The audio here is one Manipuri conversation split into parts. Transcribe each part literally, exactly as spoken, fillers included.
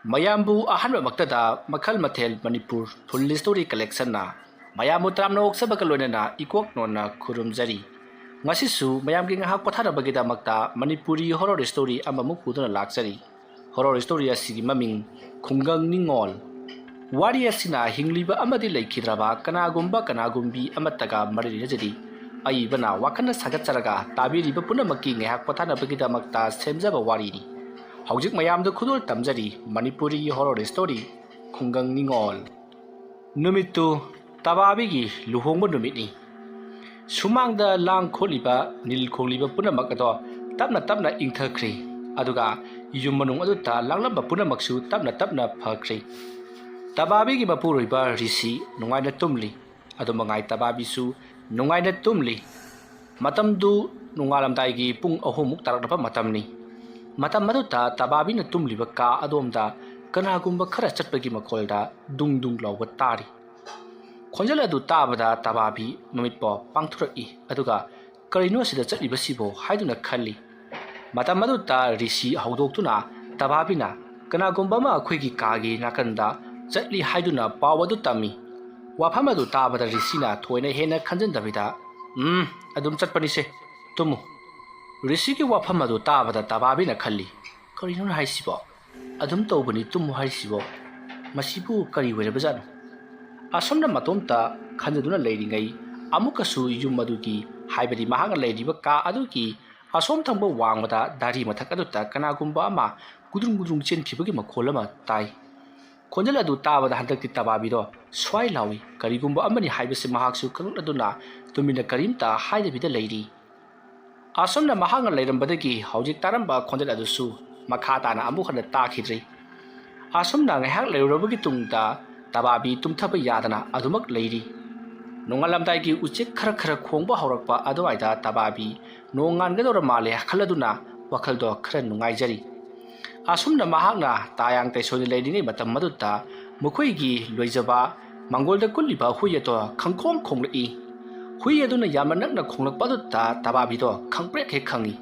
ꯃꯌꯥꯝꯕꯨ ꯑꯍꯥꯟꯕꯃꯛꯇꯗ ꯃꯈꯜ ꯃꯊꯦꯜ ꯃꯅꯤꯄꯨꯔ ꯐꯨꯜ ꯁ꯭ꯇꯣꯔꯤ ꯀꯂꯦꯛꯁꯟꯅ ꯃꯌꯥꯝꯕꯨ ꯇꯔꯥꯝꯅ ꯑꯣꯛꯆꯕꯒ ꯂꯣꯏꯅꯅ ꯏꯀꯣꯛ ꯅꯣꯟꯅ ꯈꯨꯔꯨꯝꯖꯔꯤ꯫ ꯉꯁꯤꯁꯨ ꯃꯌꯥꯝꯒꯤ ꯉꯥꯏꯍꯥꯛ ꯄꯣꯊꯥꯅꯕꯒꯤꯗꯃꯛꯇ ꯃꯅꯤꯄꯨꯔꯤ ꯍꯣꯔꯣꯔ ꯁ꯭ꯇꯣꯔꯤ ꯑꯃꯃꯨꯛ ꯄꯨꯗꯨꯅ ꯂꯥꯛꯆꯔꯤ꯫ ꯍꯣꯔꯣꯔ ꯁ꯭ꯇꯣꯔꯤ ꯑꯁꯤꯒꯤ ꯃꯃꯤꯡ ꯈꯨꯡꯒꯪ ꯅꯤꯉꯣꯜ꯫ ꯋꯥꯔꯤ ꯑꯁꯤꯅ ꯍꯤꯡꯂꯤꯕ ꯑꯃꯗꯤ ꯂꯩꯈꯤꯗ꯭ꯔꯕ ꯀꯅꯥꯒꯨꯝꯕ ꯀꯅꯥꯒꯨꯝꯕꯤ ꯑꯃꯠꯇꯒ ꯃꯔꯤ ꯂꯩꯅꯖꯗꯦ꯫ ꯑꯏꯕꯅ ꯋꯥꯈꯜꯅ ꯁꯥꯒꯠꯆꯔꯒ ꯇꯥꯕꯤꯔꯤꯕ ꯄꯨꯝꯅꯃꯛꯀꯤ ꯉꯥꯏꯍꯥꯛ ꯄꯣꯊꯥꯅꯕꯒꯤꯗꯃꯛꯇ ꯁꯦꯝꯖꯕ ꯋꯥꯔꯤꯅꯤ꯫ ꯍꯧꯖꯤꯛ ꯃꯌꯥꯝꯗ ꯈꯨꯗꯣꯜ ꯇꯝꯖꯔꯤ ꯃꯅꯤꯄꯨꯔꯤ ꯍꯣꯔꯣꯔ ꯁ꯭ꯇꯣꯔꯤ ꯈꯨꯡꯒꯪ ꯅꯤꯉꯣꯜ꯫ ꯅꯨꯃꯤꯠꯇꯨ ꯇꯕꯥꯕꯤꯒꯤ ꯂꯨꯍꯣꯡꯕ ꯅꯨꯃꯤꯠꯅꯤ꯫ ꯁꯨꯃꯥꯡꯗ ꯂꯥꯡ ꯈꯣꯠꯂꯤꯕ ꯅꯤꯜ ꯈꯣꯡꯂꯤꯕ ꯄꯨꯝꯅꯃꯛ ꯑꯗꯣ ꯇꯞꯅ ꯇꯞꯅ ꯏꯪꯊꯈ꯭ꯔꯦ꯫ ꯑꯗꯨꯒ ꯌꯨꯝ ꯃꯅꯨꯡ ꯑꯗꯨꯗ ꯂꯥꯡꯂꯝꯕ ꯄꯨꯝꯅꯃꯛꯁꯨ ꯇꯞꯅ ꯇꯞꯅ ꯐꯈ꯭ꯔꯦ꯫ ꯇꯕꯥꯕꯤꯒꯤ ꯃꯄꯨꯔꯣꯏꯕ ꯔꯤꯁꯤ ꯅꯨꯡꯉꯥꯏꯅ ꯇꯨꯝꯂꯤ꯫ ꯑꯗꯨ ꯃꯉꯥꯏ ꯇꯕꯥꯕꯤꯁꯨ ꯅꯨꯡꯉꯥꯏꯅ ꯇꯨꯝꯂꯤ꯫ ꯃꯇꯝꯗꯨ ꯅꯣꯡꯉꯥꯜꯂꯝꯗꯥꯏꯒꯤ ꯄꯨꯡ ꯑꯍꯨꯝꯃꯨꯛ ꯇꯥꯔꯛꯂꯕ ꯃꯇꯝꯅꯤ꯫ ꯃꯇꯝ ꯑꯗꯨꯗ ꯇꯕꯥꯕꯤꯅ ꯇꯨꯝꯂꯤꯕ ꯀꯥ ꯑꯗꯣꯝꯗ ꯀꯅꯥꯒꯨꯝꯕ ꯈꯔ ꯆꯠꯄꯒꯤ ꯃꯈꯣꯜꯗ ꯗꯨꯡ ꯗꯨꯡ ꯂꯥꯎꯕ ꯇꯥꯔꯤ꯫ ꯈꯣꯟꯖꯦꯜ ꯑꯗꯨ ꯇꯥꯕꯗ ꯇꯕꯥꯕꯤ ꯃꯃꯤꯠ ꯄꯥꯎ ꯄꯥꯡꯊꯣꯔꯛꯏ꯫ ꯑꯗꯨꯒ "ꯀꯔꯤꯅꯣ ꯑꯁꯤꯗ ꯆꯠꯂꯤꯕꯁꯤꯕꯣ?" ꯍꯥꯏꯗꯨꯅ ꯈꯜꯂꯤ꯫ ꯃꯇꯝ ꯑꯗꯨꯗ ꯔꯤꯁꯤ ꯍꯧꯗꯣꯛꯇꯨꯅ ꯇꯕꯥꯕꯤꯅ ꯀꯅꯥꯒꯨꯝꯕ ꯑꯃ ꯑꯩꯈꯣꯏꯒꯤ ꯀꯥꯒꯤ ꯅꯥꯀꯟꯗ ꯆꯠꯂꯤ ꯍꯥꯏꯗꯨꯅ ꯄꯥꯎ ꯑꯗꯨ ꯇꯝꯃꯤ꯫ ꯋꯥꯐꯝ ꯑꯗꯨ ꯇꯥꯕꯗ ꯔꯤꯁꯤꯅ ꯊꯣꯏꯅ ꯍꯦꯟꯅ ꯈꯟꯖꯤꯟꯗꯕꯤꯗ, "ꯎꯝ, ꯑꯗꯨꯝ ꯆꯠꯄꯅꯤꯁꯦ, ꯇꯨꯝꯃꯨ"꯫ ꯔꯤꯁꯤꯒꯤ ꯋꯥꯐꯝ ꯑꯗꯨ ꯇꯥꯕꯗ ꯇꯕꯥꯕꯤꯅ ꯈꯜꯂꯤ, "ꯀꯔꯤꯅꯣ ꯍꯥꯏꯁꯤꯕꯣ? ꯑꯗꯨꯝ ꯇꯧꯕꯅꯤ ꯇꯨꯝꯃꯨ ꯍꯥꯏꯔꯤꯁꯤꯕꯣ? ꯃꯁꯤꯕꯨ ꯀꯔꯤ ꯑꯣꯏꯔꯕꯖꯥꯠꯅꯣ?" ꯑꯁꯨꯝꯅ ꯃꯇꯣꯝꯇ ꯈꯟꯖꯗꯨꯅ ꯂꯩꯔꯤꯉꯩ, ꯑꯃꯨꯛꯀꯁꯨ ꯌꯨꯝ ꯑꯗꯨꯒꯤ, ꯍꯥꯏꯕꯗꯤ ꯃꯍꯥꯛꯅ ꯂꯩꯔꯤꯕ ꯀꯥ ꯑꯗꯨꯒꯤ ꯑꯁꯣꯝ ꯊꯪꯕ ꯋꯥꯡꯃꯗ ꯗꯥꯔꯤ ꯃꯊꯛ ꯑꯗꯨꯗ ꯀꯅꯥꯒꯨꯝꯕ ꯑꯃ ꯒꯨꯗ꯭ꯔꯨꯡ ꯒꯨꯗ꯭ꯔꯨꯡ ꯆꯦꯟꯈꯤꯕꯒꯤ ꯃꯈꯣꯜ ꯑꯃ ꯇꯥꯏ꯫ ꯈꯣꯟꯖꯦꯜ ꯑꯗꯨ ꯇꯥꯕꯗ ꯍꯟꯗꯛꯇꯤ ꯇꯕꯥꯕꯤꯗꯣ ꯁ꯭ꯋꯥꯏ ꯂꯥꯎꯏ꯫ ꯀꯔꯤꯒꯨꯝꯕ ꯑꯃꯅꯤ ꯍꯥꯏꯕꯁꯤ ꯃꯍꯥꯛꯁꯨ ꯈꯪꯂꯛꯂꯗꯨꯅ ꯇꯨꯃꯤꯟꯅ ꯀꯔꯤꯝꯇ ꯍꯥꯏꯗꯕꯤꯗ ꯂꯩꯔꯤ꯫ ꯑꯁꯨꯝꯅ ꯃꯍꯥꯛꯅ ꯂꯩꯔꯝꯕꯗꯒꯤ ꯍꯧꯖꯤꯛ ꯇꯥꯔꯝꯕ ꯈꯣꯟꯖꯦꯜ ꯑꯗꯨꯁꯨ ꯃꯈꯥ ꯇꯥꯅ ꯑꯃꯨꯛ ꯍꯟꯅ ꯇꯥꯈꯤꯗ꯭ꯔꯤ꯫ ꯑꯁꯨꯝꯅ ꯉꯥꯏꯍꯥꯛ ꯂꯩꯔꯨꯔꯕꯒꯤ ꯇꯨꯡꯗ ꯇꯕꯥꯕꯤ ꯇꯨꯝꯊꯕ ꯌꯥꯗꯅ ꯑꯗꯨꯃꯛ ꯂꯩꯔꯤ꯫ ꯅꯣꯡꯉꯥꯜꯂꯝꯗꯥꯏꯒꯤ ꯎꯆꯦꯛ ꯈꯔ ꯈꯔ ꯈꯣꯡꯕ ꯍꯧꯔꯛꯄ ꯑꯗꯨꯋꯥꯏꯗ ꯇꯕꯥꯕꯤ ꯅꯣꯡ ꯉꯥꯟꯒꯗꯧꯔ ꯃꯥꯜꯂꯦ ꯈꯜꯂꯗꯨꯅ ꯋꯥꯈꯜꯗꯣ ꯈꯔ ꯅꯨꯡꯉꯥꯏꯖꯔꯤ꯫ ꯑꯁꯨꯝꯅ ꯃꯍꯥꯛꯅ ꯇꯥꯌꯥꯡ ꯇꯩꯁꯣꯏꯅ ꯂꯩꯔꯤꯉꯩ ꯃꯇꯝ ꯑꯗꯨꯗ ꯃꯈꯣꯏꯒꯤ ꯂꯣꯏꯖꯕ ꯃꯪꯒꯣꯜꯗ ꯀꯨꯜꯂꯤꯕ ꯍꯨꯏ ꯑꯗꯣ ꯈꯪꯈꯣꯡ ꯈꯣꯡꯂꯛꯏ꯫ ꯍꯨꯏ ꯑꯗꯨꯅ ꯌꯥꯝꯅ ꯅꯛꯅ ꯈꯣꯡꯂꯛꯄ ꯑꯗꯨꯗ ꯇꯕꯥꯕꯤꯗꯣ ꯈꯪꯄ꯭ꯔꯦꯛ ꯍꯦꯛ ꯈꯪꯏ꯫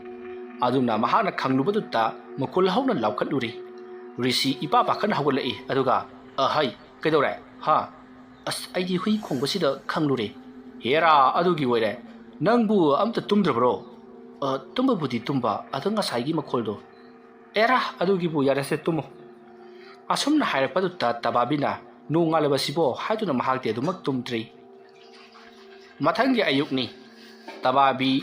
ꯑꯗꯨꯅ ꯃꯍꯥꯛꯅ ꯈꯪꯂꯨꯕꯗꯨꯗ ꯃꯈꯣꯜ ꯍꯧꯅ ꯂꯥꯎꯈꯠꯂꯨꯔꯤ꯫ ꯔꯤꯁꯤ ꯏꯄꯥ ꯄꯥꯈꯠꯅ ꯍꯧꯒꯠꯂꯛꯏ꯫ ꯑꯗꯨꯒ, "ꯑꯍꯩ, ꯀꯩꯗꯧꯔꯦ? ꯍꯥ? ꯑꯁ, ꯑꯩꯗꯤ ꯍꯨꯏ ꯈꯣꯡꯕꯁꯤꯗ ꯈꯪꯂꯨꯔꯦ꯫ ꯍꯦꯔꯥ, ꯑꯗꯨꯒꯤ ꯑꯣꯏꯔꯦ꯫ ꯅꯪꯕꯨ ꯑꯝꯇ ꯇꯨꯝꯗ꯭ꯔꯕ꯭ꯔꯣ?" "ꯑ, ꯇꯨꯝꯕꯕꯨꯗꯤ ꯇꯨꯝꯕ, ꯑꯗꯣ ꯉꯁꯥꯏꯒꯤ ꯃꯈꯣꯜꯗꯣ?" "ꯑꯦꯔꯥ, ꯑꯗꯨꯒꯤꯕꯨ ꯌꯥꯔꯦꯁꯦ, ꯇꯨꯝꯃꯣ꯫" ꯑꯁꯨꯝꯅ ꯍꯥꯏꯔꯛꯄꯗꯨꯗ ꯇꯕꯥꯕꯤꯅ, "ꯅꯣꯡ ꯉꯥꯜꯂꯕꯁꯤꯕꯣ?" ꯍꯥꯏꯗꯨꯅ ꯃꯍꯥꯛꯇꯤ ꯑꯗꯨꯃꯛ ꯇꯨꯝꯗ꯭ꯔꯤ꯫ ꯃꯊꯪꯒꯤ ꯑꯌꯨꯛꯅꯤ꯫ ꯇꯕꯥꯕꯤ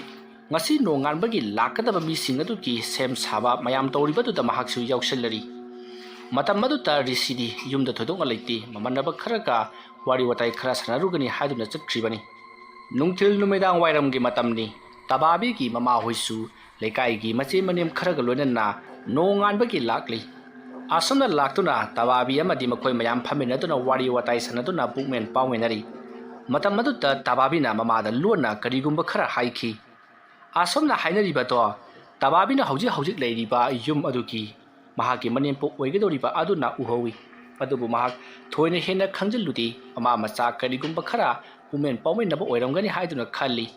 ꯉꯁꯤ ꯅꯣꯡꯉꯥꯟꯕꯒꯤ ꯂꯥꯛꯀꯗꯕ ꯃꯤꯁꯤꯡ ꯑꯗꯨꯒꯤ ꯁꯦꯝ ꯁꯥꯕ ꯃꯌꯥꯝ ꯇꯧꯔꯤꯕꯗꯨꯗ ꯃꯍꯥꯛꯁꯨ ꯌꯥꯎꯁꯤꯜꯂꯔꯤ꯫ ꯃꯇꯝ ꯑꯗꯨꯗ ꯔꯤꯁꯤꯗꯤ ꯌꯨꯝꯗ ꯊꯣꯏꯗꯣꯛꯅ ꯂꯩꯇꯦ꯫ ꯃꯃꯥꯟꯅꯕ ꯈꯔꯒ ꯋꯥꯔꯤ ꯋꯥꯇꯥꯏ ꯈꯔ ꯁꯥꯟꯅꯔꯨꯒꯅꯤ ꯍꯥꯏꯗꯨꯅ ꯆꯠꯈ꯭ꯔꯤꯕꯅꯤ꯫ ꯅꯨꯡꯊꯤꯜ ꯅꯨꯃꯤꯗꯥꯡ ꯋꯥꯏꯔꯝꯒꯤ ꯃꯇꯝꯅꯤ꯫ ꯇꯕꯥꯕꯤꯒꯤ ꯃꯃꯥꯍꯣꯏꯁꯨ ꯂꯩꯀꯥꯏꯒꯤ ꯃꯆꯦ ꯃꯅꯦꯝ ꯈꯔꯒ ꯂꯣꯏꯅꯅ ꯅꯣꯡꯉꯥꯟꯕꯒꯤ ꯂꯥꯛꯂꯤ꯫ ꯑꯁꯨꯝꯅ ꯂꯥꯛꯇꯨꯅ ꯇꯕꯥꯕꯤ ꯑꯃꯗꯤ ꯃꯈꯣꯏ ꯃꯌꯥꯝ ꯐꯝꯃꯤꯟꯅꯗꯨꯅ ꯋꯥꯔꯤ ꯋꯥꯇꯥꯏ ꯁꯥꯟꯅꯗꯨꯅ ꯄꯨꯛꯃꯦꯟ ꯄꯥꯎꯃꯦꯟꯅꯔꯤ꯫ ꯃꯇꯝ ꯑꯗꯨꯗ ꯇꯕꯥꯕꯤꯅ ꯃꯃꯥꯗ ꯂꯣꯟꯅ ꯀꯔꯤꯒꯨꯝꯕ ꯈꯔ ꯍꯥꯏꯈꯤ꯫ ꯑꯁꯨꯝꯅ ꯍꯥꯏꯅꯔꯤꯕꯗꯣ ꯇꯕꯥꯕꯤꯅ ꯍꯧꯖꯤꯛ ꯍꯧꯖꯤꯛ ꯂꯩꯔꯤꯕ ꯌꯨꯝ ꯑꯗꯨꯒꯤ ꯃꯍꯥꯛꯀꯤ ꯃꯅꯦꯝꯄꯣꯛ ꯑꯣꯏꯒꯗꯧꯔꯤꯕ ꯑꯗꯨꯅ ꯎꯍꯧꯏ꯫ ꯑꯗꯨꯕꯨ ꯃꯍꯥꯛ ꯊꯣꯏꯅ ꯍꯦꯟꯅ ꯈꯪꯖꯤꯜꯂꯨꯗꯦ꯫ ꯃꯃꯥ ꯃꯆꯥ ꯀꯔꯤꯒꯨꯝꯕ ꯈꯔ ꯄꯨꯛꯃꯦꯟ ꯄꯥꯎꯃꯤꯟꯅꯕ ꯑꯣꯏꯔꯝꯒꯅꯤ ꯍꯥꯏꯗꯨꯅ ꯈꯜꯂꯤ꯫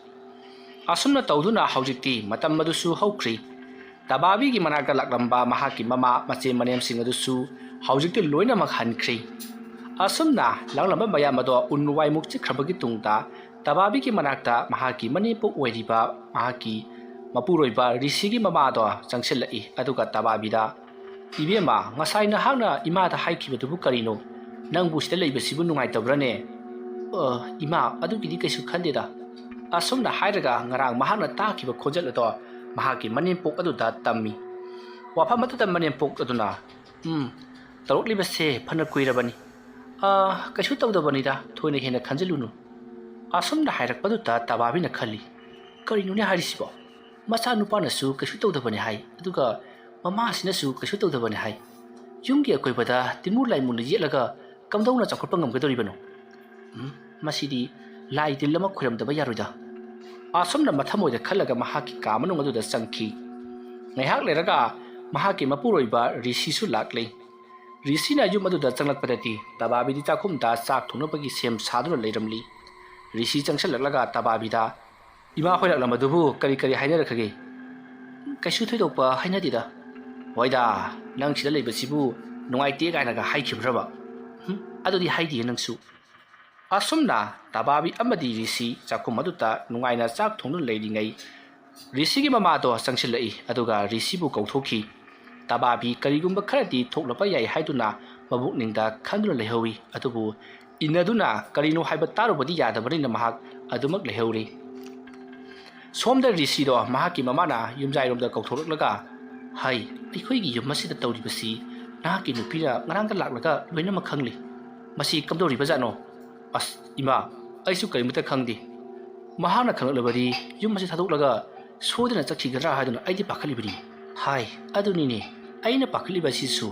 ꯑꯁꯨꯝꯅ ꯇꯧꯗꯨꯅ ꯍꯧꯖꯤꯛꯇꯤ ꯃꯇꯝ ꯑꯗꯨꯁꯨ ꯍꯧꯈ꯭ꯔꯤ꯫ ꯇꯕꯥꯕꯤꯒꯤ ꯃꯅꯥꯛꯇ ꯂꯥꯛꯂꯝꯕ ꯃꯍꯥꯛꯀꯤ ꯃꯃꯥ ꯃꯆꯦ ꯃꯅꯦꯝꯁꯤꯡ ꯑꯗꯨꯁꯨ ꯍꯧꯖꯤꯛꯇꯤ ꯂꯣꯏꯅꯃꯛ ꯍꯟꯈ꯭ꯔꯤ꯫ ꯑꯁꯨꯝꯅ ꯂꯥꯛꯂꯝꯕ ꯃꯌꯥꯝ ꯑꯗꯣ ꯎꯟ ꯋꯥꯏꯃꯨꯛ ꯆꯤꯛꯈ꯭ꯔꯕꯒꯤ ꯇꯨꯡꯗ ꯇꯕꯥꯕꯤꯒꯤ ꯃꯅꯥꯛꯇ ꯃꯍꯥꯛꯀꯤ ꯃꯅꯦꯝꯄꯣꯛ ꯑꯣꯏꯔꯤꯕ ꯃꯍꯥꯛꯀꯤ ꯃꯄꯨꯔꯣꯏꯕ ꯔꯤꯁꯤꯒꯤ ꯃꯃꯥꯗꯣ ꯆꯪꯁꯤꯜꯂꯛꯏ꯫ ꯑꯗꯨꯒ ꯇꯕꯥꯕꯤꯗ, "ꯏꯕꯦꯝꯃ, ꯉꯁꯥꯏ ꯅꯍꯥꯛꯅ ꯏꯃꯥꯗ ꯍꯥꯏꯈꯤꯕꯗꯨꯕꯨ ꯀꯔꯤꯅꯣ? ꯅꯪꯕꯨ ꯁꯤꯗ ꯂꯩꯕꯁꯤꯕꯨ ꯅꯨꯡꯉꯥꯏꯇꯕ꯭ꯔꯥꯅꯦ?" "ꯑ, ꯏꯃꯥ, ꯑꯗꯨꯒꯤꯗꯤ ꯀꯩꯁꯨ ꯈꯟꯗꯦꯗ꯫" ꯑꯁꯨꯝꯅ ꯍꯥꯏꯔꯒ ꯉꯔꯥꯡ ꯃꯍꯥꯛꯅ ꯇꯥꯈꯤꯕ ꯈꯣꯟꯖꯦꯜ ꯑꯗꯣ ꯃꯍꯥꯛꯀꯤ ꯃꯅꯦꯝꯄꯣꯛ ꯑꯗꯨꯗ ꯇꯝꯃꯤ꯫ ꯋꯥꯐꯝ ꯑꯗꯨꯗ ꯃꯅꯦꯝꯄꯣꯛ ꯑꯗꯨꯅ, "ꯎꯝ, ꯇꯧꯔꯛꯂꯤꯕꯁꯦ ꯐꯅ ꯀꯨꯏꯔꯕꯅꯤ꯫ ꯑ, ꯀꯩꯁꯨ ꯇꯧꯗꯕꯅꯤꯗ, ꯊꯣꯏꯅ ꯍꯦꯟꯅ ꯈꯟꯖꯤꯜꯂꯨꯅꯨ꯫" ꯑꯁꯨꯝꯅ ꯍꯥꯏꯔꯛꯄꯗꯨꯗ ꯇꯕꯥꯕꯤꯅ ꯈꯜꯂꯤ, "ꯀꯔꯤꯅꯣꯅꯦ ꯍꯥꯏꯔꯤꯁꯤꯕꯣ? ꯃꯆꯥꯅꯨꯄꯥꯅꯁꯨ ꯀꯩꯁꯨ ꯇꯧꯗꯕꯅꯤ ꯍꯥꯏ, ꯑꯗꯨꯒ ꯃꯃꯥꯁꯤꯅꯁꯨ ꯀꯩꯁꯨ ꯇꯧꯗꯕꯅꯤ ꯍꯥꯏ꯫ ꯌꯨꯝꯒꯤ ꯑꯀꯣꯏꯕꯗ ꯇꯤꯟꯃꯨ ꯂꯥꯏꯃꯨꯅ ꯌꯦꯠꯂꯒ ꯀꯝꯗꯧꯅ ꯆꯥꯎꯈꯠꯄ ꯉꯝꯒꯗꯧꯔꯤꯕꯅꯣ? ꯎꯝ, ꯃꯁꯤꯗꯤ ꯂꯥꯏ ꯇꯤꯜ ꯑꯃ ꯈꯣꯏꯔꯝꯗꯕ ꯌꯥꯔꯣꯏꯗ꯫" ꯑꯁꯨꯝꯅ ꯃꯊꯃꯣꯏꯗ ꯈꯜꯂꯒ ꯃꯍꯥꯛꯀꯤ ꯀꯥ ꯃꯅꯨꯡ ꯑꯗꯨꯗ ꯆꯪꯈꯤ꯫ ꯉꯥꯏꯍꯥꯛ ꯂꯩꯔꯒ ꯃꯍꯥꯛꯀꯤ ꯃꯄꯨꯔꯣꯏꯕ ꯔꯤꯁꯤꯁꯨ ꯂꯥꯛꯂꯦ꯫ ꯔꯤꯁꯤꯅ ꯌꯨꯝ ꯑꯗꯨꯗ ꯆꯪꯂꯛꯄꯗꯗꯤ ꯇꯕꯥꯕꯤꯗꯤ ꯆꯥꯛꯈꯨꯝꯗ ꯆꯥꯛ ꯊꯣꯡꯅꯕꯒꯤ ꯁꯦꯝ ꯁꯥꯗꯨꯅ ꯂꯩꯔꯝꯂꯤ꯫ ꯔꯤꯁꯤ ꯆꯪꯁꯤꯜꯂꯛꯂꯒ ꯇꯕꯥꯕꯤꯗ, "ꯏꯃꯥ ꯍꯣꯏ ꯂꯥꯛꯂꯝꯕꯗꯨꯕꯨ ꯀꯔꯤ ꯀꯔꯤ ꯍꯥꯏꯅꯔꯛꯈ꯭ꯔꯒꯦ?" "ꯀꯩꯁꯨ ꯊꯣꯏꯗꯣꯛꯄ ꯍꯥꯏꯅꯗꯦꯗ꯫ "ꯍꯣꯏꯗ, ꯅꯪ ꯁꯤꯗ ꯂꯩꯕꯁꯤꯕꯨ ꯅꯨꯡꯉꯥꯏꯇꯦ" ꯀꯥꯏꯅꯒ ꯍꯥꯏꯈꯤꯕ꯭ꯔꯕ? "ꯍꯨꯝ, ꯑꯗꯨꯗꯤ ꯍꯥꯏꯗꯤꯌꯦ ꯅꯪꯁꯨ"꯫ ꯑꯁꯨꯝꯅ ꯇꯕꯥꯕꯤ ꯑꯃꯗꯤ ꯔꯤꯁꯤ ꯆꯥꯛꯈꯨꯝ ꯑꯗꯨꯗ ꯅꯨꯡꯉꯥꯏꯅ ꯆꯥꯛ ꯊꯣꯡꯗꯨꯅ ꯂꯩꯔꯤꯉꯩ, ꯔꯤꯁꯤꯒꯤ ꯃꯃꯥꯗꯣ ꯆꯪꯁꯤꯜꯂꯛꯏ, ꯑꯗꯨꯒ ꯔꯤꯁꯤꯕꯨ ꯀꯧꯊꯣꯛꯈꯤ꯫ ꯇꯕꯥꯕꯤ ꯀꯔꯤꯒꯨꯝꯕ ꯈꯔꯗꯤ ꯊꯣꯛꯂꯛꯄ ꯌꯥꯏ ꯍꯥꯏꯗꯨꯅ ꯃꯕꯨꯛꯅꯤꯡꯗ ꯈꯟꯗꯨꯅ ꯂꯩꯍꯧꯏ, ꯑꯗꯨꯕꯨ ꯏꯟꯅꯗꯨꯅ ꯀꯔꯤꯅꯣ ꯍꯥꯏꯕ ꯇꯥꯔꯨꯕꯗꯤ ꯌꯥꯗꯕꯅꯤꯅ ꯃꯍꯥꯛ ꯑꯗꯨꯃꯛ ꯂꯩꯍꯧꯔꯤ꯫ ꯁꯣꯝꯗ ꯔꯤꯁꯤꯗꯣ ꯃꯍꯥꯛꯀꯤ ꯃꯃꯥꯅ ꯌꯨꯝꯖꯥꯏꯔꯣꯝꯗ ꯀꯧꯊꯣꯛꯂꯛꯂꯒ, "ꯍꯩ, ꯑꯩꯈꯣꯏꯒꯤ ꯌꯨꯝ ꯑꯁꯤꯗ ꯇꯧꯔꯤꯕꯁꯤ ꯅꯍꯥꯛꯀꯤ ꯅꯨꯄꯤꯅ ꯉꯔꯥꯡꯗ ꯂꯥꯛꯂꯒ ꯂꯣꯏꯅꯃꯛ ꯈꯪꯂꯤ꯫ ꯃꯁꯤ ꯀꯝꯗꯧꯔꯤꯕꯖꯥꯠꯅꯣ? ꯑꯁ, ꯏꯃꯥ, ꯑꯩꯁꯨ ꯀꯔꯤꯃꯇ ꯈꯪꯗꯦ꯫ ꯃꯍꯥꯛꯅ ꯈꯪꯂꯛꯂꯕꯗꯤ ꯌꯨꯝ ꯑꯁꯤ ꯊꯥꯗꯣꯛꯂꯒ ꯁꯣꯏꯗꯅ ꯆꯠꯈꯤꯒꯗ꯭ꯔꯥ ꯍꯥꯏꯗꯨꯅ ꯑꯩꯗꯤ ꯄꯥꯈꯠꯂꯤꯕꯅꯤ"꯫ "ꯍꯥꯏ, ꯑꯗꯨꯅꯤꯅꯦ ꯑꯩꯅ ꯄꯥꯈꯠꯂꯤꯕꯁꯤꯁꯨ꯫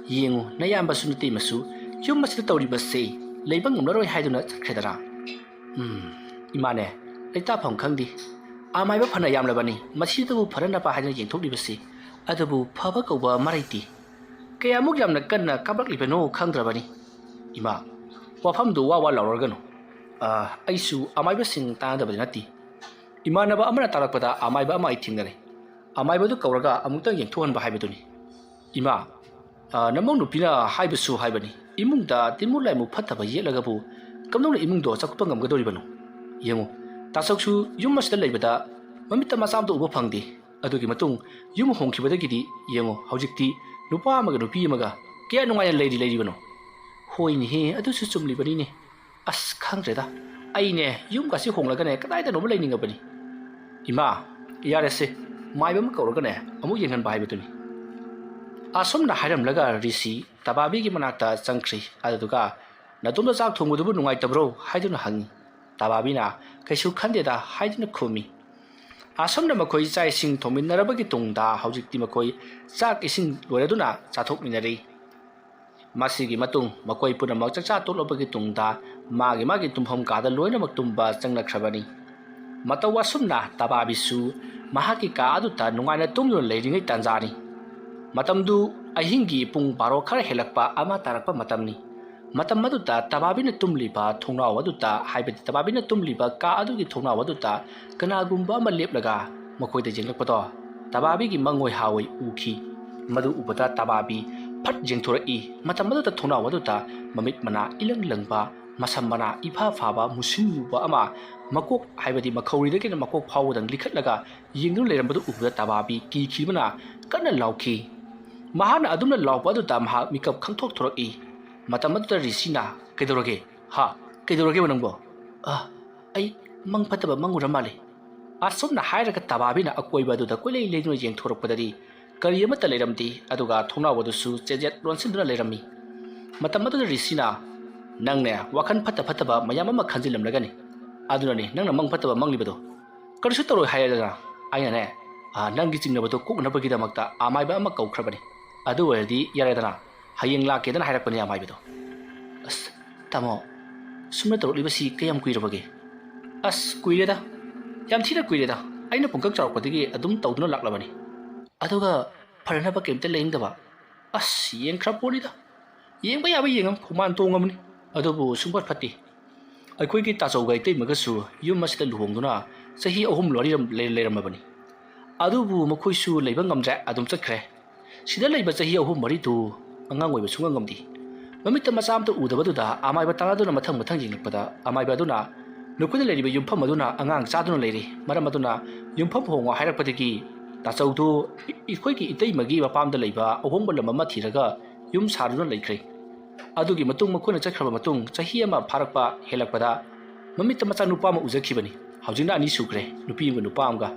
ꯌꯦꯡꯉꯨ, ꯅꯌꯥꯝꯕꯁꯨ ꯅꯇꯩꯃꯁꯨ ꯌꯨꯝ ꯑꯁꯤꯗ ꯇꯧꯔꯤꯕꯁꯦ ꯂꯩꯕ ꯉꯝꯂꯔꯣꯏ ꯍꯥꯏꯗꯨꯅ ꯆꯠꯈ꯭ꯔꯦꯗꯅ꯫ ꯎꯝ, ꯏꯃꯥꯅꯦ, ꯂꯩꯇꯥꯐꯝ ꯈꯪꯗꯦ꯫ ꯑꯃꯥꯏꯕ ꯐꯅ ꯌꯥꯝꯂꯕꯅꯤ, ꯃꯁꯤꯗꯕꯨ ꯐꯅꯅꯕ ꯍꯥꯏꯗꯨꯅ ꯌꯦꯡꯊꯣꯛꯂꯤꯕꯁꯤ꯫ ꯑꯗꯨꯕꯨ ꯐꯕ ꯀꯧꯕ ꯑꯃ ꯂꯩꯇꯦ꯫ ꯀꯌꯥꯃꯨꯛ ꯌꯥꯝꯅ ꯀꯟꯅ ꯀꯥꯞꯂꯛꯂꯤꯕꯅꯣ ꯈꯪꯗ꯭ꯔꯕꯅꯤ"꯫ "ꯏꯃꯥ, ꯋꯥꯐꯝꯗꯨ ꯋꯥ ꯋꯥ ꯂꯥꯎꯔꯒꯅꯨ꯫ ꯑ, ꯑꯩꯁꯨ ꯑꯃꯥꯏꯕꯁꯤꯡ ꯇꯥꯟꯅꯗꯕꯗꯤ ꯅꯠꯇꯦ꯫ ꯏꯃꯥꯟꯅꯕ ꯑꯃꯅ ꯇꯥꯛꯂꯛꯄꯗ ꯑꯃꯥꯏꯕ ꯑꯃ ꯑꯩ ꯊꯦꯡꯅꯔꯦ꯫ ꯑꯃꯥꯏꯕꯗꯨ ꯀꯧꯔꯒ ꯑꯃꯨꯛꯇꯪ ꯌꯦꯡꯊꯣꯛꯍꯟꯕ ꯍꯥꯏꯕꯗꯨꯅꯤ"꯫ "ꯏꯃꯥ, ꯑ, ꯅꯃꯧ ꯅꯨꯄꯤꯅ ꯍꯥꯏꯕꯁꯨ ꯍꯥꯏꯕꯅꯤ, ꯏꯃꯨꯡꯗ ꯇꯤꯟꯃꯨ ꯂꯥꯏꯃꯨ ꯐꯠꯇꯕ ꯌꯦꯠꯂꯒꯕꯨ ꯀꯝꯗꯧꯅ ꯏꯃꯨꯡꯗꯣ ꯆꯥꯎꯈꯠꯄ ꯉꯝꯒꯗꯧꯔꯤꯕꯅꯣ? ꯌꯦꯡꯉꯨ, ꯇꯥꯆꯧꯁꯨ ꯌꯨꯝ ꯑꯁꯤꯗ ꯂꯩꯕꯗ ꯃꯃꯤꯠꯇ ꯃꯆꯥ ꯑꯃꯇ ꯎꯕ ꯐꯪꯗꯦ꯫ ꯑꯗꯨꯒꯤ ꯃꯇꯨꯡ ꯌꯨꯝ ꯍꯣꯡꯈꯤꯕꯗꯒꯤꯗꯤ ꯌꯦꯡꯉꯨ, ꯍꯧꯖꯤꯛꯇꯤ ꯅꯨꯄꯥ ꯑꯃꯒ ꯅꯨꯄꯤ ꯑꯃꯒ ꯀꯌꯥ ꯅꯨꯡꯉꯥꯏꯅ ꯂꯩꯔꯤ ꯂꯩꯔꯤꯕꯅꯣ"꯫ "ꯍꯣꯏꯅꯦꯍꯦ, ꯑꯗꯨꯁꯨ ꯆꯨꯝꯂꯤꯕꯅꯤꯅꯦ꯫ ꯑꯁ, ꯈꯪꯗ꯭ꯔꯦꯗ꯫ ꯑꯩꯅꯦ ꯌꯨꯝꯒꯁꯤ ꯍꯣꯡꯂꯒꯅꯦ ꯀꯗꯥꯏꯗꯅꯣꯃ ꯂꯩꯅꯤꯡꯉꯕꯅꯤ"꯫ "ꯏꯃꯥ, ꯌꯥꯔꯦꯁꯦ, ꯃꯥꯏꯕ ꯑꯃ ꯀꯧꯔꯒꯅꯦ ꯑꯃꯨꯛ ꯌꯦꯡꯍꯟꯕ ꯍꯥꯏꯕꯗꯨꯅꯤ"꯫ ꯑꯁꯨꯝꯅ ꯍꯥꯏꯔꯝꯂꯒ ꯔꯤꯁꯤ ꯇꯕꯥꯕꯤꯒꯤ ꯃꯅꯥꯛꯇ ꯆꯪꯈ꯭ꯔꯤ꯫ ꯑꯗꯨꯗꯨꯒ, "ꯅꯇꯣꯝꯇ ꯆꯥꯛ ꯊꯣꯡꯕꯗꯨꯕꯨ ꯅꯨꯡꯉꯥꯏꯇꯕ꯭ꯔꯣ?" ꯍꯥꯏꯗꯨꯅ ꯍꯪꯉꯤ꯫ ꯇꯕꯥꯕꯤꯅ, "ꯀꯩꯁꯨ ꯈꯟꯗꯦꯗ" ꯍꯥꯏꯗꯨꯅ ꯈꯨꯝꯃꯤ꯫ ꯑꯁꯨꯝꯅ ꯃꯈꯣꯏ ꯆꯥꯛ ꯏꯁꯤꯡ ꯊꯣꯡꯃꯤꯟꯅꯔꯕꯒꯤ ꯇꯨꯡꯗ ꯍꯧꯖꯤꯛꯇꯤ ꯃꯈꯣꯏ ꯆꯥꯛ ꯏꯁꯤꯡ ꯂꯣꯏꯔꯗꯨꯅ ꯆꯥꯊꯣꯛꯃꯤꯟꯅꯔꯤ꯫ ꯃꯁꯤꯒꯤ ꯃꯇꯨꯡ ꯃꯈꯣꯏ ꯄꯨꯝꯅꯃꯛ ꯆꯥꯛꯆꯥ ꯇꯣꯛꯂꯕꯒꯤ ꯇꯨꯡꯗ ꯃꯥꯒꯤ ꯃꯥꯒꯤ ꯇꯨꯝꯐꯝ ꯀꯥꯗ ꯂꯣꯏꯅꯃꯛ ꯇꯨꯝꯕ ꯆꯪꯅꯈ꯭ꯔꯕꯅꯤ꯫ ꯃꯇꯧ ꯑꯁꯨꯝꯅ ꯇꯕꯥꯕꯤꯁꯨ ꯃꯍꯥꯛꯀꯤ ꯀꯥ ꯑꯗꯨꯗ ꯅꯨꯡꯉꯥꯏꯅ ꯇꯨꯝꯗꯨꯅ ꯂꯩꯔꯤꯉꯩ ꯇꯥꯟꯖꯥꯅꯤ꯫ ꯃꯇꯝꯗꯨ ꯑꯍꯤꯡꯒꯤ ꯄꯨꯡ ꯕꯥꯔꯣ ꯈꯔ ꯍꯦꯜꯂꯛꯄ ꯑꯃ ꯇꯥꯔꯛꯄ ꯃꯇꯝꯅꯤ꯫ ꯃꯇꯝ ꯑꯗꯨꯗ ꯇꯕꯥꯕꯤꯅ ꯇꯨꯝꯂꯤꯕ ꯊꯣꯡꯅꯥꯎ ꯑꯗꯨꯗ, ꯍꯥꯏꯕꯗꯤ ꯇꯕꯥꯕꯤꯅ ꯇꯨꯝꯂꯤꯕ ꯀꯥ ꯑꯗꯨꯒꯤ ꯊꯣꯡꯅꯥꯎ ꯑꯗꯨꯗ ꯀꯅꯥꯒꯨꯝꯕ ꯑꯃ ꯂꯦꯞꯂꯒ ꯃꯈꯣꯏꯗ ꯌꯦꯡꯂꯛꯄꯗꯣ ꯇꯕꯥꯕꯤꯒꯤ ꯃꯪꯑꯣꯏ ꯍꯥꯑꯣꯏ ꯎꯈꯤ꯫ ꯃꯗꯨ ꯎꯕꯗ ꯇꯕꯥꯕꯤ ꯐꯠ ꯌꯦꯡꯊꯣꯔꯛꯏ꯫ ꯃꯇꯝ ꯑꯗꯨꯗ ꯊꯣꯡꯅꯥꯎ ꯑꯗꯨꯗ ꯃꯃꯤꯠ ꯃꯅꯥ ꯏꯂꯪ ꯂꯪꯕ, ꯃꯁꯝ ꯃꯅꯥ ꯏꯐꯥ ꯐꯥꯕ, ꯃꯨꯁꯤꯟ ꯃꯨꯕ ꯑꯃ, ꯃꯀꯣꯛ, ꯍꯥꯏꯕꯗꯤ ꯃꯈꯧꯔꯤꯗꯒꯤꯅ ꯃꯀꯣꯛ ꯐꯥꯎꯕꯗꯪ ꯂꯤꯈꯠꯂꯒ ꯌꯦꯡꯗꯨꯅ ꯂꯩꯔꯝꯕꯗꯨ ꯎꯕꯗ ꯇꯕꯥꯕꯤ ꯀꯤꯈꯤꯕꯅ ꯀꯟꯅ ꯂꯥꯎꯈꯤ꯫ ꯃꯍꯥꯛꯅ ꯑꯗꯨꯝꯅ ꯂꯥꯎꯕ ꯑꯗꯨꯗ ꯃꯍꯥꯛ ꯃꯤꯀꯞ ꯈꯪꯊꯣꯛ ꯊꯣꯔꯛꯏ꯫ ꯃꯇꯝ ꯑꯗꯨꯗ ꯔꯤꯁꯤꯅ, "ꯀꯩꯗꯧꯔꯒꯦ? ꯍꯥ? ꯀꯩꯗꯧꯔꯒꯦꯕ ꯅꯪꯕꯣ?" "ꯑ, ꯑꯩ ꯃꯪ ꯐꯠꯇꯕ ꯃꯪꯉꯨꯔ ꯃꯥꯜꯂꯦ꯫" ꯑꯁꯨꯝꯅ ꯍꯥꯏꯔꯒ ꯇꯕꯥꯕꯤꯅ ꯑꯀꯣꯏꯕ ꯑꯗꯨꯗ ꯀꯣꯏꯂꯩ ꯂꯩꯗꯨꯅ ꯌꯦꯡꯊꯣꯔꯛꯄꯗꯗꯤ ꯀꯔꯤ ꯑꯃꯠꯇ ꯂꯩꯔꯝꯗꯦ꯫ ꯑꯗꯨꯒ ꯊꯣꯡꯅꯥꯎ ꯑꯗꯨꯁꯨ ꯆꯦꯖꯦꯠ ꯂꯣꯟꯁꯤꯟꯗꯨꯅ ꯂꯩꯔꯝꯃꯤ꯫ ꯃꯇꯝ ꯑꯗꯨꯗ ꯔꯤꯁꯤꯅ, "ꯅꯪꯅꯦ ꯋꯥꯈꯜ ꯐꯠꯇ ꯐꯠꯇꯕ ꯃꯌꯥꯝ ꯑꯃ ꯈꯟꯖꯤꯜꯂꯝꯂꯒꯅꯤ꯫ ꯑꯗꯨꯅꯅꯤ ꯅꯪꯅ ꯃꯪ ꯐꯠꯇꯕ ꯃꯪꯂꯤꯕꯗꯣ꯫ ꯀꯔꯤꯁꯨ ꯇꯧꯔꯣꯏ ꯍꯥꯏꯔꯗꯅ ꯑꯩꯅꯅꯦ, ꯑ, ꯅꯪꯒꯤ ꯆꯤꯡꯅꯕꯗꯣ ꯀꯣꯛꯅꯕꯒꯤꯗꯃꯛꯇ ꯑꯃꯥꯏꯕ ꯑꯃ ꯀꯧꯈ꯭ꯔꯕꯅꯤ꯫ ꯑꯗꯨ ꯑꯣꯏꯔꯗꯤ ꯌꯥꯔꯦꯗꯅ, ꯍꯌꯦꯡ ꯂꯥꯛꯀꯦꯗꯅ ꯍꯥꯏꯔꯛꯄꯅꯦ ꯑꯃꯥꯏꯕꯗꯣ꯫" "ꯑꯁ, ꯇꯥꯃꯣ, ꯁꯨꯝꯅ ꯇꯧꯔꯛꯂꯤꯕꯁꯤ ꯀꯌꯥꯝ ꯀꯨꯏꯔꯕꯒꯦ?" "ꯑꯁ, ꯀꯨꯏꯔꯦꯗ꯫ ꯌꯥꯝ ꯊꯤꯅ ꯀꯨꯏꯔꯦꯗ꯫ ꯑꯩꯅ ꯄꯨꯡꯀꯛ ꯆꯥꯎꯔꯛꯄꯗꯒꯤ ꯑꯗꯨꯝ ꯇꯧꯗꯨꯅ ꯂꯥꯛꯂꯕꯅꯤ꯫ ꯑꯗꯨꯒ ꯐꯅꯅꯕ ꯀꯩꯝꯇ ꯂꯩꯅꯤꯡꯗꯕ꯫ ꯑꯁ, ꯌꯦꯡꯈ꯭ꯔ ꯄꯣꯠꯅꯤꯗ꯫ ꯌꯦꯡꯕ ꯌꯥꯕ ꯌꯦꯡꯉꯝ ꯈꯨꯃꯥꯟ ꯇꯣꯡꯉꯕꯅꯤ꯫ ꯑꯗꯨꯕꯨ ꯁꯨꯡꯐꯠ ꯐꯠꯇꯦ꯫ ꯑꯩꯈꯣꯏꯒꯤ ꯇꯥꯆꯧꯒ ꯏꯇꯩꯃꯒꯁꯨ ꯌꯨꯝ ꯑꯁꯤꯗ ꯂꯨꯍꯣꯡꯗꯨꯅ ꯆꯍꯤ ꯑꯍꯨꯝ ꯃꯔꯤ ꯂꯩꯔꯝꯃꯕꯅꯤ꯫ ꯑꯗꯨꯕꯨ ꯃꯈꯣꯏꯁꯨ ꯂꯩꯕ ꯉꯝꯗ꯭ꯔꯦ, ꯑꯗꯨꯝ ꯆꯠꯈ꯭ꯔꯦ꯫ ꯁꯤꯗ ꯂꯩꯕ ꯆꯍꯤ ꯑꯍꯨꯝ ꯃꯔꯤꯗꯨ ꯑꯉꯥꯡ ꯑꯣꯏꯕ ꯁꯨꯡꯉꯝ ꯉꯝꯗꯦ꯫ ꯃꯃꯤꯠꯇ ꯃꯆꯥ ꯑꯃꯇ ꯎꯗꯕꯗꯨꯗ ꯑꯃꯥꯏꯕ ꯇꯥꯟꯅꯗꯨꯅ ꯃꯊꯪ ꯃꯊꯪ ꯌꯦꯡꯂꯛꯄꯗ ꯑꯃꯥꯏꯕ ꯑꯗꯨꯅ ꯅꯈꯣꯏꯗ ꯂꯩꯔꯤꯕ ꯌꯨꯝꯐꯝ ꯑꯗꯨꯅ ꯑꯉꯥꯡ ꯆꯥꯗꯨꯅ ꯂꯩꯔꯦ꯫ ꯃꯔꯝ ꯑꯗꯨꯅ ꯌꯨꯝꯐꯝ ꯍꯣꯡꯉꯣ ꯍꯥꯏꯔꯛꯄꯗꯒꯤ ꯇꯥꯆꯧꯗꯨ ꯑꯩꯈꯣꯏꯒꯤ ꯏꯇꯩꯃꯒꯤ ꯃꯄꯥꯝꯗ ꯂꯩꯕ ꯑꯍꯣꯡꯕ ꯂꯝ ꯑꯃ ꯊꯤꯔꯒ ꯌꯨꯝ ꯁꯥꯗꯨꯅ ꯂꯩꯈ꯭ꯔꯦ꯫ ꯑꯗꯨꯒꯤ ꯃꯇꯨꯡ ꯃꯈꯣꯏꯅ ꯆꯠꯈ꯭ꯔꯕ ꯃꯇꯨꯡ ꯆꯍꯤ ꯑꯃ ꯐꯥꯔꯛꯄ ꯍꯦꯜꯂꯛꯄꯗ ꯃꯃꯤꯠꯇ ꯃꯆꯥꯅꯨꯄꯥ ꯑꯃ ꯎꯖꯈꯤꯕꯅꯤ꯫ ꯍꯧꯖꯤꯛꯅ ꯑꯅꯤ ꯁꯨꯈ꯭ꯔꯦ, ꯅꯨꯄꯤ ꯑꯃꯒ ꯅꯨꯄꯥ ꯑꯃꯒ꯫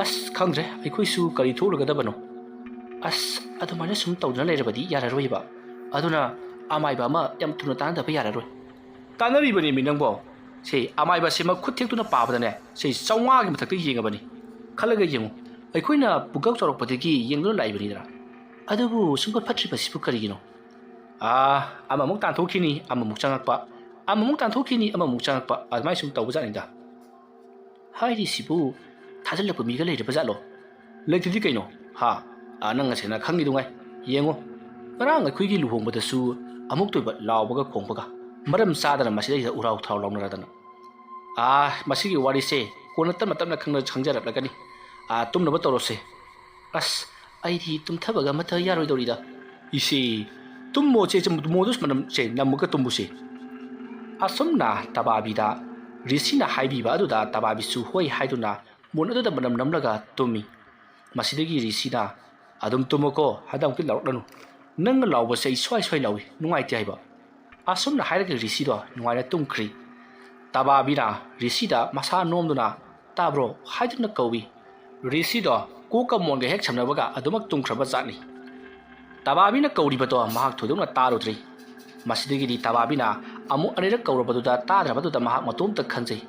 ꯑꯁ, ꯈꯪꯗ꯭ꯔꯦ, ꯑꯩꯈꯣꯏꯁꯨ ꯀꯔꯤ ꯊꯣꯛꯂꯒꯗꯕꯅꯣ꯫ ꯑꯁ, ꯑꯗꯨꯃꯥꯏꯅ ꯁꯨꯝ ꯇꯧꯗꯨꯅ ꯂꯩꯔꯕꯗꯤ ꯌꯥꯔꯔꯣꯏꯕ꯫ ꯑꯗꯨꯅ ꯑꯃꯥꯏꯕ ꯑꯃ ꯌꯥꯝ ꯊꯨꯅ ꯇꯥꯟꯅꯗꯕ ꯌꯥꯔꯔꯣꯏ꯫ ꯇꯥꯟꯅꯔꯤꯕꯅꯦꯃꯤ ꯅꯪꯕꯣ꯫ ꯁꯤ ꯑꯃꯥꯏꯕꯁꯦ ꯃꯈꯨꯠ ꯊꯦꯛꯇꯨꯅ ꯄꯥꯕꯗꯅꯦ, ꯁꯤ ꯆꯥꯝꯃꯉꯥꯒꯤ ꯃꯊꯛꯇ ꯌꯦꯡꯉꯕꯅꯤ꯫ ꯈꯜꯂꯒ ꯌꯦꯡꯉꯨ, ꯑꯩꯈꯣꯏꯅ ꯄꯨꯡꯀꯛ ꯆꯥꯎꯔꯛꯄꯗꯒꯤ ꯌꯦꯡꯗꯨꯅ ꯂꯥꯛꯏꯕꯅꯤꯗꯅ꯫ ꯑꯗꯨꯕꯨ ꯁꯨꯡꯐꯠ ꯐꯠꯇ꯭ꯔꯤꯕꯁꯤꯕꯨ ꯀꯔꯤꯒꯤꯅꯣ? ꯑꯥ, ꯑꯃꯃꯨꯛ ꯇꯥꯟꯊꯣꯛꯈꯤꯅꯤ, ꯑꯃꯃꯨꯛ ꯆꯪꯉꯛꯄ, ꯑꯃꯃꯨꯛ ꯇꯥꯟꯊꯣꯛꯈꯤꯅꯤ, ꯑꯃꯃꯨꯛ ꯆꯪꯉꯛꯄ, ꯑꯗꯨꯃꯥꯏꯅ ꯁꯨꯝ ꯇꯧꯕꯖꯥꯠꯅꯤꯗ꯫ ꯍꯥꯏꯔꯤꯁꯤꯕꯨ ꯊꯥꯖꯤꯜꯂꯛꯄ ꯃꯤꯒ ꯂꯩꯔꯕ ꯖꯥꯠꯂꯣ? ꯂꯩꯇꯗꯤ ꯀꯩꯅꯣ? ꯍꯥ? ꯑꯥ, ꯅꯪ ꯉꯁꯤꯅ ꯈꯪꯉꯤꯗꯨꯉꯥꯏ꯫ ꯌꯦꯡꯉꯣ, ꯉꯔꯥꯡ ꯑꯩꯈꯣꯏꯒꯤ ꯂꯨꯍꯣꯡꯕꯗꯁꯨ ꯑꯃꯨꯛꯇꯣꯏꯕ ꯂꯥꯎꯕꯒ ꯈꯣꯡꯕꯒ꯫ ꯃꯔꯝ ꯆꯥꯗꯅ ꯃꯁꯤꯗꯩꯗ ꯎꯔꯥꯎ ꯊꯔꯥꯎ ꯂꯥꯎꯅꯔꯗꯅ꯫ ꯑꯥ, ꯃꯁꯤꯒꯤ ꯋꯥꯔꯤꯁꯦ ꯀꯣꯟꯅ ꯇꯞꯅ ꯇꯞꯅ ꯈꯪꯅ ꯈꯪꯖꯔꯛꯂꯒꯅꯤ꯫ ꯑꯥ, ꯇꯨꯝꯅꯕ ꯇꯧꯔꯁꯦ꯫ ꯑꯁ, ꯑꯩꯗꯤ ꯇꯨꯝꯊꯕꯒ ꯑꯃꯠꯇ ꯌꯥꯔꯣꯏꯗꯧꯔꯤꯗ꯫ ꯏꯁꯦ, ꯇꯨꯝꯃꯣ ꯆꯦ, ꯆꯦ, ꯇꯨꯝꯃꯣ ꯑꯗꯨ ꯁꯨꯃꯥꯏꯅ ꯆꯦ, ꯅꯝꯃꯒ ꯇꯨꯝꯕꯨꯁꯦ꯫ ꯑꯁꯨꯝꯅ ꯇꯕꯥꯕꯤꯗ ꯔꯤꯁꯤꯅ ꯍꯥꯏꯕꯤꯕ ꯑꯗꯨꯗ ꯇꯕꯥꯕꯤꯁꯨ ꯍꯣꯏ ꯍꯥꯏꯗꯨꯅ ꯃꯣꯟ ꯑꯗꯨꯗ ꯃꯅꯝ ꯅꯝꯂꯒ ꯇꯨꯝꯃꯤ꯫ ꯃꯁꯤꯗꯒꯤ ꯔꯤꯁꯤꯅ, "ꯑꯗꯨꯝ ꯇꯨꯝꯃꯣꯀꯣ, ꯍꯟꯗꯛꯃꯨꯛꯇꯤ ꯂꯥꯎꯔꯛꯂꯅꯨ꯫ ꯅꯪꯅ ꯂꯥꯎꯕꯁꯦ ꯑꯩ ꯁ꯭ꯋꯥꯏ ꯁ꯭ꯋꯥꯏ ꯂꯥꯎꯏ, ꯅꯨꯡꯉꯥꯏꯇꯦ ꯍꯥꯏꯕ"꯫ ꯑꯁꯨꯝꯅ ꯍꯥꯏꯔꯒ ꯔꯤꯁꯤꯗꯣ ꯅꯨꯡꯉꯥꯏꯅ ꯇꯨꯝꯈ꯭ꯔꯤ꯫ ꯇꯕꯥꯕꯤꯅ ꯔꯤꯁꯤꯗ ꯃꯁꯥ ꯅꯣꯝꯗꯨꯅ "ꯇꯥꯕ꯭ꯔꯣ?" ꯍꯥꯏꯗꯨꯅ ꯀꯧꯏ꯫ ꯔꯤꯁꯤꯗꯣ ꯀꯣꯛꯀ ꯃꯣꯟꯒ ꯍꯦꯛ ꯁꯝꯅꯕꯒ ꯑꯗꯨꯃꯛ ꯇꯨꯝꯈ꯭ꯔꯕ ꯖꯥꯠꯅꯤ꯫ ꯇꯕꯥꯕꯤꯅ ꯀꯧꯔꯤꯕꯗꯣ ꯃꯍꯥꯛ ꯊꯣꯏꯗꯣꯛꯅ ꯇꯥꯔꯨꯗ꯭ꯔꯤ꯫ ꯃꯁꯤꯗꯒꯤꯗꯤ ꯇꯕꯥꯕꯤꯅ ꯑꯃꯨꯛ ꯑꯅꯤꯔꯛ ꯀꯧꯔꯕꯗꯨꯗ ꯇꯥꯗ꯭ꯔꯕꯗꯨꯗ ꯃꯍꯥꯛ ꯃꯇꯣꯝꯇ ꯈꯟꯖꯩ,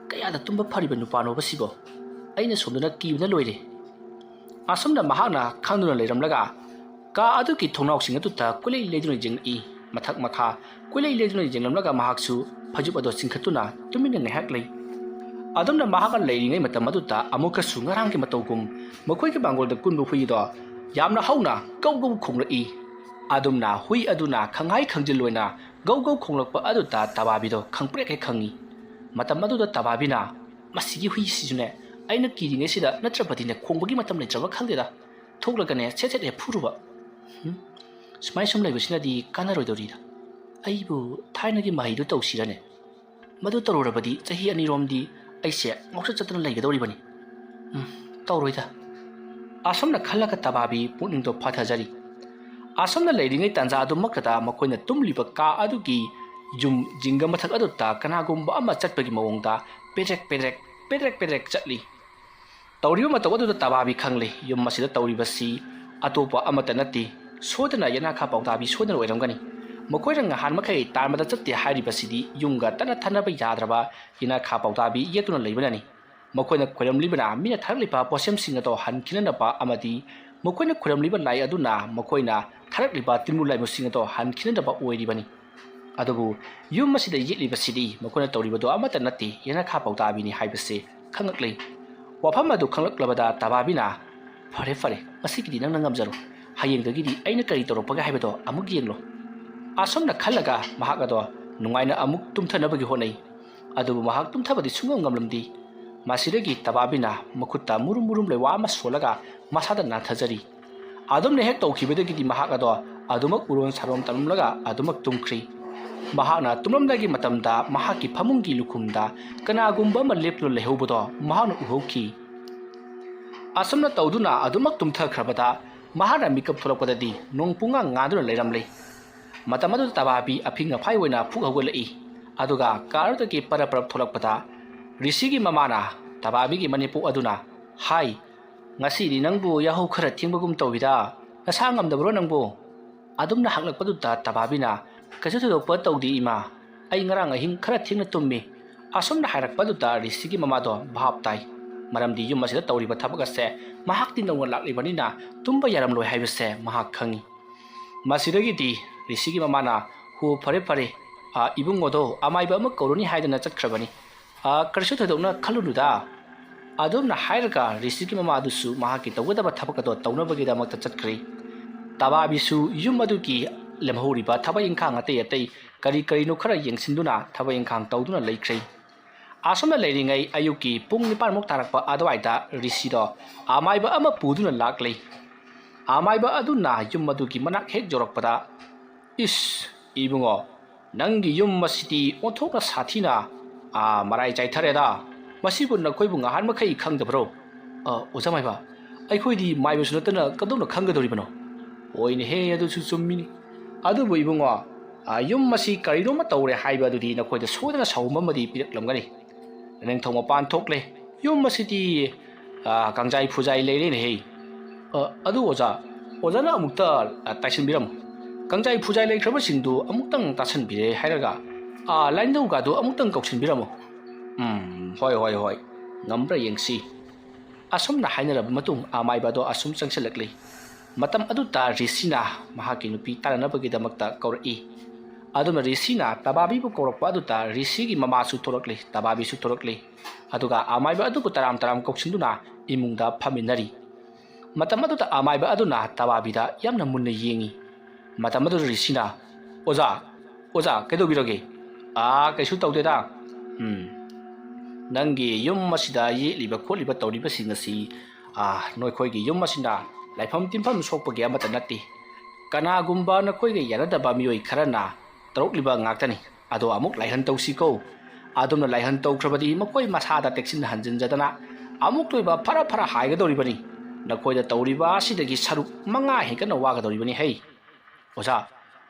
"ꯀꯌꯥꯗ ꯇꯨꯝꯕ ꯐꯔꯤꯕ ꯅꯨꯄꯥꯅꯣꯕ ꯁꯤꯕꯣ? ꯑꯩꯅ ꯁꯣꯝꯗꯅ ꯀꯤꯕꯅ ꯂꯣꯏꯔꯦ"꯫ ꯑꯁꯨꯝꯅ ꯃꯍꯥꯛꯅ ꯈꯪꯗꯨꯅ ꯂꯩꯔꯝꯂꯒ ꯀꯥ ꯑꯗꯨꯒꯤ ꯊꯣꯡꯅꯥꯎꯁꯤꯡ ꯑꯗꯨꯗ ꯀꯣꯏꯂꯩ ꯂꯩꯗꯨꯅ ꯌꯦꯡꯂꯛꯏ꯫ ꯃꯊꯛ ꯃꯈꯥ ꯀꯣꯏꯂꯩ ꯂꯩꯗꯨꯅ ꯌꯦꯡꯂꯝꯂꯒ ꯃꯍꯥꯛꯁꯨ ꯐꯩꯖꯨꯞ ꯑꯗꯨ ꯆꯤꯡꯈꯠꯇꯨꯅ ꯇꯨꯃꯤꯟꯅ ꯉꯥꯏꯍꯥꯛ ꯂꯩ꯫ ꯑꯗꯨꯝꯅ ꯃꯍꯥꯛꯅ ꯂꯩꯔꯤꯉꯩ ꯃꯇꯝ ꯑꯗꯨꯗ ꯑꯃꯨꯛꯀꯁꯨ ꯉꯔꯥꯡꯒꯤ ꯃꯇꯧꯒꯨꯝ ꯃꯈꯣꯏꯒꯤ ꯃꯥꯡꯒꯣꯜꯗ ꯀꯨꯟꯕ ꯍꯨꯏꯗꯣ ꯌꯥꯝꯅ ꯍꯧꯅ ꯒꯧ ꯒꯧ ꯈꯣꯡꯂꯛꯏ꯫ ꯑꯗꯨꯝꯅ ꯍꯨꯏ ꯑꯗꯨꯅ ꯈꯪꯍꯥꯏ ꯈꯪꯖꯤꯜ ꯑꯣꯏꯅ ꯒꯧ ꯒꯧ ꯈꯣꯡꯂꯛꯄ ꯑꯗꯨꯗ ꯇꯕꯥꯕꯤꯗꯣ ꯈꯪꯄ꯭ꯔꯦꯛ ꯍꯦꯛ ꯈꯪꯉꯤ꯫ ꯃꯇꯝ ꯑꯗꯨꯗ ꯇꯕꯥꯕꯤꯅ, "ꯃꯁꯤꯒꯤ ꯍꯨꯏꯁꯤꯁꯨꯅꯦ, ꯑꯩꯅ ꯀꯤꯔꯤꯉꯩꯁꯤꯗ ꯅꯠꯇ꯭ꯔꯕꯗꯤꯅꯦ ꯈꯣꯡꯕꯒꯤ ꯃꯇꯝ ꯂꯩꯇ꯭ꯔꯕ ꯈꯪꯗꯦꯗ꯫ ꯊꯣꯛꯂꯒꯅꯦ ꯁꯦꯠ ꯁꯦꯠ ꯍꯦꯛ ꯐꯨꯔꯨꯕ꯫ ꯍꯨꯝ, ꯁꯨꯃꯥꯏ ꯁꯨꯝ ꯂꯩꯕꯁꯤꯅꯗꯤ ꯀꯥꯟꯅꯔꯣꯏꯗꯧꯔꯤꯗ꯫ ꯑꯩꯕꯨ ꯊꯥꯏꯅꯒꯤ ꯃꯍꯩꯗꯨ ꯇꯧꯁꯤꯔꯅꯦ? ꯃꯗꯨ ꯇꯧꯔꯨꯔꯕꯗꯤ ꯆꯍꯤ ꯑꯅꯤꯔꯣꯝꯗꯤ ꯑꯩꯁꯦ ꯉꯥꯎꯆꯠ ꯆꯠꯇꯅ ꯂꯩꯒꯗꯧꯔꯤꯕꯅꯤ꯫ ꯎꯝ, ꯇꯧꯔꯣꯏꯗ"꯫ ꯑꯁꯨꯝꯅ ꯈꯜꯂꯒ ꯇꯕꯥꯕꯤ ꯄꯨꯛꯅꯤꯡꯗꯣ ꯐꯥꯊꯖꯔꯤ꯫ ꯑꯁꯨꯝꯅ ꯂꯩꯔꯤꯉꯩ ꯇꯥꯟꯖꯥ ꯑꯗꯨꯃꯛꯇꯗ ꯃꯈꯣꯏꯅ ꯇꯨꯝꯂꯤꯕ ꯀꯥ ꯑꯗꯨꯒꯤ ꯌꯨꯝ ꯖꯤꯡꯒ ꯃꯊꯛ ꯑꯗꯨꯗ ꯀꯅꯥꯒꯨꯝꯕ ꯑꯃ ꯆꯠꯄꯒꯤ ꯃꯑꯣꯡꯗ ꯄꯦꯗ꯭ꯔꯦꯛ ꯄꯦꯗ꯭ꯔꯦꯛ, ꯄꯦꯗ꯭ꯔꯦꯛ ꯄꯦꯗ꯭ꯔꯦꯛ ꯆꯠꯂꯤ꯫ ꯇꯧꯔꯤꯕ ꯃꯇꯧ ꯑꯗꯨꯗ ꯇꯕꯥꯕꯤ ꯈꯪꯂꯦ, ꯌꯨꯝ ꯑꯁꯤꯗ ꯇꯧꯔꯤꯕꯁꯤ ꯑꯇꯣꯞꯄ ꯑꯃꯠꯇ ꯅꯠꯇꯦ, ꯁꯣꯏꯗꯅ ꯌꯦꯅꯈꯥ ꯄꯥꯎꯇꯥꯕꯤ ꯁꯣꯏꯗꯅ ꯑꯣꯏꯔꯝꯒꯅꯤ꯫ ꯃꯈꯣꯏꯅ ꯉꯍꯥꯟ ꯃꯈꯩ ꯇꯥꯟꯕꯗ ꯆꯠꯇꯦ ꯍꯥꯏꯔꯤꯕꯁꯤꯗꯤ ꯌꯨꯝꯒ ꯇꯠꯅ ꯊꯥꯅꯕ ꯌꯥꯗ꯭ꯔꯕ ꯌꯦꯅꯈꯥ ꯄꯥꯎꯇꯥꯕꯤ ꯌꯦꯛꯇꯨꯅ ꯂꯩꯕꯅꯅꯤ꯫ ꯃꯈꯣꯏꯅ ꯈꯣꯏꯔꯝꯂꯤꯕꯅ ꯃꯤꯅ ꯊꯥꯔꯛꯂꯤꯕ ꯄꯣꯠꯁꯦꯝꯁꯤꯡ ꯑꯗꯣ ꯍꯟꯈꯤꯅꯅꯕ ꯑꯃꯗꯤ ꯃꯈꯣꯏꯅ ꯈꯣꯏꯔꯝꯂꯤꯕ ꯂꯥꯏ ꯑꯗꯨꯅ ꯃꯈꯣꯏꯅ ꯊꯥꯔꯛꯂꯤꯕ ꯇꯤꯟꯃꯨ ꯂꯥꯏꯃꯨꯁꯤꯡ ꯑꯗꯣ ꯍꯟꯈꯤꯅꯅꯕ ꯑꯣꯏꯔꯤꯕꯅꯤ꯫ ꯑꯗꯨꯕꯨ ꯌꯨꯝ ꯑꯁꯤꯗ ꯌꯦꯛꯂꯤꯕꯁꯤꯗꯤ ꯃꯈꯣꯏꯅ ꯇꯧꯔꯤꯕꯗꯣ ꯑꯃꯠꯇ ꯅꯠꯇꯦ, ꯌꯦꯅꯈꯥ ꯄꯥꯎꯇꯥꯕꯤꯅꯤ ꯍꯥꯏꯕꯁꯦ ꯈꯪꯂꯛꯂꯦ꯫ ꯋꯥꯐꯝ ꯑꯗꯨ ꯈꯪꯂꯛꯂꯕꯗ ꯇꯕꯥꯕꯤꯅ, "ꯐꯔꯦ, ꯐꯔꯦ, ꯉꯁꯤꯒꯤꯗꯤ ꯅꯪꯅ ꯉꯝꯖꯔꯣ꯫ ꯍꯌꯦꯡꯗꯒꯤꯗꯤ ꯑꯩꯅ ꯀꯔꯤ ꯇꯧꯔꯛꯄꯒꯦ ꯍꯥꯏꯕꯗꯣ ꯑꯃꯨꯛ ꯌꯦꯡꯂꯣ"꯫ ꯑꯁꯨꯝꯅ ꯈꯜꯂꯒ ꯃꯍꯥꯛ ꯑꯗꯣ ꯅꯨꯡꯉꯥꯏꯅ ꯑꯃꯨꯛ ꯇꯨꯝꯊꯅꯕꯒꯤ ꯍꯣꯠꯅꯩ꯫ ꯑꯗꯨꯕꯨ ꯃꯍꯥꯛ ꯇꯨꯝꯊꯕꯗꯤ ꯁꯨꯡꯉꯝ ꯉꯝꯂꯝꯗꯦ꯫ ꯃꯁꯤꯗꯒꯤ ꯇꯕꯥꯕꯤꯅ ꯃꯈꯨꯠꯇ ꯃꯨꯔꯨꯝ ꯃꯨꯔꯨꯝ ꯂꯩꯋꯥ ꯑꯃ ꯁꯣꯜꯂꯒ ꯃꯁꯥꯗ ꯅꯥꯟꯊꯖꯔꯤ꯫ ꯑꯗꯨꯝꯅ ꯍꯦꯛ ꯇꯧꯈꯤꯕꯗꯒꯤꯗꯤ ꯃꯍꯥꯛ ꯑꯗꯣ ꯑꯗꯨꯃꯛ ꯎꯔꯣꯟ ꯁꯥꯔꯣꯟ ꯇꯝꯂꯝꯂꯒ ꯑꯗꯨꯃꯛ ꯇꯨꯝꯈ꯭ꯔꯤ꯫ ꯃꯍꯥꯛꯅ ꯇꯨꯝꯂꯝꯗꯥꯏꯒꯤ ꯃꯇꯝꯗ ꯃꯍꯥꯛꯀꯤ ꯐꯃꯨꯡꯒꯤ ꯂꯨꯈꯨꯝꯗ ꯀꯅꯥꯒꯨꯝꯕ ꯑꯃ ꯂꯦꯞꯇꯨꯅ ꯂꯩꯍꯧꯕꯗꯣ ꯃꯍꯥꯛꯅ ꯎꯍꯧꯈꯤ꯫ ꯑꯁꯨꯝꯅ ꯇꯧꯗꯨꯅ ꯑꯗꯨꯃꯛ ꯇꯨꯝꯊꯈ꯭ꯔꯕꯗ ꯃꯍꯥꯛꯅ ꯃꯤꯀꯞ ꯊꯣꯛꯂꯛꯄꯗꯗꯤ ꯅꯣꯡ ꯄꯨꯡꯉꯥ ꯉꯥꯗꯨꯅ ꯂꯩꯔꯝꯂꯦ꯫ ꯃꯇꯝ ꯑꯗꯨꯗ ꯇꯕꯥꯕꯤ ꯑꯐꯤꯡ ꯑꯐꯥꯏ ꯑꯣꯏꯅ ꯐꯨꯛ ꯍꯧꯒꯠꯂꯛꯏ꯫ ꯑꯗꯨꯒ ꯀꯥꯔꯗꯒꯤ ꯄꯔꯞ ꯄꯔꯞ ꯊꯣꯛꯂꯛꯄꯗ ꯔꯤꯁꯤꯒꯤ ꯃꯃꯥꯅ ꯇꯕꯥꯕꯤꯒꯤ ꯃꯅꯦꯝꯄꯣꯛ ꯑꯗꯨꯅ ꯍꯥꯏ, "ꯉꯁꯤꯗꯤ ꯅꯪꯕꯨ ꯌꯥꯍꯧ ꯈꯔ ꯊꯦꯡꯕꯒꯨꯝ ꯇꯧꯏꯗ, ꯅꯁꯥ ꯉꯝꯗꯕ꯭ꯔꯣ ꯅꯪꯕꯨ?" ꯑꯗꯨꯝꯅ ꯍꯪꯂꯛꯄꯗꯨꯗ ꯇꯕꯥꯕꯤꯅ, "ꯀꯩꯁꯨ ꯊꯣꯏꯗꯣꯛꯄ ꯇꯧꯗꯦ ꯏꯃꯥ, ꯑꯩ ꯉꯔꯥꯡ ꯑꯍꯤꯡ ꯈꯔ ꯊꯦꯡꯅ ꯇꯨꯝꯃꯤ꯫" ꯑꯁꯨꯝꯅ ꯍꯥꯏꯔꯛꯄꯗꯨꯗ ꯔꯤꯁꯤꯒꯤ ꯃꯃꯥꯗꯣ ꯚꯥꯞ ꯇꯥꯏ꯫ ꯃꯔꯝꯗꯤ ꯌꯨꯝ ꯑꯁꯤꯗ ꯇꯧꯔꯤꯕ ꯊꯕꯛ ꯑꯁꯦ ꯃꯍꯥꯛꯇꯤ ꯅꯧꯅ ꯂꯥꯛꯂꯤꯕꯅꯤꯅ ꯇꯨꯝꯕ ꯌꯥꯔꯝꯂꯣꯏ ꯍꯥꯏꯕꯁꯦ ꯃꯍꯥꯛ ꯈꯪꯏ꯫ ꯃꯁꯤꯗꯒꯤꯗꯤ ꯔꯤꯁꯤꯒꯤ ꯃꯃꯥꯅ, "ꯍꯣ, ꯐꯔꯦ ꯐꯔꯦ, ꯑ, ꯏꯕꯨꯡꯉꯣꯗꯣ ꯑꯃꯥꯏꯕ ꯑꯃ ꯀꯧꯔꯨꯅꯤ ꯍꯥꯏꯗꯅ ꯆꯠꯈ꯭ꯔꯕꯅꯤ꯫ ꯑ, ꯀꯔꯤꯁꯨ ꯊꯣꯏꯗꯣꯛꯅ ꯈꯜꯂꯨꯅꯨꯗ꯫" ꯑꯗꯨꯝꯅ ꯍꯥꯏꯔꯒ ꯔꯤꯁꯤꯒꯤ ꯃꯃꯥꯗꯨꯁꯨ ꯃꯍꯥꯛꯀꯤ ꯇꯧꯒꯗꯕ ꯊꯕꯛ ꯑꯗꯣ ꯇꯧꯅꯕꯒꯤꯗꯃꯛꯇ ꯆꯠꯈ꯭ꯔꯦ꯫ ꯇꯕꯥꯕꯤꯁꯨ ꯌꯨꯝ ꯑꯗꯨꯒꯤ ꯂꯦꯝꯍꯧꯔꯤꯕ ꯊꯕꯛ ꯏꯪꯈꯥꯡ ꯑꯇꯩ ꯑꯇꯩ ꯀꯔꯤ ꯀꯔꯤꯅꯣ ꯈꯔ ꯌꯦꯡꯁꯤꯟꯗꯨꯅ ꯊꯕꯛ ꯏꯪꯈꯥꯡ ꯇꯧꯗꯨꯅ ꯂꯩꯈ꯭ꯔꯦ꯫ ꯑꯁꯨꯝꯅ ꯂꯩꯔꯤꯉꯩ ꯑꯌꯨꯛꯀꯤ ꯄꯨꯡ ꯅꯤꯄꯥꯟꯃꯨꯛ ꯇꯥꯔꯛꯄ ꯑꯗꯨꯋꯥꯏꯗ ꯔꯤꯁꯤꯗꯣ ꯑꯃꯥꯏꯕ ꯑꯃ ꯄꯨꯗꯨꯅ ꯂꯥꯛꯂꯦ꯫ ꯑꯃꯥꯏꯕ ꯑꯗꯨꯅ ꯌꯨꯝ ꯑꯗꯨꯒꯤ ꯃꯅꯥꯛ ꯍꯦꯛ ꯌꯧꯔꯛꯄꯗ, "ꯏꯁ, ꯏꯕꯨꯡꯉꯣ, ꯅꯪꯒꯤ ꯌꯨꯝ ꯑꯁꯤꯗꯤ ꯑꯣꯟꯊꯣꯛꯅ ꯁꯥꯊꯤꯅ, ꯑꯥ, ꯃꯔꯥꯏ ꯆꯥꯏꯊꯔꯦꯗ꯫ ꯃꯁꯤꯕꯨ ꯅꯈꯣꯏꯕꯨ ꯉꯍꯥꯟ ꯃꯈꯩ ꯈꯪꯗꯕ꯭ꯔꯣ?" "ꯑ, ꯑꯣꯖꯥ ꯃꯥꯏꯕ, ꯑꯩꯈꯣꯏꯗꯤ ꯃꯥꯏꯕꯁꯨ ꯅꯠꯇꯅ ꯀꯝꯗꯧꯅ ꯈꯪꯒꯗꯧꯔꯤꯕꯅꯣ?" "ꯍꯣꯏꯅꯦꯍꯦ, ꯑꯗꯨꯁꯨ ꯆꯨꯝꯃꯤꯅꯤ꯫ ꯑꯗꯨꯕꯨ ꯏꯕꯨꯡꯉꯣ, ꯑ, ꯌꯨꯝ ꯑꯁꯤ ꯀꯔꯤꯅꯣꯝꯃ ꯇꯧꯔꯦ ꯍꯥꯏꯕ ꯑꯗꯨꯗꯤ ꯅꯈꯣꯏꯗ ꯁꯣꯏꯗꯅ ꯁꯥꯎꯝ ꯑꯃꯗꯤ ꯄꯤꯔꯛꯂꯝꯒꯅꯤ꯫ ꯅꯤꯡꯊꯧ ꯃꯄꯥꯟ ꯊꯣꯛꯂꯦ꯫ ꯌꯨꯝ ꯑꯁꯤꯗꯤ, ꯑ, ꯀꯥꯡꯖꯥꯏ ꯐꯨꯖꯥꯏ ꯂꯩꯔꯦꯅꯦꯍꯦ꯫" "ꯑ, ꯑꯗꯨ ꯑꯣꯖꯥ, ꯑꯣꯖꯥꯅ ꯑꯃꯨꯛꯇ, ꯑ, ꯇꯥꯏꯁꯤꯟꯕꯤꯔꯝꯃꯨ꯫ ꯀꯥꯡꯖꯥꯏ ꯐꯨꯖꯥꯏ ꯂꯩꯈ꯭ꯔꯕꯁꯤꯡꯗꯨ ꯑꯃꯨꯛꯇꯪ ꯇꯥꯁꯤꯟꯕꯤꯔꯦ ꯍꯥꯏꯔꯒ, ꯑ, ꯂꯥꯏꯅꯤꯡꯊꯧꯒꯥꯗꯨ ꯑꯃꯨꯛꯇꯪ ꯀꯧꯁꯤꯟꯕꯤꯔꯝꯃꯨ꯫" "ꯎꯝ, ꯍꯣꯏ, ꯍꯣꯏ, ꯍꯣꯏ꯫ ꯉꯝꯕ꯭ꯔꯥ ꯌꯦꯡꯁꯤ꯫" ꯑꯁꯨꯝꯅ ꯍꯥꯏꯅꯔꯕ ꯃꯇꯨꯡ ꯑꯃꯥꯏꯕ ꯑꯗꯣ ꯑꯁꯨꯝ ꯆꯪꯁꯤꯜꯂꯛꯂꯤ꯫ ꯃꯇꯝ ꯑꯗꯨꯗ ꯔꯤꯁꯤꯅ ꯃꯍꯥꯛꯀꯤ ꯅꯨꯄꯤ ꯇꯥꯟꯅꯅꯕꯒꯤꯗꯃꯛꯇ ꯀꯧꯔꯛꯏ꯫ ꯑꯗꯨꯅ ꯔꯤꯁꯤꯅ ꯇꯕꯥꯕꯤꯕꯨ ꯀꯧꯔꯛꯄ ꯑꯗꯨꯗ ꯔꯤꯁꯤꯒꯤ ꯃꯃꯥꯁꯨ ꯊꯣꯛꯂꯛꯂꯤ, ꯇꯕꯥꯕꯤꯁꯨ ꯊꯣꯛꯂꯛꯂꯤ꯫ ꯑꯗꯨꯒ ꯑꯃꯥꯏꯕ ꯑꯗꯨꯕꯨ ꯇꯔꯥꯝ ꯇꯔꯥꯝ ꯀꯧꯁꯤꯟꯗꯨꯅ ꯏꯃꯨꯡꯗ ꯐꯝꯃꯤꯟꯅꯔꯤ꯫ ꯃꯇꯝ ꯑꯗꯨꯗ ꯑꯃꯥꯏꯕ ꯑꯗꯨꯅ ꯇꯕꯥꯕꯤꯗ ꯌꯥꯝꯅ ꯃꯨꯟꯅ ꯌꯦꯡꯉꯤ꯫ ꯃꯇꯝ ꯑꯗꯨꯗ ꯔꯤꯁꯤꯅ, "ꯑꯣꯖꯥ, ꯑꯣꯖꯥ, ꯀꯩꯗꯧꯕꯤꯔꯒꯦ?" "ꯑꯥ, ꯀꯩꯁꯨ ꯇꯧꯗꯦꯗ꯫ ꯎꯝ, ꯅꯪꯒꯤ ꯌꯨꯝ ꯑꯁꯤꯗ ꯌꯦꯛꯂꯤꯕ ꯈꯣꯠꯂꯤꯕ ꯇꯧꯔꯤꯕꯁꯤꯡ ꯑꯁꯤ "ꯑꯥ, ꯅꯈꯣꯏꯒꯤ ꯌꯨꯝ ꯑꯁꯤꯅ ꯂꯥꯏꯐꯝ ꯇꯤꯟꯐꯝ ꯁꯣꯛꯄꯒꯤ ꯑꯃꯠꯇ ꯅꯠꯇꯦ꯫ ꯀꯅꯥꯒꯨꯝꯕ ꯅꯈꯣꯏꯒ ꯌꯥꯅꯗꯕ ꯃꯤꯑꯣꯏ ꯈꯔꯅ ꯇꯧꯔꯛꯂꯤꯕ ꯉꯥꯛꯇꯅꯤ꯫ ꯑꯗꯣ ꯑꯃꯨꯛ ꯂꯥꯏꯍꯟ ꯇꯧꯁꯤꯀꯣ꯫ ꯑꯗꯨꯝꯅ ꯂꯥꯏꯍꯟ ꯇꯧꯈ꯭ꯔꯕꯗꯤ ꯃꯈꯣꯏ ꯃꯁꯥꯗ ꯇꯦꯛꯁꯤꯟ ꯍꯟꯖꯤꯟꯖꯗꯅ ꯑꯃꯨꯛꯇ ꯑꯣꯏꯕ ꯐꯔ ꯐꯔ ꯍꯥꯏꯒꯗꯧꯔꯤꯕꯅꯤ꯫ ꯅꯈꯣꯏꯗ ꯇꯧꯔꯤꯕ ꯑꯁꯤꯗꯒꯤ ꯁꯔꯨꯛ ꯃꯉꯥ ꯍꯦꯟꯒꯠꯅ ꯋꯥꯒꯗꯧꯔꯤꯕꯅꯤ ꯍꯩ꯫" "ꯑꯣꯖꯥ,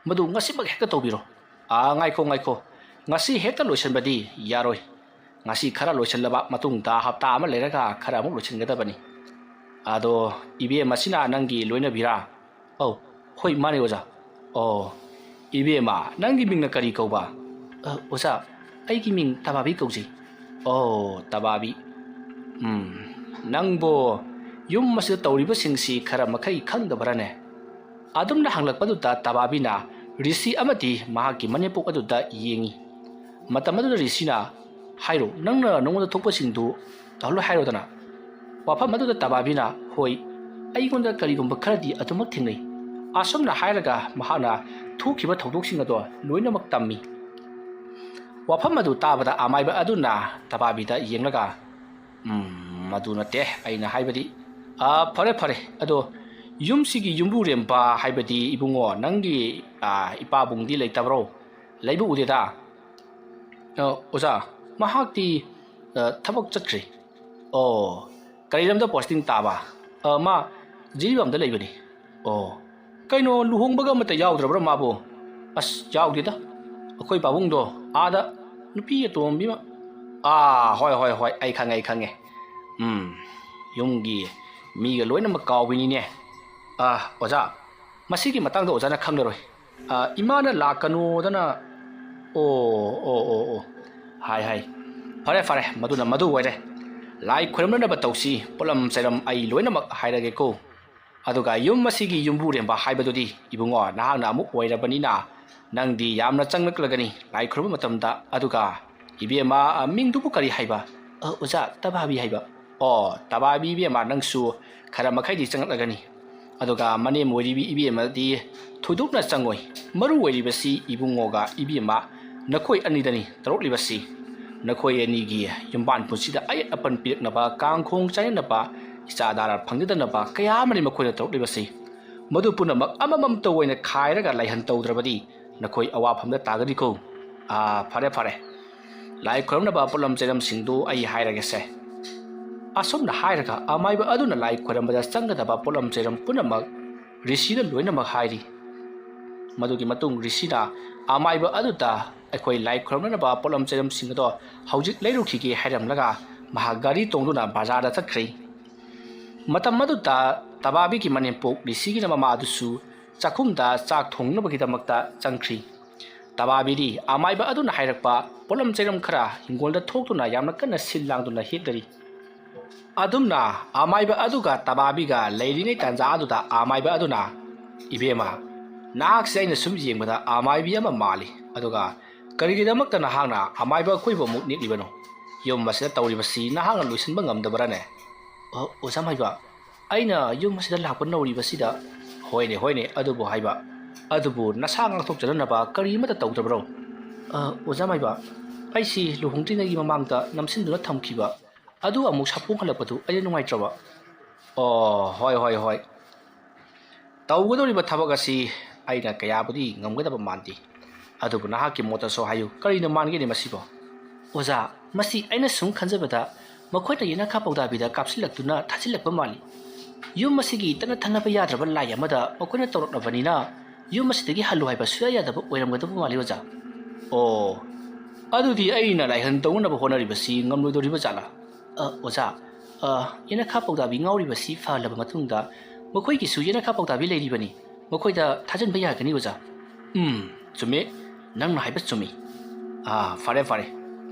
ꯃꯗꯨ ꯉꯁꯤꯃꯛ ꯍꯦꯛꯇ ꯇꯧꯕꯤꯔꯣ꯫" "ꯑꯥ, ꯉꯥꯏꯈꯣ, ꯉꯥꯏꯈꯣ꯫ ꯉꯁꯤ ꯍꯦꯛꯇ ꯂꯣꯏꯁꯤꯟꯕꯗꯤ ꯌꯥꯔꯣꯏ꯫ ꯉꯁꯤ ꯈꯔ ꯂꯣꯏꯁꯤꯜꯂꯕ ꯃꯇꯨꯡꯗ ꯍꯞꯇꯥ ꯑꯃ ꯂꯩꯔꯒ ꯈꯔ ꯑꯃꯨꯛ ꯂꯣꯏꯁꯤꯟꯒꯗꯕꯅꯤ꯫" "ꯑꯗꯣ ꯏꯕꯦꯝ ꯑꯁꯤꯅ ꯅꯪꯒꯤ ꯂꯣꯏꯅꯕꯤꯔꯥ?" "ꯑꯧ, ꯍꯣꯏ, ꯃꯥꯅꯦ ꯑꯣꯖꯥ꯫" "ꯑꯣ, ꯏꯕꯦꯝꯃ, ꯅꯪꯒꯤ ꯃꯤꯡꯅ ꯀꯔꯤ ꯀꯧꯕ?" "ꯑ, ꯑꯣꯖꯥ, ꯑꯩꯒꯤ ꯃꯤꯡ ꯇꯕꯥꯕꯤ ꯀꯧꯖꯩ꯫" "ꯑꯣ, ꯇꯕꯥꯕꯤ꯫ ꯎꯝ, ꯅꯪꯕꯨ ꯌꯨꯝ ꯑꯁꯤꯗ ꯇꯧꯔꯤꯕꯁꯤꯡꯁꯤ ꯈꯔ ꯃꯈꯩ ꯈꯪꯗꯕꯔꯅꯦ?" ꯑꯗꯨꯝꯅ ꯍꯪꯂꯛꯄꯗꯨꯗ ꯇꯕꯥꯕꯤꯅ ꯔꯤꯁꯤ ꯑꯃꯗꯤ ꯃꯍꯥꯛꯀꯤ ꯃꯅꯦꯝꯄꯣꯛ ꯑꯗꯨꯗ ꯌꯦꯡꯉꯤ꯫ ꯃꯇꯝ ꯑꯗꯨꯗ ꯔꯤꯁꯤꯅ, "ꯍꯥꯏꯔꯣ, ꯅꯪꯅ ꯅꯉꯣꯟꯗ ꯊꯣꯛꯄꯁꯤꯡꯗꯨ ꯇꯧꯍꯜꯂꯣ ꯍꯥꯏꯔꯣꯗꯅ꯫" ꯋꯥꯐꯝ ꯑꯗꯨꯗ ꯇꯕꯥꯕꯤꯅ, "ꯍꯣꯏ, ꯑꯩꯉꯣꯟꯗ ꯀꯔꯤꯒꯨꯝꯕ ꯈꯔꯗꯤ ꯑꯗꯨꯃꯛ ꯊꯦꯡꯅꯩ꯫" ꯑꯁꯨꯝꯅ ꯍꯥꯏꯔꯒ ꯃꯍꯥꯛꯅ ꯊꯣꯛꯈꯤꯕ ꯊꯧꯗꯣꯛꯁꯤꯡ ꯑꯗꯣ ꯂꯣꯏꯅꯃꯛ ꯇꯝꯃꯤ꯫ ꯋꯥꯐꯝ ꯑꯗꯨ ꯇꯥꯕꯗ ꯑꯃꯥꯏꯕ ꯑꯗꯨꯅ ꯇꯕꯥꯕꯤꯗ ꯌꯦꯡꯂꯒ, "ꯎꯝ, ꯃꯗꯨ ꯅꯠꯇꯦ ꯑꯩꯅ ꯍꯥꯏꯕꯗꯤ꯫ ꯑꯥ, ꯐꯔꯦ, ꯐꯔꯦ꯫ ꯑꯗꯣ ꯌꯨꯝꯁꯤꯒꯤ ꯌꯨꯝꯕꯨꯔꯦꯝꯕ ꯍꯥꯏꯕꯗꯤ ꯏꯕꯨꯡꯉꯣ ꯅꯪꯒꯤ, ꯑꯥ, ꯏꯄꯥꯕꯨꯡꯗꯤ ꯂꯩꯇꯕ꯭ꯔꯣ?" "ꯂꯩꯕ ꯎꯗꯦꯗ꯫" "ꯑ, ꯑꯣꯖꯥ, ꯃꯍꯥꯛꯇꯤ, ꯑ, ꯊꯕꯛ ꯆꯠꯈ꯭ꯔꯦ꯫" "ꯑꯣ, ꯀꯔꯤ ꯂꯝꯗ ꯄꯣꯁꯇꯤꯡ ꯇꯥꯕ?" "ꯑ, ꯃꯥ ꯖꯤꯔꯤꯕꯥꯝꯗ ꯂꯩꯕꯅꯤ꯫" "ꯑꯣ, ꯀꯩꯅꯣ, ꯂꯨꯍꯣꯡꯕꯒ ꯑꯃꯠꯇ ꯌꯥꯎꯗ꯭ꯔꯕ꯭ꯔꯥ ꯃꯥꯕꯨ?" "ꯑꯁ, ꯌꯥꯎꯗꯦꯗ꯫ ꯑꯩꯈꯣꯏ ꯄꯥꯕꯨꯡꯗꯣ ꯑꯥꯗ ꯅꯨꯄꯤ ꯑꯇꯣꯝꯕꯤ ꯑꯃ꯫" "ꯑꯥ, ꯍꯣꯏ, ꯍꯣꯏ, ꯍꯣꯏ, ꯑꯩ ꯈꯪꯉꯦ, ꯑꯩ ꯈꯪꯉꯦ꯫ ꯎꯝ, ꯌꯨꯝꯒꯤ ꯃꯤꯒ ꯂꯣꯏꯅꯃꯛ ꯀꯥꯎꯕꯤꯅꯤꯅꯦ꯫ ꯑꯥ, ꯑꯣꯖꯥ, ꯃꯁꯤꯒꯤ ꯃꯇꯥꯡꯗ ꯑꯣꯖꯥꯅ ꯈꯪꯂꯔꯣꯏ꯫ ꯑꯥ, ꯏꯃꯥꯅ ꯂꯥꯛꯀꯅꯣꯗꯅ꯫" "ꯑꯣ, ꯑꯣ, ꯑꯣ, ꯑꯣ꯫ ꯍꯥꯏ, ꯍꯥꯏ꯫ ꯐꯔꯦ, ꯐꯔꯦ, ꯃꯗꯨꯅ ꯃꯗꯨ ꯑꯣꯏꯔꯦ꯫ ꯂꯥꯏ ꯈꯨꯔꯨꯝꯅꯅꯕ ꯇꯧꯁꯤ, ꯄꯣꯠꯂꯝ ꯆꯩꯔꯝ ꯑꯩ ꯂꯣꯏꯅꯃꯛ ꯍꯥꯏꯔꯒꯦꯀꯣ꯫ ꯑꯗꯨꯒ ꯌꯨꯝ ꯑꯁꯤꯒꯤ ꯌꯨꯝꯕꯨꯔꯦꯝꯕ ꯍꯥꯏꯕꯗꯨꯗꯤ ꯏꯕꯨꯡꯉꯣ ꯅꯍꯥꯛꯅ ꯑꯃꯨꯛ ꯑꯣꯏꯔꯕꯅꯤꯅ ꯅꯪꯗꯤ ꯌꯥꯝꯅ ꯆꯪꯂꯛꯂꯒꯅꯤ ꯂꯥꯏ ꯈꯨꯔꯨꯝꯕ ꯃꯇꯝꯗ꯫ ꯑꯗꯨꯒ ꯏꯕꯦꯝꯃ, ꯑ, ꯃꯤꯡꯗꯨꯕꯨ ꯀꯔꯤ ꯍꯥꯏꯕ?" "ꯑ, ꯑꯣꯖꯥ, ꯇꯕꯥꯕꯤ ꯍꯥꯏꯕ꯫" "ꯑꯣ, ꯇꯕꯥꯕꯤ ꯏꯕꯦꯝꯃ, ꯅꯪꯁꯨ ꯈꯔ ꯃꯈꯩꯗꯤ ꯆꯪꯂꯛꯂꯒꯅꯤ꯫ ꯑꯗꯨꯒ ꯃꯅꯦꯝ ꯑꯣꯏꯔꯤꯕꯤ ꯏꯕꯦꯝꯃꯗꯤ ꯊꯣꯏꯗꯣꯛꯅ ꯆꯪꯉꯣꯏ꯫ ꯃꯔꯨ ꯑꯣꯏꯔꯤꯕꯁꯤ ꯏꯕꯨꯡꯉꯣꯒ ꯏꯕꯦꯝꯃ ꯅꯈꯣꯏ ꯑꯅꯤꯗꯅꯤ ꯇꯧꯔꯛꯂꯤꯕꯁꯤ꯫ ꯅꯈꯣꯏ ꯑꯅꯤꯒꯤ ꯌꯨꯝꯕꯥꯟ ꯄꯨꯟꯁꯤꯗ ꯑꯌꯦꯠ ꯑꯄꯟ ꯄꯤꯔꯛꯅꯕ, ꯀꯥꯡꯈꯣꯡ ꯆꯥꯏꯅꯅꯕ ꯏꯆꯥ ꯗꯥꯔꯥ ꯐꯪꯖꯗꯅꯕ ꯀꯌꯥ ꯑꯃꯅꯤ ꯃꯈꯣꯏꯅ ꯇꯧꯔꯛꯂꯤꯕꯁꯤ꯫ ꯃꯗꯨ ꯄꯨꯝꯅꯃꯛ ꯑꯃꯃꯝꯇ ꯑꯣꯏꯅ ꯈꯥꯏꯔꯒ ꯂꯥꯏꯍꯟ ꯇꯧꯗ꯭ꯔꯕꯗꯤ ꯅꯈꯣꯏ ꯑꯋꯥꯐꯝꯗ ꯇꯥꯒꯅꯤꯀꯣ꯫ ꯑꯥ, ꯐꯔꯦ, ꯐꯔꯦ꯫ ꯂꯥꯏ ꯈꯣꯏꯔꯝꯅꯕ ꯄꯣꯠꯂꯝ ꯆꯩꯔꯝꯁꯤꯡꯗꯨ ꯑꯩ ꯍꯥꯏꯔꯒꯦꯁꯦ꯫ ꯑꯁꯨꯝꯅ ꯍꯥꯏꯔꯒ ꯑꯃꯥꯏꯕ ꯑꯗꯨꯅ ꯂꯥꯏ ꯈꯣꯏꯔꯝꯕꯗ ꯆꯪꯒꯗꯕ ꯄꯣꯠꯂꯝ ꯆꯩꯔꯝ ꯄꯨꯝꯅꯃꯛ ꯔꯤꯁꯤꯅ ꯂꯣꯏꯅꯃꯛ ꯍꯥꯏꯔꯤ꯫ ꯃꯗꯨꯒꯤ ꯃꯇꯨꯡ ꯔꯤꯁꯤꯅ ꯑꯃꯥꯏꯕ ꯑꯗꯨꯗ ꯑꯩꯈꯣꯏ ꯂꯥꯏ ꯈꯣꯏꯔꯝꯅꯅꯕ ꯄꯣꯠꯂꯝ ꯆꯩꯔꯝꯁꯤꯡ ꯑꯗꯣ ꯍꯧꯖꯤꯛ ꯂꯩꯔꯨꯈꯤꯒꯦ ꯍꯥꯏꯔꯝꯂꯒ ꯃꯍꯥꯛ ꯒꯥꯔꯤ ꯇꯣꯡꯗꯨꯅ ꯕꯖꯥꯔꯗ ꯆꯠꯈ꯭ꯔꯦ꯫ ꯃꯇꯝ ꯑꯗꯨꯗ ꯇꯕꯥꯕꯤꯒꯤ ꯃꯅꯦꯝꯄꯣꯛ ꯔꯤꯁꯤꯒꯤꯅ ꯃꯃꯥ ꯑꯗꯨꯁꯨ ꯆꯥꯛꯈꯨꯝꯗ ꯆꯥꯛ ꯊꯣꯡꯅꯕꯒꯤꯗꯃꯛꯇ ꯆꯪꯈ꯭ꯔꯤ꯫ ꯇꯕꯥꯕꯤꯗꯤ ꯑꯃꯥꯏꯕ ꯑꯗꯨꯅ ꯍꯥꯏꯔꯛꯄ ꯄꯣꯠꯂꯝ ꯆꯩꯔꯝ ꯈꯔ ꯍꯤꯡꯒꯣꯜꯗ ꯊꯣꯛꯇꯨꯅ ꯌꯥꯝꯅ ꯀꯟꯅ ꯁꯤꯜ ꯂꯥꯡꯗꯨꯅ ꯍꯦꯛꯂꯔꯤ꯫ ꯑꯗꯨꯝꯅ ꯑꯃꯥꯏꯕ ꯑꯗꯨꯒ ꯇꯕꯥꯕꯤꯒ ꯂꯩꯔꯤꯉꯩ ꯇꯥꯟꯖꯥ ꯑꯗꯨꯗ ꯑꯃꯥꯏꯕ ꯑꯗꯨꯅ, "ꯏꯕꯦꯝꯃ, ꯅꯍꯥꯛꯁꯦ ꯑꯩꯅ ꯁꯨꯝ ꯌꯦꯡꯕꯗ ꯑꯃꯥꯏꯕꯤ ꯑꯃ ꯃꯥꯜꯂꯤ꯫ ꯑꯗꯨꯒ ꯀꯔꯤꯒꯤꯗꯃꯛꯇ ꯅꯍꯥꯛꯅ ꯑꯃꯥꯏꯕ ꯑꯩꯈꯣꯏꯕꯨ ꯑꯃꯨꯛ ꯅꯦꯛꯂꯤꯕꯅꯣ? ꯌꯨꯝ ꯑꯁꯤꯗ ꯇꯧꯔꯤꯕꯁꯤ ꯅꯍꯥꯛꯅ ꯂꯣꯏꯁꯤꯟꯕ ꯉꯝꯗꯕ꯭ꯔꯥꯅꯦ?" "ꯑꯣ, ꯑꯣꯖꯥ ꯃꯥꯏꯕ, ꯑꯩꯅ ꯌꯨꯝ ꯑꯁꯤꯗ ꯂꯥꯛꯄ ꯅꯧꯔꯤꯕꯁꯤꯗ"꯫ "ꯍꯣꯏꯅꯦ, ꯍꯣꯏꯅꯦ, ꯑꯗꯨꯕꯨ ꯍꯥꯏꯕ, ꯑꯗꯨꯕꯨ ꯅꯁꯥ ꯉꯥꯛꯊꯣꯛꯆꯅꯅꯕ ꯀꯔꯤ ꯑꯃꯠꯇ ꯇꯧꯗ꯭ꯔꯕ꯭ꯔꯣ?" "ꯑ, ꯑꯣꯖꯥ ꯃꯥꯏꯕ, ꯑꯩꯁꯤ ꯂꯨꯍꯣꯡꯗ꯭ꯔꯤꯉꯩꯒꯤ ꯃꯃꯥꯡꯗ ꯅꯝꯁꯤꯟꯗꯨꯅ ꯊꯝꯈꯤꯕ ꯑꯗꯨ ꯑꯃꯨꯛ ꯁꯥꯐꯣꯡꯍꯜꯂꯛꯄꯗꯨ ꯑꯩꯅ ꯅꯨꯡꯉꯥꯏꯇ꯭ꯔꯕ"꯫ "ꯑꯣ, ꯍꯣꯏ, ꯍꯣꯏ, ꯍꯣꯏ꯫ ꯇꯧꯒꯗꯧꯔꯤꯕ ꯊꯕꯛ ꯑꯁꯤ ꯑꯩꯅ ꯀꯌꯥꯕꯨꯗꯤ ꯉꯝꯒꯗꯕ ꯃꯥꯟꯗꯦ꯫ ꯑꯗꯨꯕꯨ ꯅꯍꯥꯛꯀꯤ ꯃꯣꯠꯇꯁꯨ ꯍꯥꯏꯌꯨ, ꯀꯔꯤꯅ ꯃꯥꯟꯒꯦꯅꯦ ꯃꯁꯤꯕꯣ?" "ꯑꯣꯖꯥ, ꯃꯁꯤ ꯑꯩꯅ ꯁꯨꯝ ꯈꯟꯖꯕꯗ ꯃꯈꯣꯏꯅ ꯌꯦꯅꯈꯥ ꯄꯥꯎꯗꯥꯕꯤꯗ ꯀꯥꯞꯁꯤꯜꯂꯛꯇꯨꯅ ꯊꯥꯖꯤꯜꯂꯛꯄ ꯃꯥꯜꯂꯤ꯫ ꯌꯨꯝ ꯑꯁꯤꯒꯤ ꯇꯠꯅ ꯊꯥꯅꯕ ꯌꯥꯗ꯭ꯔꯕ ꯂꯥꯏ ꯑꯃꯗ ꯃꯈꯣꯏꯅ ꯇꯧꯔꯛꯂꯕꯅꯤꯅ ꯌꯨꯝ ꯑꯁꯤꯗꯒꯤ ꯍꯜꯂꯨ ꯍꯥꯏꯕ ꯁꯨꯡꯌꯥ ꯌꯥꯗꯕ ꯑꯣꯏꯔꯝꯒꯗꯕ ꯃꯥꯜꯂꯤ, ꯑꯣꯖꯥ"꯫ "ꯑꯣ, ꯑꯗꯨꯗꯤ ꯑꯩꯅ ꯂꯥꯏꯍꯟ ꯇꯧꯅꯅꯕ ꯍꯣꯠꯅꯔꯤꯕꯁꯤ ꯉꯝꯂꯣꯏꯗꯧꯔꯤꯕ ꯖꯥꯠꯂꯥ?" "ꯑ, ꯑꯣꯖꯥ, ꯑ, ꯌꯦꯅꯈꯥ ꯄꯥꯎꯗꯥꯕꯤ ꯉꯥꯎꯔꯤꯕꯁꯤ ꯐꯍꯜꯂꯕ ꯃꯇꯨꯡꯗ ꯃꯈꯣꯏꯒꯤꯁꯨ ꯌꯦꯅꯈꯥ ꯄꯥꯎꯗꯥꯕꯤ ꯂꯩꯔꯤꯕꯅꯤ꯫ ꯃꯈꯣꯏꯗ ꯊꯥꯖꯤꯟꯕ ꯌꯥꯒꯅꯤ, ꯑꯣꯖꯥ"꯫ "ꯎꯝ, ꯆꯨꯝꯃꯤ꯫ ꯅꯪꯅ ꯍꯥꯏꯕ ꯆꯨꯝꯃꯤ꯫ ꯑꯥ, ꯐꯔꯦ, ꯐꯔꯦ꯫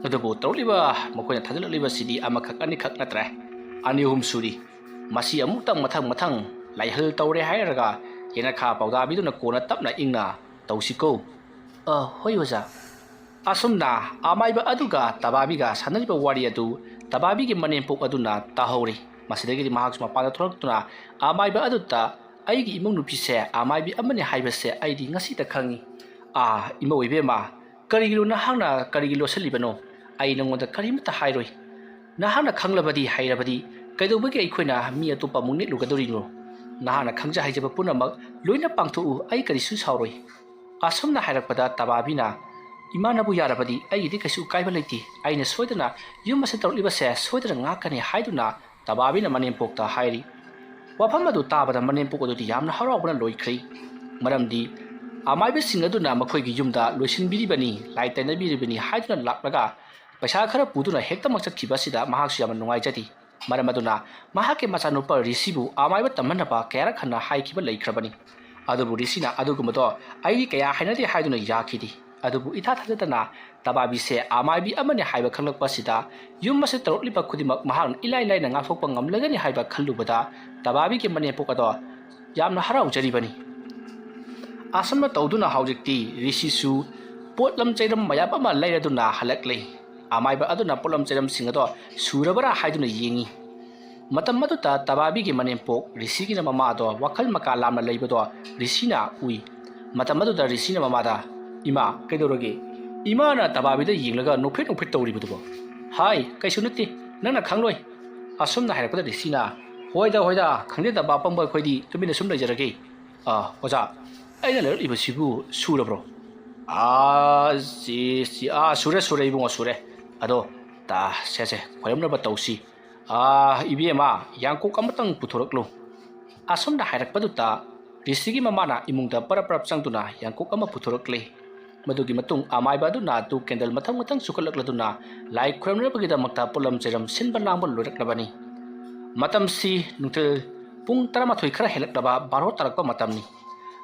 ꯑꯗꯨꯕꯨ ꯇꯧꯔꯛꯂꯤꯕ ꯃꯈꯣꯏꯅ ꯊꯥꯖꯤꯜꯂꯛꯂꯤꯕꯁꯤꯗꯤ ꯑꯃꯈꯛ ꯑꯅꯤꯈꯛ ꯅꯠꯇ꯭ꯔꯦ꯫ ꯑꯅꯤ ꯑꯍꯨꯝ ꯁꯨꯔꯤ꯫ ꯃꯁꯤ ꯑꯃꯨꯛꯇꯪ ꯃꯊꯪ ꯃꯊꯪ ꯂꯥꯏꯍꯜ ꯇꯧꯔꯦ ꯍꯥꯏꯔꯒ ꯌꯦꯅꯈꯥ ꯄꯥꯎꯗꯥꯕꯤꯗꯨꯅ ꯀꯣꯟꯅ ꯇꯞꯅ ꯏꯪꯅ ꯇꯧꯁꯤꯀꯣ"꯫ "ꯑ, ꯍꯣꯏ, ꯑꯣꯖꯥ"꯫ ꯑꯁꯨꯝꯅ ꯑꯃꯥꯏꯕ ꯑꯗꯨꯒ ꯇꯕꯥꯕꯤꯒ ꯁꯥꯟꯅꯔꯤꯕ ꯋꯥꯔꯤ ꯑꯗꯨ ꯇꯕꯥꯕꯤꯒꯤ ꯃꯅꯦꯝꯄꯣꯛ ꯑꯗꯨꯅ ꯇꯥꯍꯧꯔꯤ꯫ ꯃꯁꯤꯗꯒꯤꯗꯤ ꯃꯍꯥꯛꯁꯨ ꯃꯄꯥꯟꯗ ꯊꯣꯛꯂꯛꯇꯨꯅ ꯑꯃꯥꯏꯕ ꯑꯗꯨꯗ, "ꯑꯩꯒꯤ ꯏꯃꯧ ꯅꯨꯄꯤꯁꯦ ꯑꯃꯥꯏꯕꯤ ꯑꯃꯅꯤ ꯍꯥꯏꯕꯁꯦ ꯑꯩꯗꯤ ꯉꯁꯤꯇ ꯈꯪꯉꯤ꯫ ꯑꯥ, ꯏꯃꯧ ꯏꯕꯦꯝꯃ, ꯀꯔꯤꯒꯤꯅꯣ ꯅꯍꯥꯛꯅ ꯀꯔꯤꯒꯤ ꯂꯣꯠꯁꯤꯜꯂꯤꯕꯅꯣ? ꯑꯩ ꯅꯉꯣꯟꯗ ꯀꯔꯤꯃꯠꯇ ꯍꯥꯏꯔꯣꯏ꯫ ꯅꯍꯥꯛꯅ ꯈꯪꯂꯕꯗꯤ ꯍꯩꯔꯕꯗꯤ "ꯀꯩꯗꯧꯕꯒꯤ ꯑꯩꯈꯣꯏꯅ ꯃꯤ ꯑꯇꯣꯞꯄ ꯑꯃꯨꯛ ꯅꯦꯛꯂꯨꯒꯗꯧꯔꯤꯅꯣ? ꯅꯍꯥꯛꯅ ꯈꯪꯖ ꯍꯩꯖꯕ ꯄꯨꯝꯅꯃꯛ ꯂꯣꯏꯅ ꯄꯥꯡꯊꯣꯛꯎ, ꯑꯩ ꯀꯔꯤꯁꯨ ꯁꯥꯎꯔꯣꯏ"꯫ ꯑꯁꯨꯝꯅ ꯍꯥꯏꯔꯛꯄꯗ ꯇꯕꯥꯕꯤꯅ, "ꯏꯃꯥꯅꯕꯨ ꯌꯥꯔꯕꯗꯤ ꯑꯩꯒꯤꯗꯤ ꯀꯩꯁꯨ ꯀꯥꯏꯕ ꯂꯩꯇꯦ, ꯑꯩꯅ ꯁꯣꯏꯗꯅ ꯌꯨꯝ ꯑꯁꯤ ꯇꯧꯔꯛꯂꯤꯕꯁꯦ ꯁꯣꯏꯗꯅ ꯉꯥꯛꯀꯅꯤ" ꯍꯥꯏꯗꯨꯅ ꯇꯕꯥꯕꯤꯅ ꯃꯅꯦꯝꯄꯣꯛꯇ ꯍꯥꯏꯔꯤ꯫ ꯋꯥꯐꯝ ꯑꯗꯨ ꯇꯥꯕꯗ ꯃꯅꯦꯝꯄꯣꯛ ꯑꯗꯨꯗꯤ ꯌꯥꯝꯅ ꯍꯔꯥꯎꯕꯅ ꯂꯣꯏꯈ꯭ꯔꯦ꯫ ꯃꯔꯝꯗꯤ ꯑꯃꯥꯏꯕꯁꯤꯡ ꯑꯗꯨꯅ ꯃꯈꯣꯏꯒꯤ ꯌꯨꯝꯗ ꯂꯣꯏꯁꯤꯟꯕꯤꯔꯤꯕꯅꯤ, ꯂꯥꯏ ꯇꯩꯅꯕꯤꯔꯤꯕꯅꯤ ꯍꯥꯏꯗꯨꯅ ꯂꯥꯛꯂꯒ ꯄꯩꯁꯥ ꯈꯔ ꯄꯨꯗꯨꯅ ꯍꯦꯛꯇꯃꯛ ꯆꯠꯈꯤꯕ ꯑꯁꯤꯗ ꯃꯍꯥꯛꯁꯨ ꯌꯥꯝꯅ ꯅꯨꯡꯉꯥꯏꯖꯗꯦ꯫ ꯃꯔꯝ ꯑꯗꯨꯅ ꯃꯍꯥꯛꯀꯤ ꯃꯆꯥꯅꯨꯄꯥ ꯔꯤꯁꯤꯕꯨ ꯑꯃꯥꯏꯕ ꯇꯝꯍꯟꯅꯕ ꯀꯌꯥꯔꯛ ꯍꯟꯅ ꯍꯥꯏꯈꯤꯕ ꯂꯩꯈ꯭ꯔꯕꯅꯤ꯫ ꯑꯗꯨꯕꯨ ꯔꯤꯁꯤꯅ ꯑꯗꯨꯒꯨꯝꯕꯗꯣ "ꯑꯩꯗꯤ ꯀꯌꯥ ꯍꯩꯅꯗꯦ" ꯍꯥꯏꯗꯨꯅ ꯌꯥꯈꯤꯗꯦ꯫ ꯑꯗꯨꯕꯨ ꯏꯊꯥ ꯊꯥꯖꯗꯅ ꯇꯕꯥꯕꯤꯁꯦ ꯑꯃꯥꯏꯕꯤ ꯑꯃꯅꯤ ꯍꯥꯏꯕ ꯈꯪꯂꯛꯄ ꯑꯁꯤꯗ ꯌꯨꯝ ꯑꯁꯤ ꯇꯧꯔꯛꯂꯤꯕ ꯈꯨꯗꯤꯡꯃꯛ ꯃꯍꯥꯛꯅ ꯏꯂꯥꯏ ꯂꯥꯏꯅ ꯉꯥꯛꯊꯣꯛꯄ ꯉꯝꯂꯒꯅꯤ ꯍꯥꯏꯕ ꯈꯜꯂꯨꯕꯗ ꯇꯕꯥꯕꯤꯒꯤ ꯃꯅꯦꯝꯄꯣꯛ ꯑꯗꯣ ꯌꯥꯝꯅ ꯍꯔꯥꯎꯖꯔꯤꯕꯅꯤ꯫ ꯑꯁꯨꯝꯅ ꯇꯧꯗꯨꯅ ꯍꯧꯖꯤꯛꯇꯤ ꯔꯤꯁꯤꯁꯨ ꯄꯣꯠꯂꯝ ꯆꯩꯔꯝ ꯃꯌꯥꯝ ꯑꯃ ꯂꯩꯔꯗꯨꯅ ꯍꯜꯂꯛꯂꯦ꯫ ꯑꯃꯥꯏꯕ ꯑꯗꯨꯅ ꯄꯣꯠꯂꯝ ꯆꯩꯔꯝꯁꯤꯡ ꯑꯗꯣ ꯁꯨꯔꯕ꯭ꯔꯥ ꯍꯥꯏꯗꯨꯅ ꯌꯦꯡꯉꯤ꯫ ꯃꯇꯝ ꯑꯗꯨꯗ ꯇꯕꯥꯕꯤꯒꯤ ꯃꯅꯦꯝꯄꯣꯛ ꯔꯤꯁꯤꯒꯤꯅ ꯃꯃꯥꯗꯣ ꯋꯥꯈꯜ ꯃꯀꯥ ꯂꯥꯝꯅ ꯂꯩꯕꯗꯣ ꯔꯤꯁꯤꯅ ꯎꯏ꯫ ꯃꯇꯝ ꯑꯗꯨꯗ ꯔꯤꯁꯤꯅ ꯃꯃꯥꯗ, "ꯏꯃꯥ, ꯀꯩꯗꯧꯔꯒꯦ? ꯏꯃꯥꯅ ꯇꯕꯥꯕꯤꯗ ꯌꯦꯡꯂꯒ ꯅꯣꯛꯐꯦꯠ ꯅꯣꯛꯐꯦꯠ ꯇꯧꯔꯤꯕꯗꯨꯕꯣ?" "ꯍꯥꯏ, ꯀꯩꯁꯨ ꯅꯠꯇꯦ, ꯅꯪꯅ ꯈꯪꯂꯣꯏ"꯫ ꯑꯁꯨꯝꯅ ꯍꯥꯏꯔꯛꯄꯗ ꯔꯤꯁꯤꯅ, "ꯍꯣꯏꯗ, ꯍꯣꯏꯗ, ꯈꯪꯖꯗꯕ ꯑꯄꯪꯕ ꯑꯩꯈꯣꯏꯗꯤ ꯇꯨꯃꯤꯟꯅ ꯁꯨꯝ ꯂꯩꯖꯔꯒꯦ꯫ ꯑꯥ, ꯑꯣꯖꯥ, ꯑꯩꯅ ꯂꯩꯔꯛꯂꯤꯕꯁꯤꯕꯨ ꯁꯨꯔꯕ꯭ꯔꯣ?" "ꯑꯥ, ꯁꯤ, ꯁꯤ, ꯑꯥ, ꯁꯨꯔꯦ, ꯁꯨꯔꯦ, ꯏꯕꯨꯡꯉꯣ, ꯁꯨꯔꯦ꯫ ꯑꯗꯣ, ꯇꯥ, ꯁꯦ, ꯁꯦ, ꯈꯣꯏꯔꯝꯅꯕ ꯇꯧꯁꯤ꯫ ꯑꯥ, ꯏꯕꯦꯝꯃ, ꯌꯥꯡꯀꯣꯛ ꯑꯃꯇꯪ ꯄꯨꯊꯣꯔꯛꯂꯨ"꯫ ꯑꯁꯨꯝꯅ ꯍꯥꯏꯔꯛꯄꯗꯨꯗ ꯔꯤꯁꯤꯒꯤ ꯃꯃꯥꯅ ꯏꯃꯨꯡꯗ ꯄꯔꯞ ꯄꯔꯞ ꯆꯪꯗꯨꯅ ꯌꯥꯡꯀꯣꯛ ꯑꯃ ꯄꯨꯊꯣꯔꯛꯂꯦ꯫ ꯃꯗꯨꯒꯤ ꯃꯇꯨꯡ ꯑꯃꯥꯏꯕ ꯑꯗꯨꯅ ꯙꯨꯞ ꯀꯦꯟꯗꯜ ꯃꯊꯪ ꯃꯊꯪ ꯆꯨꯈꯠꯂꯛꯂꯗꯨꯅ ꯂꯥꯏ ꯈꯨꯔꯨꯝꯅꯕꯒꯤꯗꯃꯛꯇ ꯄꯣꯠꯂꯝ ꯆꯩꯔꯝ ꯁꯤꯟꯕ ꯂꯥꯡꯕ ꯂꯣꯏꯔꯛꯂꯕꯅꯤ꯫ ꯃꯇꯝꯁꯤ ꯅꯨꯡꯊꯤꯜ ꯄꯨꯡ ꯇꯔꯥꯃꯥꯊꯣꯏ ꯈꯔ ꯍꯦꯜꯂꯛꯂꯕ ꯕꯥꯔꯣ ꯇꯥꯔꯛꯄ ꯃꯇꯝꯅꯤ꯫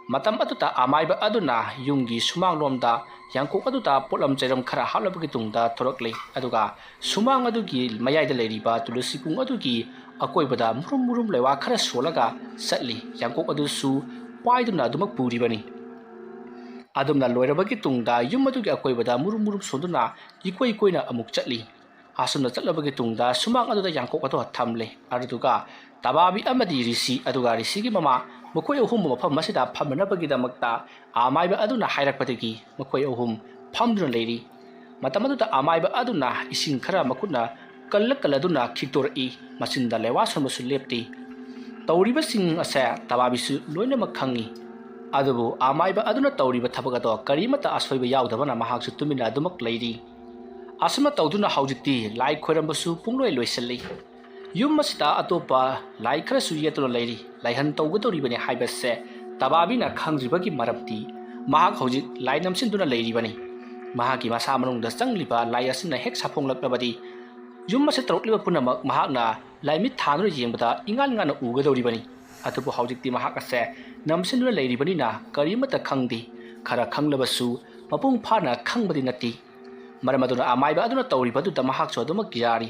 ꯃꯇꯝ ꯑꯗꯨꯗ ꯑꯃꯥꯏꯕ ꯑꯗꯨꯅ ꯌꯨꯝꯒꯤ ꯁꯨꯃꯥꯡꯂꯣꯝꯗ ꯌꯥꯡꯀꯣꯛ ꯑꯗꯨꯗ ꯄꯣꯠꯂꯝ ꯆꯩꯔꯝ ꯈꯔ ꯍꯥꯞꯂꯕꯒꯤ ꯇꯨꯡꯗ ꯊꯣꯔꯛꯂꯦ, ꯑꯗꯨꯒ ꯁꯨꯃꯥꯡ ꯑꯗꯨꯒꯤ ꯃꯌꯥꯏꯗ ꯂꯩꯔꯤꯕ ꯇꯨꯂꯁꯤ ꯄꯨꯡ ꯑꯗꯨꯒꯤ ꯑꯀꯣꯏꯕꯗ ꯃꯨꯔꯨꯝ ꯃꯨꯔꯨꯝ ꯂꯩꯋꯥ ꯈꯔ ꯁꯣꯜꯂꯒ ꯆꯠꯂꯤ꯫ ꯌꯥꯡꯀꯣꯛ ꯑꯗꯨꯁꯨ ꯄꯥꯏꯗꯨꯅ ꯑꯗꯨꯃꯛ ꯄꯨꯔꯤꯕꯅꯤ꯫ ꯑꯗꯨꯝꯅ ꯂꯣꯏꯔꯕꯒꯤ ꯇꯨꯡꯗ ꯌꯨꯝ ꯑꯗꯨꯒꯤ ꯑꯀꯣꯏꯕꯗ ꯃꯨꯔꯨꯝ ꯃꯨꯔꯨꯝ ꯁꯣꯟꯗꯨꯅ ꯏꯀꯣꯏ ꯀꯣꯏꯅ ꯑꯃꯨꯛ ꯆꯠꯂꯤ꯫ ꯑꯁꯨꯝꯅ ꯆꯠꯂꯕꯒꯤ ꯇꯨꯡꯗ ꯁꯨꯃꯥꯡ ꯑꯗꯨꯗ ꯌꯥꯡꯀꯣꯛ ꯑꯗꯨ ꯊꯝꯂꯦ꯫ ꯑꯗꯨꯗꯨꯒ ꯇꯕꯥꯕꯤ ꯑꯃꯗꯤ ꯔꯤꯁꯤ, ꯑꯗꯨꯒ ꯔꯤꯁꯤꯒꯤ ꯃꯃꯥ, ꯃꯈꯣꯏ ꯑꯍꯨꯝ ꯃꯐꯝ ꯑꯁꯤꯗ ꯐꯝꯅꯅꯕꯒꯤꯗꯃꯛꯇ ꯑꯃꯥꯏꯕ ꯑꯗꯨꯅ ꯍꯥꯏꯔꯛꯄꯗꯒꯤ ꯃꯈꯣꯏ ꯑꯍꯨꯝ ꯐꯝꯗꯨꯅ ꯂꯩꯔꯤ꯫ ꯃꯇꯝ ꯑꯗꯨꯗ ꯑꯃꯥꯏꯕ ꯑꯗꯨꯅ ꯏꯁꯤꯡ ꯈꯔ ꯃꯈꯨꯠꯅ ꯀꯜꯂ ꯀꯜꯂꯗꯨꯅ ꯈꯤꯛꯇꯣꯔꯛꯏ꯫ ꯃꯆꯤꯟꯗ ꯂꯩꯋꯥ ꯁꯣꯟꯕꯁꯨ ꯂꯦꯞꯇꯦ꯫ ꯇꯧꯔꯤꯕꯁꯤꯡ ꯑꯁꯦ ꯇꯕꯥꯕꯤꯁꯨ ꯂꯣꯏꯅꯃꯛ ꯈꯪꯏ꯫ ꯑꯗꯨꯕꯨ ꯑꯃꯥꯏꯕ ꯑꯗꯨꯅ ꯇꯧꯔꯤꯕ ꯊꯕꯛ ꯑꯗꯣ ꯀꯔꯤꯃꯠꯇ ꯑꯁꯣꯏꯕ ꯌꯥꯎꯗꯕꯅ ꯃꯍꯥꯛꯁꯨ ꯇꯨꯃꯤꯟꯅ ꯑꯗꯨꯃꯛ ꯂꯩꯔꯤ꯫ ꯑꯁꯨꯝꯅ ꯇꯧꯗꯨꯅ ꯍꯧꯖꯤꯛꯇꯤ ꯂꯥꯏ ꯈꯣꯏꯔꯝꯕꯁꯨ ꯄꯨꯡꯂꯣꯏ ꯂꯣꯏꯁꯤꯜꯂꯤ꯫ ꯌꯨꯝ ꯑꯁꯤꯗ ꯑꯇꯣꯞꯄ ꯂꯥꯏ ꯈꯔꯁꯨ ꯌꯦꯠꯇꯨꯅ ꯂꯩꯔꯤ꯫ ꯂꯥꯏꯍꯟ ꯇꯧꯒꯗꯧꯔꯤꯕꯅꯤ ꯍꯥꯏꯕꯁꯦ ꯇꯕꯥꯕꯤꯅ ꯈꯪꯗ꯭ꯔꯤꯕꯒꯤ ꯃꯔꯝꯗꯤ ꯃꯍꯥꯛ ꯍꯧꯖꯤꯛ ꯂꯥꯏ ꯅꯝꯁꯤꯟꯗꯨꯅ ꯂꯩꯔꯤꯕꯅꯤ꯫ ꯃꯍꯥꯛꯀꯤ ꯃꯁꯥ ꯃꯅꯨꯡꯗ ꯆꯪꯂꯤꯕ ꯂꯥꯏ ꯑꯁꯤꯅ ꯍꯦꯛ ꯁꯥꯐꯣꯡꯂꯛꯂꯕꯗꯤ ꯌꯨꯝ ꯑꯁꯤꯗ ꯇꯧꯔꯛꯂꯤꯕ ꯄꯨꯝꯅꯃꯛ ꯃꯍꯥꯛꯅ ꯂꯥꯏꯃꯤꯠ ꯊꯥꯗꯨꯅ ꯌꯦꯡꯕꯗ ꯏꯉꯥꯟ ꯉꯥꯟꯅ ꯎꯒꯗꯧꯔꯤꯕꯅꯤ꯫ ꯑꯗꯨꯕꯨ ꯍꯧꯖꯤꯛꯇꯤ ꯃꯍꯥꯛ ꯑꯁꯦ ꯅꯝꯁꯤꯟꯗꯨꯅ ꯂꯩꯔꯤꯕꯅꯤꯅ ꯀꯔꯤꯃꯠꯇ ꯈꯪꯗꯦ꯫ ꯈꯔ ꯈꯪꯂꯕꯁꯨ ꯃꯄꯨꯡ ꯐꯥꯅ ꯈꯪꯕꯗꯤ ꯅꯠꯇꯦ꯫ ꯃꯔꯝ ꯑꯗꯨꯅ ꯑꯃꯥꯏꯕ ꯑꯗꯨꯅ ꯇꯧꯔꯤꯕ ꯑꯗꯨꯗ ꯃꯍꯥꯛꯁꯨ ꯑꯗꯨꯃꯛ ꯀꯤꯖꯔꯤ꯫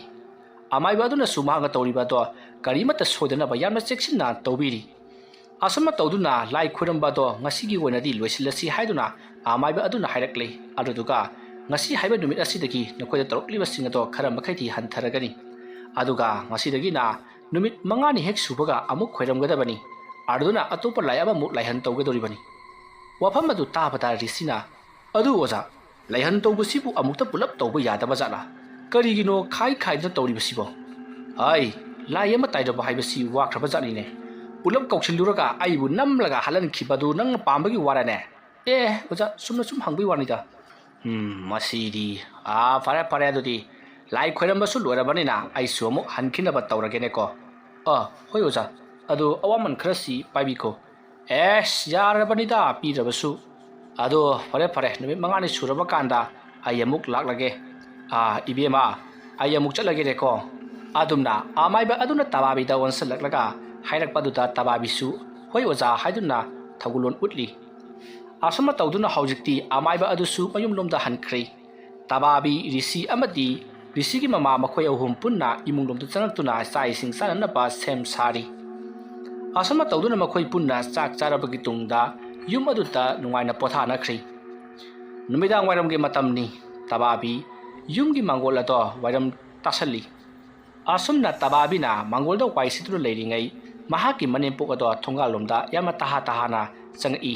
ꯑꯃꯥꯏꯕ ꯑꯗꯨꯅꯁꯨ ꯃꯍꯥꯛꯅ ꯇꯧꯔꯤꯕ ꯑꯗꯣ ꯀꯔꯤꯃꯠꯇ ꯁꯣꯏꯗꯅꯕ ꯌꯥꯝꯅ ꯆꯦꯛꯁꯤꯟꯅ ꯇꯧꯕꯤꯔꯤ꯫ ꯑꯁꯨꯝꯅ ꯇꯧꯗꯨꯅ ꯂꯥꯏ ꯈꯣꯏꯔꯝꯕ ꯑꯗꯣ ꯉꯁꯤꯒꯤ ꯑꯣꯏꯅꯗꯤ ꯂꯣꯏꯁꯤꯜꯂꯁꯤ ꯍꯥꯏꯗꯨꯅ ꯑꯃꯥꯏꯕ ꯑꯗꯨꯅ ꯍꯥꯏꯔꯛꯂꯦ꯫ ꯑꯗꯨꯗꯨꯒ ꯉꯁꯤ ꯍꯥꯏꯕ ꯅꯨꯃꯤꯠ ꯑꯁꯤꯗꯒꯤ ꯅꯈꯣꯏꯗ ꯇꯧꯔꯛꯂꯤꯕꯁꯤꯡ ꯑꯗꯣ ꯈꯔ ꯃꯈꯩꯗꯤ ꯍꯟꯊꯔꯒꯅꯤ꯫ ꯑꯗꯨꯒ ꯉꯁꯤꯗꯒꯤꯅ ꯅꯨꯃꯤꯠ ꯃꯉꯥꯅꯤ ꯍꯦꯛ ꯁꯨꯕꯒ ꯑꯃꯨꯛ ꯈꯣꯏꯔꯝꯒꯗꯕꯅꯤ꯫ ꯑꯗꯨꯅ ꯑꯇꯣꯞꯄ ꯂꯥꯏ ꯑꯃꯃꯨꯛ ꯂꯥꯏꯍꯟ ꯇꯧꯒꯗꯧꯔꯤꯕꯅꯤ꯫ ꯋꯥꯐꯝ ꯑꯗꯨ ꯇꯥꯕꯗ ꯔꯤꯁꯤꯅ, "ꯑꯗꯨ ꯑꯣꯖꯥ, ꯂꯥꯏꯍꯟ ꯇꯧꯕꯁꯤꯕꯨ ꯑꯃꯨꯛꯇ ꯄꯨꯂꯞ ꯇꯧꯕ ꯌꯥꯗꯕ ꯖꯥꯠꯂꯥ? ꯀꯔꯤꯒꯤꯅꯣ ꯈꯥꯏ ꯈꯥꯏꯗꯨꯅ ꯇꯧꯔꯤꯕꯁꯤꯕꯣ? ꯍꯥꯏ, ꯂꯥꯏ ꯑꯃ ꯇꯥꯏꯅꯕ ꯍꯥꯏꯕꯁꯤ ꯋꯥꯈ꯭ꯔꯕ ꯖꯥꯠꯅꯤꯅꯦ꯫ ꯄꯨꯂꯞ ꯀꯧꯁꯤꯜꯂꯨꯔꯒ ꯑꯩꯕꯨ ꯅꯝꯂꯒ ꯍꯜꯍꯟꯈꯤꯕꯗꯨ ꯅꯪꯅ ꯄꯥꯝꯕꯒꯤ ꯋꯥꯔꯅꯦ?" "ꯑꯦ, ꯑꯣꯖꯥ, ꯆꯨꯝꯅ ꯁꯨꯝ ꯍꯪꯕꯒꯤ ꯋꯥꯅꯤꯗ꯫" "ꯎꯝ, ꯃꯁꯤꯗꯤ꯫ ꯑꯥ, ꯐꯔꯦ, ꯐꯔꯦ, ꯑꯗꯨꯗꯤ ꯂꯥꯏ ꯈꯣꯏꯔꯝꯕꯁꯨ ꯂꯣꯏꯔꯕꯅꯤꯅ ꯑꯩꯁꯨ ꯑꯃꯨꯛ ꯍꯟꯈꯤꯅꯕ ꯇꯧꯔꯒꯦꯅꯦꯀꯣ꯫" "ꯑꯥ, ꯍꯣꯏ ꯑꯣꯖꯥ, ꯑꯗꯨ ꯑꯋꯥꯃꯟ ꯈꯔꯁꯤ ꯄꯥꯏꯕꯤꯈꯣ꯫" "ꯑꯦꯁ, ꯌꯥꯔꯕꯅꯤꯗ ꯄꯤꯗ꯭ꯔꯕꯁꯨ꯫ ꯑꯗꯣ ꯐꯔꯦ, ꯐꯔꯦ, ꯅꯨꯃꯤꯠ ꯃꯉꯥꯅꯤ ꯁꯨꯔꯕ ꯀꯥꯟꯗ ꯑꯩ ꯑꯃꯨꯛ ꯂꯥꯛꯂꯒꯦ꯫ ꯑꯥ, ꯏꯕꯦꯝꯃ, ꯑꯩ ꯑꯃꯨꯛ ꯆꯠꯂꯒꯦꯅꯦꯀꯣ꯫" ꯑꯗꯨꯝꯅ ꯑꯃꯥꯏꯕ ꯑꯗꯨꯅ ꯇꯕꯥꯕꯤꯗ ꯑꯣꯟꯁꯤꯜꯂꯛꯂꯒ ꯍꯥꯏꯔꯛꯄꯗꯨꯗ ꯇꯕꯥꯕꯤꯁꯨ "ꯍꯣꯏ ꯑꯣꯖꯥ" ꯍꯥꯏꯗꯨꯅ ꯊꯧꯒꯜꯂꯣꯟ ꯎꯠꯂꯤ꯫ ꯑꯁꯨꯝꯅ ꯇꯧꯗꯨꯅ ꯍꯧꯖꯤꯛꯇꯤ ꯑꯃꯥꯏꯕ ꯑꯗꯨꯁꯨ ꯃꯌꯨꯝꯂꯣꯝꯗ ꯍꯟꯈ꯭ꯔꯦ꯫ ꯇꯕꯥꯕꯤ, ꯔꯤꯁꯤ ꯑꯃꯗꯤ ꯔꯤꯁꯤꯒꯤ ꯃꯃꯥ ꯃꯈꯣꯏ ꯑꯍꯨꯝ ꯄꯨꯟꯅ ꯏꯃꯨꯡꯂꯣꯝꯗ ꯆꯪꯂꯛꯇꯨꯅ ꯆꯥꯛ ꯏꯁꯤꯡ ꯆꯥꯅꯅꯕ ꯁꯦꯝ ꯁꯥꯔꯤ꯫ ꯑꯁꯨꯝꯅ ꯇꯧꯗꯨꯅ ꯃꯈꯣꯏ ꯄꯨꯟꯅ ꯆꯥꯛ ꯆꯥꯔꯕꯒꯤ ꯇꯨꯡꯗ ꯌꯨꯝ ꯑꯗꯨꯗ ꯅꯨꯡꯉꯥꯏꯅ ꯄꯣꯊꯥꯅꯈ꯭ꯔꯦ꯫ ꯅꯨꯃꯤꯗꯥꯡ ꯋꯥꯏꯔꯝꯒꯤ ꯃꯇꯝꯅꯤ꯫ ꯇꯕꯥꯕꯤ ꯌꯨꯝꯒꯤ ꯃꯥꯡꯒꯣꯜ ꯑꯗꯣ ꯋꯥꯏꯔꯝ ꯇꯥꯁꯜꯂꯤ꯫ ꯑꯁꯨꯝꯅ ꯇꯕꯥꯕꯤꯅ ꯃꯥꯡꯒꯣꯜꯗ ꯋꯥꯏ ꯁꯤꯠꯇꯨꯅ ꯂꯩꯔꯤꯉꯩ ꯃꯍꯥꯛꯀꯤ ꯃꯅꯦꯝꯄꯣꯛ ꯑꯗꯣ ꯊꯣꯡꯒꯥꯜꯂꯣꯝꯗ ꯌꯥꯝꯅ ꯇꯍꯥ ꯇꯍꯥꯅ ꯆꯪꯉꯛꯏ꯫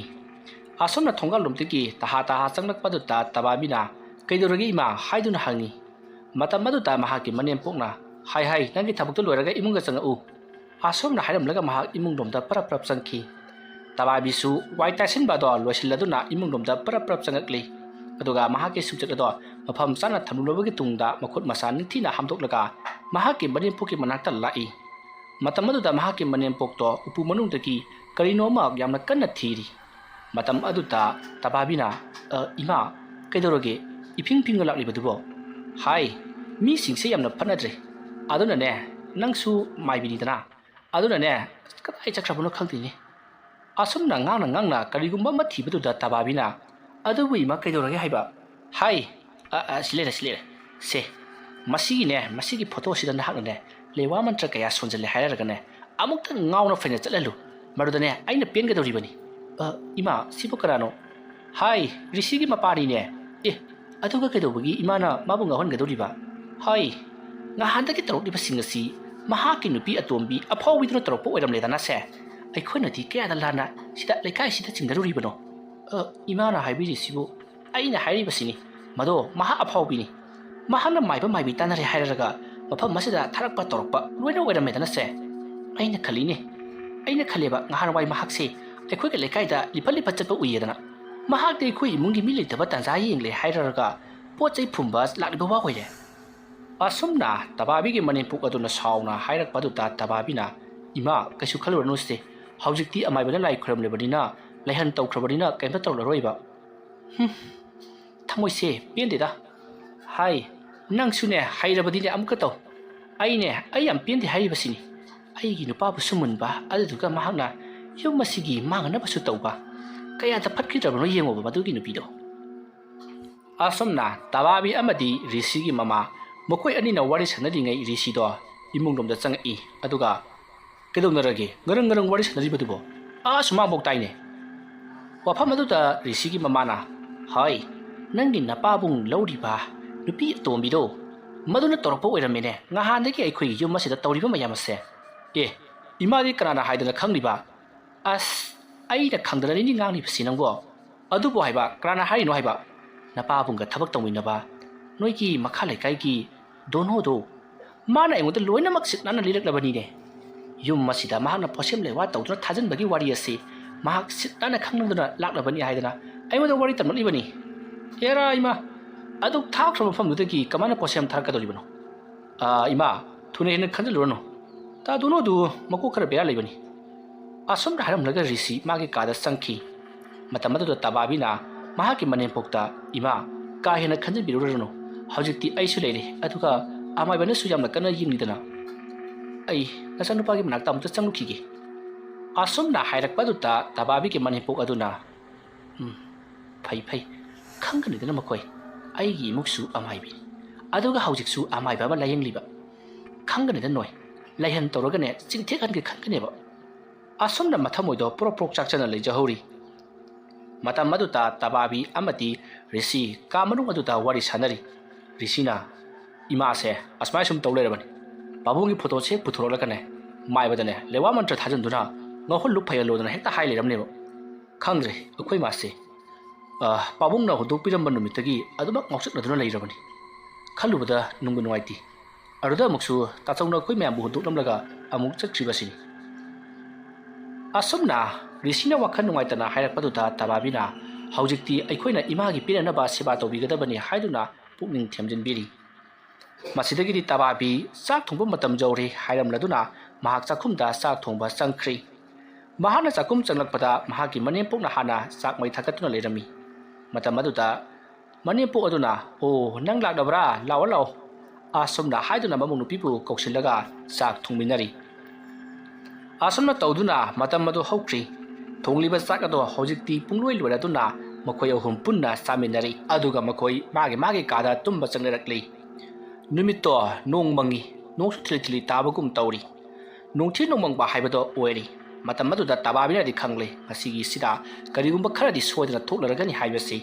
ꯑꯁꯨꯝꯅ ꯊꯣꯡꯒꯥꯜꯂꯣꯝꯗꯒꯤ ꯇꯍꯥ ꯇꯍꯥ ꯆꯪꯂꯛꯄꯗꯨꯗ ꯇꯕꯥꯕꯤꯅ "ꯀꯩꯗꯧꯔꯒꯦ ꯏꯃꯥ?" ꯍꯥꯏꯗꯨꯅ ꯍꯪꯉꯤ꯫ ꯃꯇꯝ ꯑꯗꯨꯗ ꯃꯍꯥꯛꯀꯤ ꯃꯅꯦꯝꯄꯣꯛꯅ, "ꯍꯥꯏ ꯍꯥꯏ, ꯅꯪꯒꯤ ꯊꯕꯛꯇꯨ ꯂꯣꯏꯔꯒ ꯏꯃꯨꯡꯗ ꯆꯪꯉꯛꯎ," ꯑꯁꯨꯝꯅ ꯍꯥꯏꯔꯝꯂꯒ ꯃꯍꯥꯛ ꯏꯃꯨꯡꯂꯣꯝꯗ ꯄꯔꯞ ꯄꯔꯞ ꯆꯪꯈꯤ꯫ ꯇꯕꯥꯕꯤꯁꯨ ꯋꯥꯏ ꯇꯥꯏꯁꯤꯟꯕ ꯑꯗꯣ ꯂꯣꯏꯁꯤꯜꯂꯗꯨꯅ ꯏꯃꯨꯡꯂꯣꯝꯗ ꯄꯔꯞ ꯄꯔꯞ ꯆꯪꯉꯛꯂꯤ꯫ ꯑꯗꯨꯒ ꯃꯍꯥꯛꯀꯤ ꯁꯨꯝꯆꯠ ꯑꯗꯣ ꯃꯐꯝ ꯆꯥꯅ ꯊꯝꯂꯨꯔꯕꯒꯤ ꯇꯨꯡꯗ ꯃꯈꯨꯠ ꯃꯁꯥ ꯅꯤꯡꯊꯤꯅ ꯍꯥꯝꯗꯣꯛꯂꯒ ꯃꯍꯥꯛꯀꯤ ꯃꯅꯦꯝꯄꯣꯛꯀꯤ ꯃꯅꯥꯛꯇ ꯂꯥꯛꯏ꯫ ꯃꯇꯝ ꯑꯗꯨꯗ ꯃꯍꯥꯛꯀꯤ ꯃꯅꯦꯝꯄꯣꯛꯇꯣ ꯎꯄꯨ ꯃꯅꯨꯡꯗꯒꯤ ꯀꯔꯤꯅꯣ ꯑꯃ ꯌꯥꯝꯅ ꯀꯟꯅ ꯊꯤꯔꯤ꯫ ꯃꯇꯝ ꯑꯗꯨꯗ ꯇꯕꯥꯕꯤꯅ, "ꯑ, ꯏꯃꯥ, ꯀꯩꯗꯧꯔꯒꯦ? ꯏꯐꯤꯡ ꯐꯤꯡꯅ ꯂꯥꯛꯂꯤꯕꯗꯨꯕꯣ?" "ꯍꯥꯏ, ꯃꯤꯁꯤꯡꯁꯦ ꯌꯥꯝꯅ ꯐꯠꯅꯗ꯭ꯔꯦ꯫ ꯑꯗꯨꯅꯅꯦ, ꯅꯪꯁꯨ ꯃꯥꯏꯕꯤꯅꯤꯗꯅ꯫ ꯑꯗꯨꯅꯅꯦ, ꯀꯗꯥꯏ ꯆꯠꯈ꯭ꯔꯕꯅꯣ ꯈꯪꯗꯦꯅꯦ꯫" ꯑꯁꯨꯝꯅ ꯉꯥꯡꯅ ꯉꯥꯡꯅ ꯀꯔꯤꯒꯨꯝꯕ ꯑꯃ ꯊꯤꯕꯗꯨꯗ ꯇꯕꯥꯕꯤꯅ, "ꯑꯗꯨꯕꯨ ꯏꯃꯥ, ꯀꯩꯗꯧꯔꯒꯦ ꯍꯥꯏꯕ?" "ꯍꯥꯏ, ꯑ, ꯑ, ꯁꯤ ꯂꯩꯔꯦ, ꯁꯤ ꯂꯩꯔꯦ꯫ ꯁꯦ, ꯃꯁꯤꯒꯤꯅꯦ, ꯃꯁꯤꯒꯤ ꯐꯣꯇꯣꯁꯤꯗ ꯅꯍꯥꯛꯅꯅꯦ, ꯂꯩꯋꯥ ꯃꯟꯇ꯭ꯔ ꯀꯌꯥ ꯁꯣꯟꯖꯜꯂꯦ ꯍꯥꯏꯔꯒꯅꯦ, ꯑꯃꯨꯛꯇ ꯉꯥꯎꯅ ꯐꯩꯅ ꯆꯠꯍꯜꯂꯨ꯫ ꯃꯗꯨꯗꯅꯦ, ꯑꯩꯅ ꯄꯦꯟꯒꯗꯧꯔꯤꯕꯅꯤ꯫" "ꯑ, ꯏꯃꯥ, ꯁꯤꯕꯨ ꯀꯅꯥꯅꯣ?" "ꯍꯥꯏ, ꯔꯤꯁꯤꯒꯤ ꯃꯄꯥꯅꯤꯅꯦ꯫" "ꯑꯦ, ꯑꯗꯨꯒ ꯀꯩꯗꯧꯕꯒꯤ ꯏꯃꯥꯅ ꯃꯥꯕꯨ ꯉꯥꯎꯍꯟꯒꯗꯧꯔꯤꯕ?" "ꯍꯥꯏ, ꯉꯍꯥꯟꯗꯒꯤ ꯇꯧꯔꯛꯂꯤꯕꯁꯤꯡ ꯑꯁꯤ ꯃꯍꯥꯛꯀꯤ ꯅꯨꯄꯤ ꯑꯇꯣꯝꯕꯤ ꯑꯐꯥꯎꯕꯤꯗꯨꯅ ꯇꯧꯔꯛꯄ ꯑꯣꯏꯔꯝꯂꯦꯗꯅ ꯁꯦ꯫ ꯑꯩꯈꯣꯏꯅꯗꯤ ꯀꯌꯥꯗ ꯂꯥꯟꯅ ꯁꯤꯗ ꯂꯩꯀꯥꯏꯁꯤꯗ ꯆꯤꯡꯅꯔꯨꯔꯤꯕꯅꯣ?" "ꯑ, ꯏꯃꯥꯅ ꯍꯥꯏꯕꯤꯔꯤꯁꯤꯕꯨ ꯑꯩꯅ ꯍꯥꯏꯔꯤꯕꯁꯤꯅꯤ꯫ ꯃꯗꯣ ꯃꯍꯥꯛ ꯑꯐꯥꯎꯕꯤꯅꯤ꯫ ꯃꯍꯥꯛꯅ ꯃꯥꯏꯕ ꯃꯥꯏꯕꯤ ꯇꯥꯟꯅꯔꯦ ꯍꯥꯏꯔꯒ ꯃꯐꯝ ꯑꯁꯤꯗ ꯊꯥꯔꯛꯄ ꯇꯧꯔꯛꯄ ꯂꯣꯏꯅ ꯑꯣꯏꯔꯝꯃꯦꯗꯅ ꯁꯦ꯫ ꯑꯩꯅ ꯈꯜꯂꯤꯅꯦ, ꯑꯩꯅ ꯈꯜꯂꯦꯕ, ꯉꯍꯥꯟꯋꯥꯏ ꯃꯍꯥꯛꯁꯦ ꯑꯩꯈꯣꯏꯒꯤ ꯂꯩꯀꯥꯏꯗ ꯂꯤꯐꯠ ꯂꯤꯐꯠ ꯆꯠꯄ ꯎꯏꯌꯦꯗꯅ꯫ ꯃꯍꯥꯛꯇꯤ ꯑꯩꯈꯣꯏ ꯏꯃꯨꯡꯒꯤ ꯃꯤ ꯂꯩꯇꯕ ꯇꯥꯟꯖꯥ ꯌꯦꯡꯂꯦ ꯍꯥꯏꯔꯒ ꯄꯣꯠ ꯆꯩ ꯐꯨꯝꯕ ꯂꯥꯛꯂꯤꯕ ꯋꯥ ꯑꯣꯏꯔꯦ꯫" ꯑꯁꯨꯝꯅ ꯇꯕꯥꯕꯤꯒꯤ ꯃꯅꯦꯝꯄꯣꯛ ꯑꯗꯨꯅ ꯁꯥꯎꯅ ꯍꯥꯏꯔꯛꯄ ꯑꯗꯨꯗ ꯇꯕꯥꯕꯤꯅ, "ꯏꯃꯥ, ꯀꯩꯁꯨ ꯈꯜꯂꯨꯔꯅꯨꯁꯦ꯫ ꯍꯧꯖꯤꯛꯇꯤ ꯑꯃꯥꯏꯕꯅ ꯂꯥꯏ ꯈꯨꯔꯝꯂꯕꯅꯤꯅ, ꯂꯥꯏꯍꯟ ꯇꯧꯈ꯭ꯔꯕꯅꯤꯅ ꯀꯩꯝꯇ ꯇꯧꯔꯔꯣꯏꯕ꯫" ꯍꯨꯝ, ꯊꯃꯣꯏꯁꯦ ꯄꯦꯟꯗꯦꯗ꯫ "ꯍꯥꯏ, ꯅꯪꯁꯨꯅꯦ, ꯍꯩꯔꯕꯗꯤꯅꯦ ꯑꯃꯨꯛꯀ ꯇꯧ꯫ ꯑꯩꯅꯦ, ꯑꯩ ꯌꯥꯝ ꯄꯦꯟꯗꯦ ꯍꯥꯏꯔꯤꯕꯁꯤꯅꯤ꯫ ꯑꯩꯒꯤ ꯅꯨꯄꯥꯕꯨꯁꯨ ꯃꯨꯟꯕ, ꯑꯗꯨꯗꯨꯒ ꯃꯍꯥꯛꯅ ꯌꯨꯝ ꯑꯁꯤꯒꯤ ꯃꯥꯡꯅꯅꯕꯁꯨ ꯇꯧꯕ꯫ ꯀꯌꯥꯗ ꯐꯠꯈꯤꯗ꯭ꯔꯕꯅꯣ ꯌꯦꯡꯉꯣꯕ ꯃꯗꯨꯒꯤ ꯅꯨꯄꯤꯗꯣ꯫" ꯑꯁꯨꯝꯅ ꯇꯕꯥꯕꯤ ꯑꯃꯗꯤ ꯔꯤꯁꯤꯒꯤ ꯃꯃꯥ, ꯃꯈꯣꯏ ꯑꯅꯤꯅ ꯋꯥꯔꯤ ꯁꯥꯟꯅꯔꯤꯉꯩ ꯔꯤꯁꯤꯗꯣ ꯏꯃꯨꯡꯂꯣꯝꯗ ꯆꯪꯉꯛꯏ꯫ ꯑꯗꯨꯒ, "ꯀꯩꯗꯧꯅꯔꯒꯦ? ꯉꯔꯪ ꯉꯔꯪ ꯋꯥꯔꯤ ꯁꯥꯟꯅꯔꯤꯕꯗꯨꯕꯣ? ꯑꯥ ꯁꯨꯃꯥꯡꯐꯥꯎ ꯇꯥꯏꯅꯦ꯫" ꯋꯥꯐꯝ ꯑꯗꯨꯗ ꯔꯤꯁꯤꯒꯤ ꯃꯃꯥꯅ, "ꯍꯣꯏ, ꯅꯪꯒꯤ ꯅꯄꯥꯕꯨꯡ ꯂꯧꯔꯤꯕ ꯅꯨꯄꯤ ꯑꯇꯣꯝꯕꯤꯗꯣ, ꯃꯗꯨꯅ ꯇꯧꯔꯛꯄ ꯑꯣꯏꯔꯝꯃꯦꯅꯦ ꯉꯍꯥꯟꯗꯒꯤ ꯑꯩꯈꯣꯏꯒꯤ ꯌꯨꯝ ꯑꯁꯤꯗ ꯇꯧꯔꯤꯕ ꯃꯌꯥꯝ ꯑꯁꯦ꯫ ꯑꯦ, ꯏꯃꯥꯗꯤ ꯀꯅꯥꯅ ꯍꯥꯏꯗꯅ ꯈꯪꯂꯤꯕ?" "ꯑꯁ, ꯑꯩꯅ ꯈꯪꯗꯅꯅꯤꯅꯦ ꯉꯥꯡꯂꯤꯕꯁꯤ ꯅꯪꯕꯣ꯫ ꯑꯗꯨꯕꯨ ꯍꯥꯏꯕ, ꯀꯅꯥꯅ ꯍꯥꯏꯔꯤꯅꯣ ꯍꯥꯏꯕ? ꯅꯄꯥꯕꯨꯡꯒ ꯊꯕꯛ ꯇꯧꯃꯤꯟꯅꯕ, ꯅꯣꯏꯒꯤ ꯃꯈꯥ ꯂꯩꯀꯥꯏꯒꯤ ꯗꯣꯅꯣꯗꯣ, ꯃꯥꯅ ꯑꯩꯉꯣꯟꯗ ꯂꯣꯏꯅꯃꯛ ꯁꯤꯠ ꯅꯥꯟꯅ ꯂꯤꯔꯛꯂꯕꯅꯤꯅꯦ꯫ ꯌꯨꯝ ꯑꯁꯤꯗ ꯃꯍꯥꯛꯅ ꯄꯣꯠꯁꯦꯝ ꯂꯩꯋꯥ ꯇꯧꯗꯨꯅ ꯊꯥꯖꯤꯟꯕꯒꯤ ꯋꯥꯔꯤ ꯑꯁꯤ ꯃꯍꯥꯛ ꯁꯤꯠ ꯅꯥꯟꯅ ꯈꯪꯂꯝꯗꯨꯅ ꯂꯥꯛꯂꯕꯅꯤ ꯍꯥꯏꯗꯅ ꯑꯩꯉꯣꯟꯗ ꯋꯥꯔꯤ ꯇꯝꯂꯛꯂꯤꯕꯅꯤ꯫ ꯑꯦꯔꯥ ꯏꯃꯥ, ꯑꯗꯨꯛ ꯊꯥꯈ꯭ꯔꯕ ꯃꯐꯝꯗꯨꯗꯒꯤ ꯀꯃꯥꯏꯅ ꯄꯣꯠꯁꯦꯝ ꯊꯥꯔꯛꯀꯗꯧꯔꯤꯕꯅꯣ? ꯑꯥ, ꯏꯃꯥ, ꯊꯨꯅ ꯍꯦꯟꯅ ꯈꯟꯖꯤꯜꯂꯨꯔꯅꯨ꯫ ꯇꯥ ꯗꯣꯅꯣꯗꯨ ꯃꯀꯣꯛ ꯈꯔ ꯕꯦꯔꯥ ꯂꯩꯕꯅꯤ꯫ ꯑꯁꯨꯝꯅ ꯍꯥꯏꯔꯝꯂꯒ ꯔꯤꯁꯤ ꯃꯥꯒꯤ ꯀꯥꯗ ꯆꯪꯈꯤ꯫ ꯃꯇꯝ ꯑꯗꯨꯗ ꯇꯕꯥꯕꯤꯅ ꯃꯍꯥꯛꯀꯤ ꯃꯅꯦꯝꯄꯣꯛꯇ, "ꯏꯃꯥ, ꯀꯥ ꯍꯦꯟꯅ ꯈꯟꯖꯤꯟꯕꯤꯔꯨꯔꯅꯨ꯫ ꯍꯧꯖꯤꯛꯇꯤ ꯑꯩꯁꯨ ꯂꯩꯔꯦ, ꯑꯗꯨꯒ ꯑꯃꯥꯏꯕꯅꯁꯨ ꯌꯥꯝꯅ ꯀꯟꯅ ꯌꯦꯡꯂꯤꯗꯅ꯫ ꯑꯩ ꯅꯆꯥꯅꯨꯄꯥꯒꯤ ꯃꯅꯥꯛꯇ ꯑꯃꯨꯛꯇ ꯆꯪꯂꯨꯈꯤꯒꯦ꯫" ꯑꯁꯨꯝꯅ ꯍꯥꯏꯔꯛꯄ ꯑꯗꯨꯗ ꯇꯕꯥꯕꯤꯒꯤ ꯃꯅꯦꯝꯄꯣꯛ ꯑꯗꯨꯅ, "ꯎꯝ, ꯐꯩ, ꯐꯩ꯫ ꯈꯪꯒꯅꯤꯗꯅ ꯃꯈꯣꯏ꯫ ꯑꯩꯒꯤ ꯏꯃꯨꯡꯁꯨ ꯑꯃꯥꯏꯕꯤꯅꯤ꯫ ꯑꯗꯨꯒ ꯍꯧꯖꯤꯛꯁꯨ ꯑꯃꯥꯏꯕ ꯑꯃ ꯂꯥꯌꯦꯡꯂꯤꯕ꯫ ꯈꯪꯒꯅꯤꯗ ꯅꯣꯏ꯫ ꯂꯥꯏꯍꯟ ꯇꯧꯔꯒꯅꯦ, ꯆꯤꯡꯊꯦꯛꯍꯟꯒꯦ ꯈꯟꯒꯅꯦꯕ꯫" ꯑꯁꯨꯝꯅ ꯃꯊꯃꯣꯏꯗꯣ ꯄ꯭ꯔꯣꯛ ꯄ꯭ꯔꯣꯛ ꯆꯥꯛꯆꯅ ꯂꯩꯖꯍꯧꯔꯤ꯫ ꯃꯇꯝ ꯑꯗꯨꯗ ꯇꯕꯥꯕꯤ ꯑꯃꯗꯤ ꯔꯤꯁꯤ ꯀꯥ ꯃꯅꯨꯡ ꯑꯗꯨꯗ ꯋꯥꯔꯤ ꯁꯥꯟꯅꯔꯤ꯫ ꯔꯤꯁꯤꯅ, "ꯏꯃꯥꯁꯦ ꯑꯁꯨꯃꯥꯏ ꯁꯨꯝ ꯇꯧ ꯂꯩꯔꯕꯅꯤ꯫ ꯄꯥꯕꯨꯡꯒꯤ ꯐꯣꯇꯣꯁꯦ ꯄꯨꯊꯣꯔꯛꯂꯒꯅꯦ, ꯃꯥꯏꯕꯗꯅꯦ ꯂꯩꯋꯥ ꯃꯟꯇ꯭ꯔ ꯊꯥꯖꯤꯟꯗꯨꯅ ꯉꯧꯍꯜꯂꯨ ꯐꯩꯍꯜꯂꯣꯗꯅ ꯍꯦꯛꯇ ꯍꯥꯏ ꯂꯩꯔꯝꯅꯦꯕ꯫ ꯈꯪꯗ꯭ꯔꯦ ꯑꯩꯈꯣꯏ ꯃꯥꯁꯦ꯫ ꯑ, ꯄꯥꯕꯨꯡꯅ ꯍꯨꯟꯗꯣꯛꯄꯤꯔꯝꯕ ꯅꯨꯃꯤꯠꯇꯒꯤ ꯑꯗꯨꯃꯛ ꯉꯥꯎꯆꯠꯅꯗꯨꯅ ꯂꯩꯔꯕꯅꯤ꯫ ꯈꯜꯂꯨꯕꯗ ꯅꯨꯡꯕꯨ ꯅꯨꯡꯉꯥꯏꯇꯦ꯫ ꯑꯗꯨꯗ ꯑꯃꯨꯛꯁꯨ ꯇꯥꯆꯧꯅ ꯑꯩꯈꯣꯏ ꯃꯌꯥꯝꯕꯨ ꯍꯨꯟꯗꯣꯛꯂꯝꯂꯒ ꯑꯃꯨꯛ ꯆꯠꯈ꯭ꯔꯤꯕꯁꯤꯅꯤ꯫" ꯑꯁꯨꯝꯅ ꯔꯤꯁꯤꯅ ꯋꯥꯈꯜ ꯅꯨꯡꯉꯥꯏꯇꯅ ꯍꯥꯏꯔꯛꯄꯗꯨꯗ ꯇꯕꯥꯕꯤꯅ, "ꯍꯧꯖꯤꯛꯇꯤ ꯑꯩꯈꯣꯏꯅ ꯏꯃꯥꯒꯤ ꯄꯦꯟꯅꯅꯕ ꯁꯦꯕꯥ ꯇꯧꯕꯤꯒꯗꯕꯅꯤ" ꯍꯥꯏꯗꯨꯅ ꯄꯨꯛꯅꯤꯡ ꯊꯦꯝꯖꯤꯟꯕꯤꯔꯤ꯫ ꯃꯁꯤꯗꯒꯤꯗꯤ ꯇꯕꯥꯕꯤ ꯆꯥꯛ ꯊꯣꯡꯕ ꯃꯇꯝ ꯌꯧꯔꯦ ꯍꯥꯏꯔꯝꯂꯗꯨꯅ ꯃꯍꯥꯛ ꯆꯥꯛꯈꯨꯝꯗ ꯆꯥꯛ ꯊꯣꯡꯕ ꯆꯪꯈ꯭ꯔꯤ꯫ ꯃꯍꯥꯛꯅ ꯆꯥꯛꯈꯨꯝ ꯆꯪꯂꯛꯄꯗ ꯃꯍꯥꯛꯀꯤ ꯃꯅꯦꯝꯄꯣꯛꯅ ꯍꯥꯟꯅ ꯆꯥꯛ ꯃꯩ ꯊꯥꯒꯠꯇꯨꯅ ꯂꯩꯔꯝꯃꯤ꯫ ꯃꯇꯝ ꯑꯗꯨꯗ ꯃꯅꯦꯝꯄꯣꯛ ꯑꯗꯨꯅ, "ꯑꯣ, ꯅꯪ ꯂꯥꯛꯂꯕ꯭ꯔꯥ? ꯂꯥꯛꯑꯣ, ꯂꯥꯛꯑꯣ꯫" ꯑꯁꯨꯝꯅ ꯍꯥꯏꯗꯨꯅ ꯃꯃꯧ ꯅꯨꯄꯤꯕꯨ ꯀꯧꯁꯤꯜꯂꯒ ꯆꯥꯛ ꯊꯣꯡꯃꯤꯟꯅꯔꯤ꯫ ꯑꯁꯨꯝꯅ ꯇꯧꯗꯨꯅ ꯃꯇꯝ ꯑꯗꯨ ꯍꯧꯈ꯭ꯔꯤ꯫ ꯊꯣꯡꯂꯤꯕ ꯆꯥꯛ ꯑꯗꯣ ꯍꯧꯖꯤꯛꯇꯤ ꯄꯨꯡꯂꯣꯏ ꯂꯣꯏꯔꯗꯨꯅ ꯃꯈꯣꯏ ꯑꯍꯨꯝ ꯄꯨꯟꯅ ꯆꯥꯃꯤꯟꯅꯔꯤ꯫ ꯑꯗꯨꯒ ꯃꯈꯣꯏ ꯃꯥꯒꯤ ꯃꯥꯒꯤ ꯀꯥꯗ ꯇꯨꯝꯕ ꯆꯪꯅꯔꯛꯂꯤ꯫ ꯅꯨꯃꯤꯠꯇꯣ ꯅꯣꯡ ꯃꯪꯉꯤ, ꯅꯣꯡꯁꯨ ꯊꯤꯂꯤ ꯊꯤꯂꯤ ꯇꯥꯕꯒꯨꯝ ꯇꯧꯔꯤ꯫ ꯅꯣꯡꯊꯤ ꯅꯣꯡꯃꯪꯕ ꯍꯥꯏꯕꯗꯣ ꯑꯣꯏꯔꯤ꯫ ꯃꯇꯝ ꯑꯗꯨꯗ ꯇꯕꯥꯕꯤꯅꯗꯤ ꯈꯪꯂꯦ, ꯉꯁꯤꯒꯤꯁꯤꯗ ꯀꯔꯤꯒꯨꯝꯕ ꯈꯔꯗꯤ ꯁꯣꯏꯗꯅ ꯊꯣꯛꯂꯔꯒꯅꯤ ꯍꯥꯏꯕꯁꯤ꯫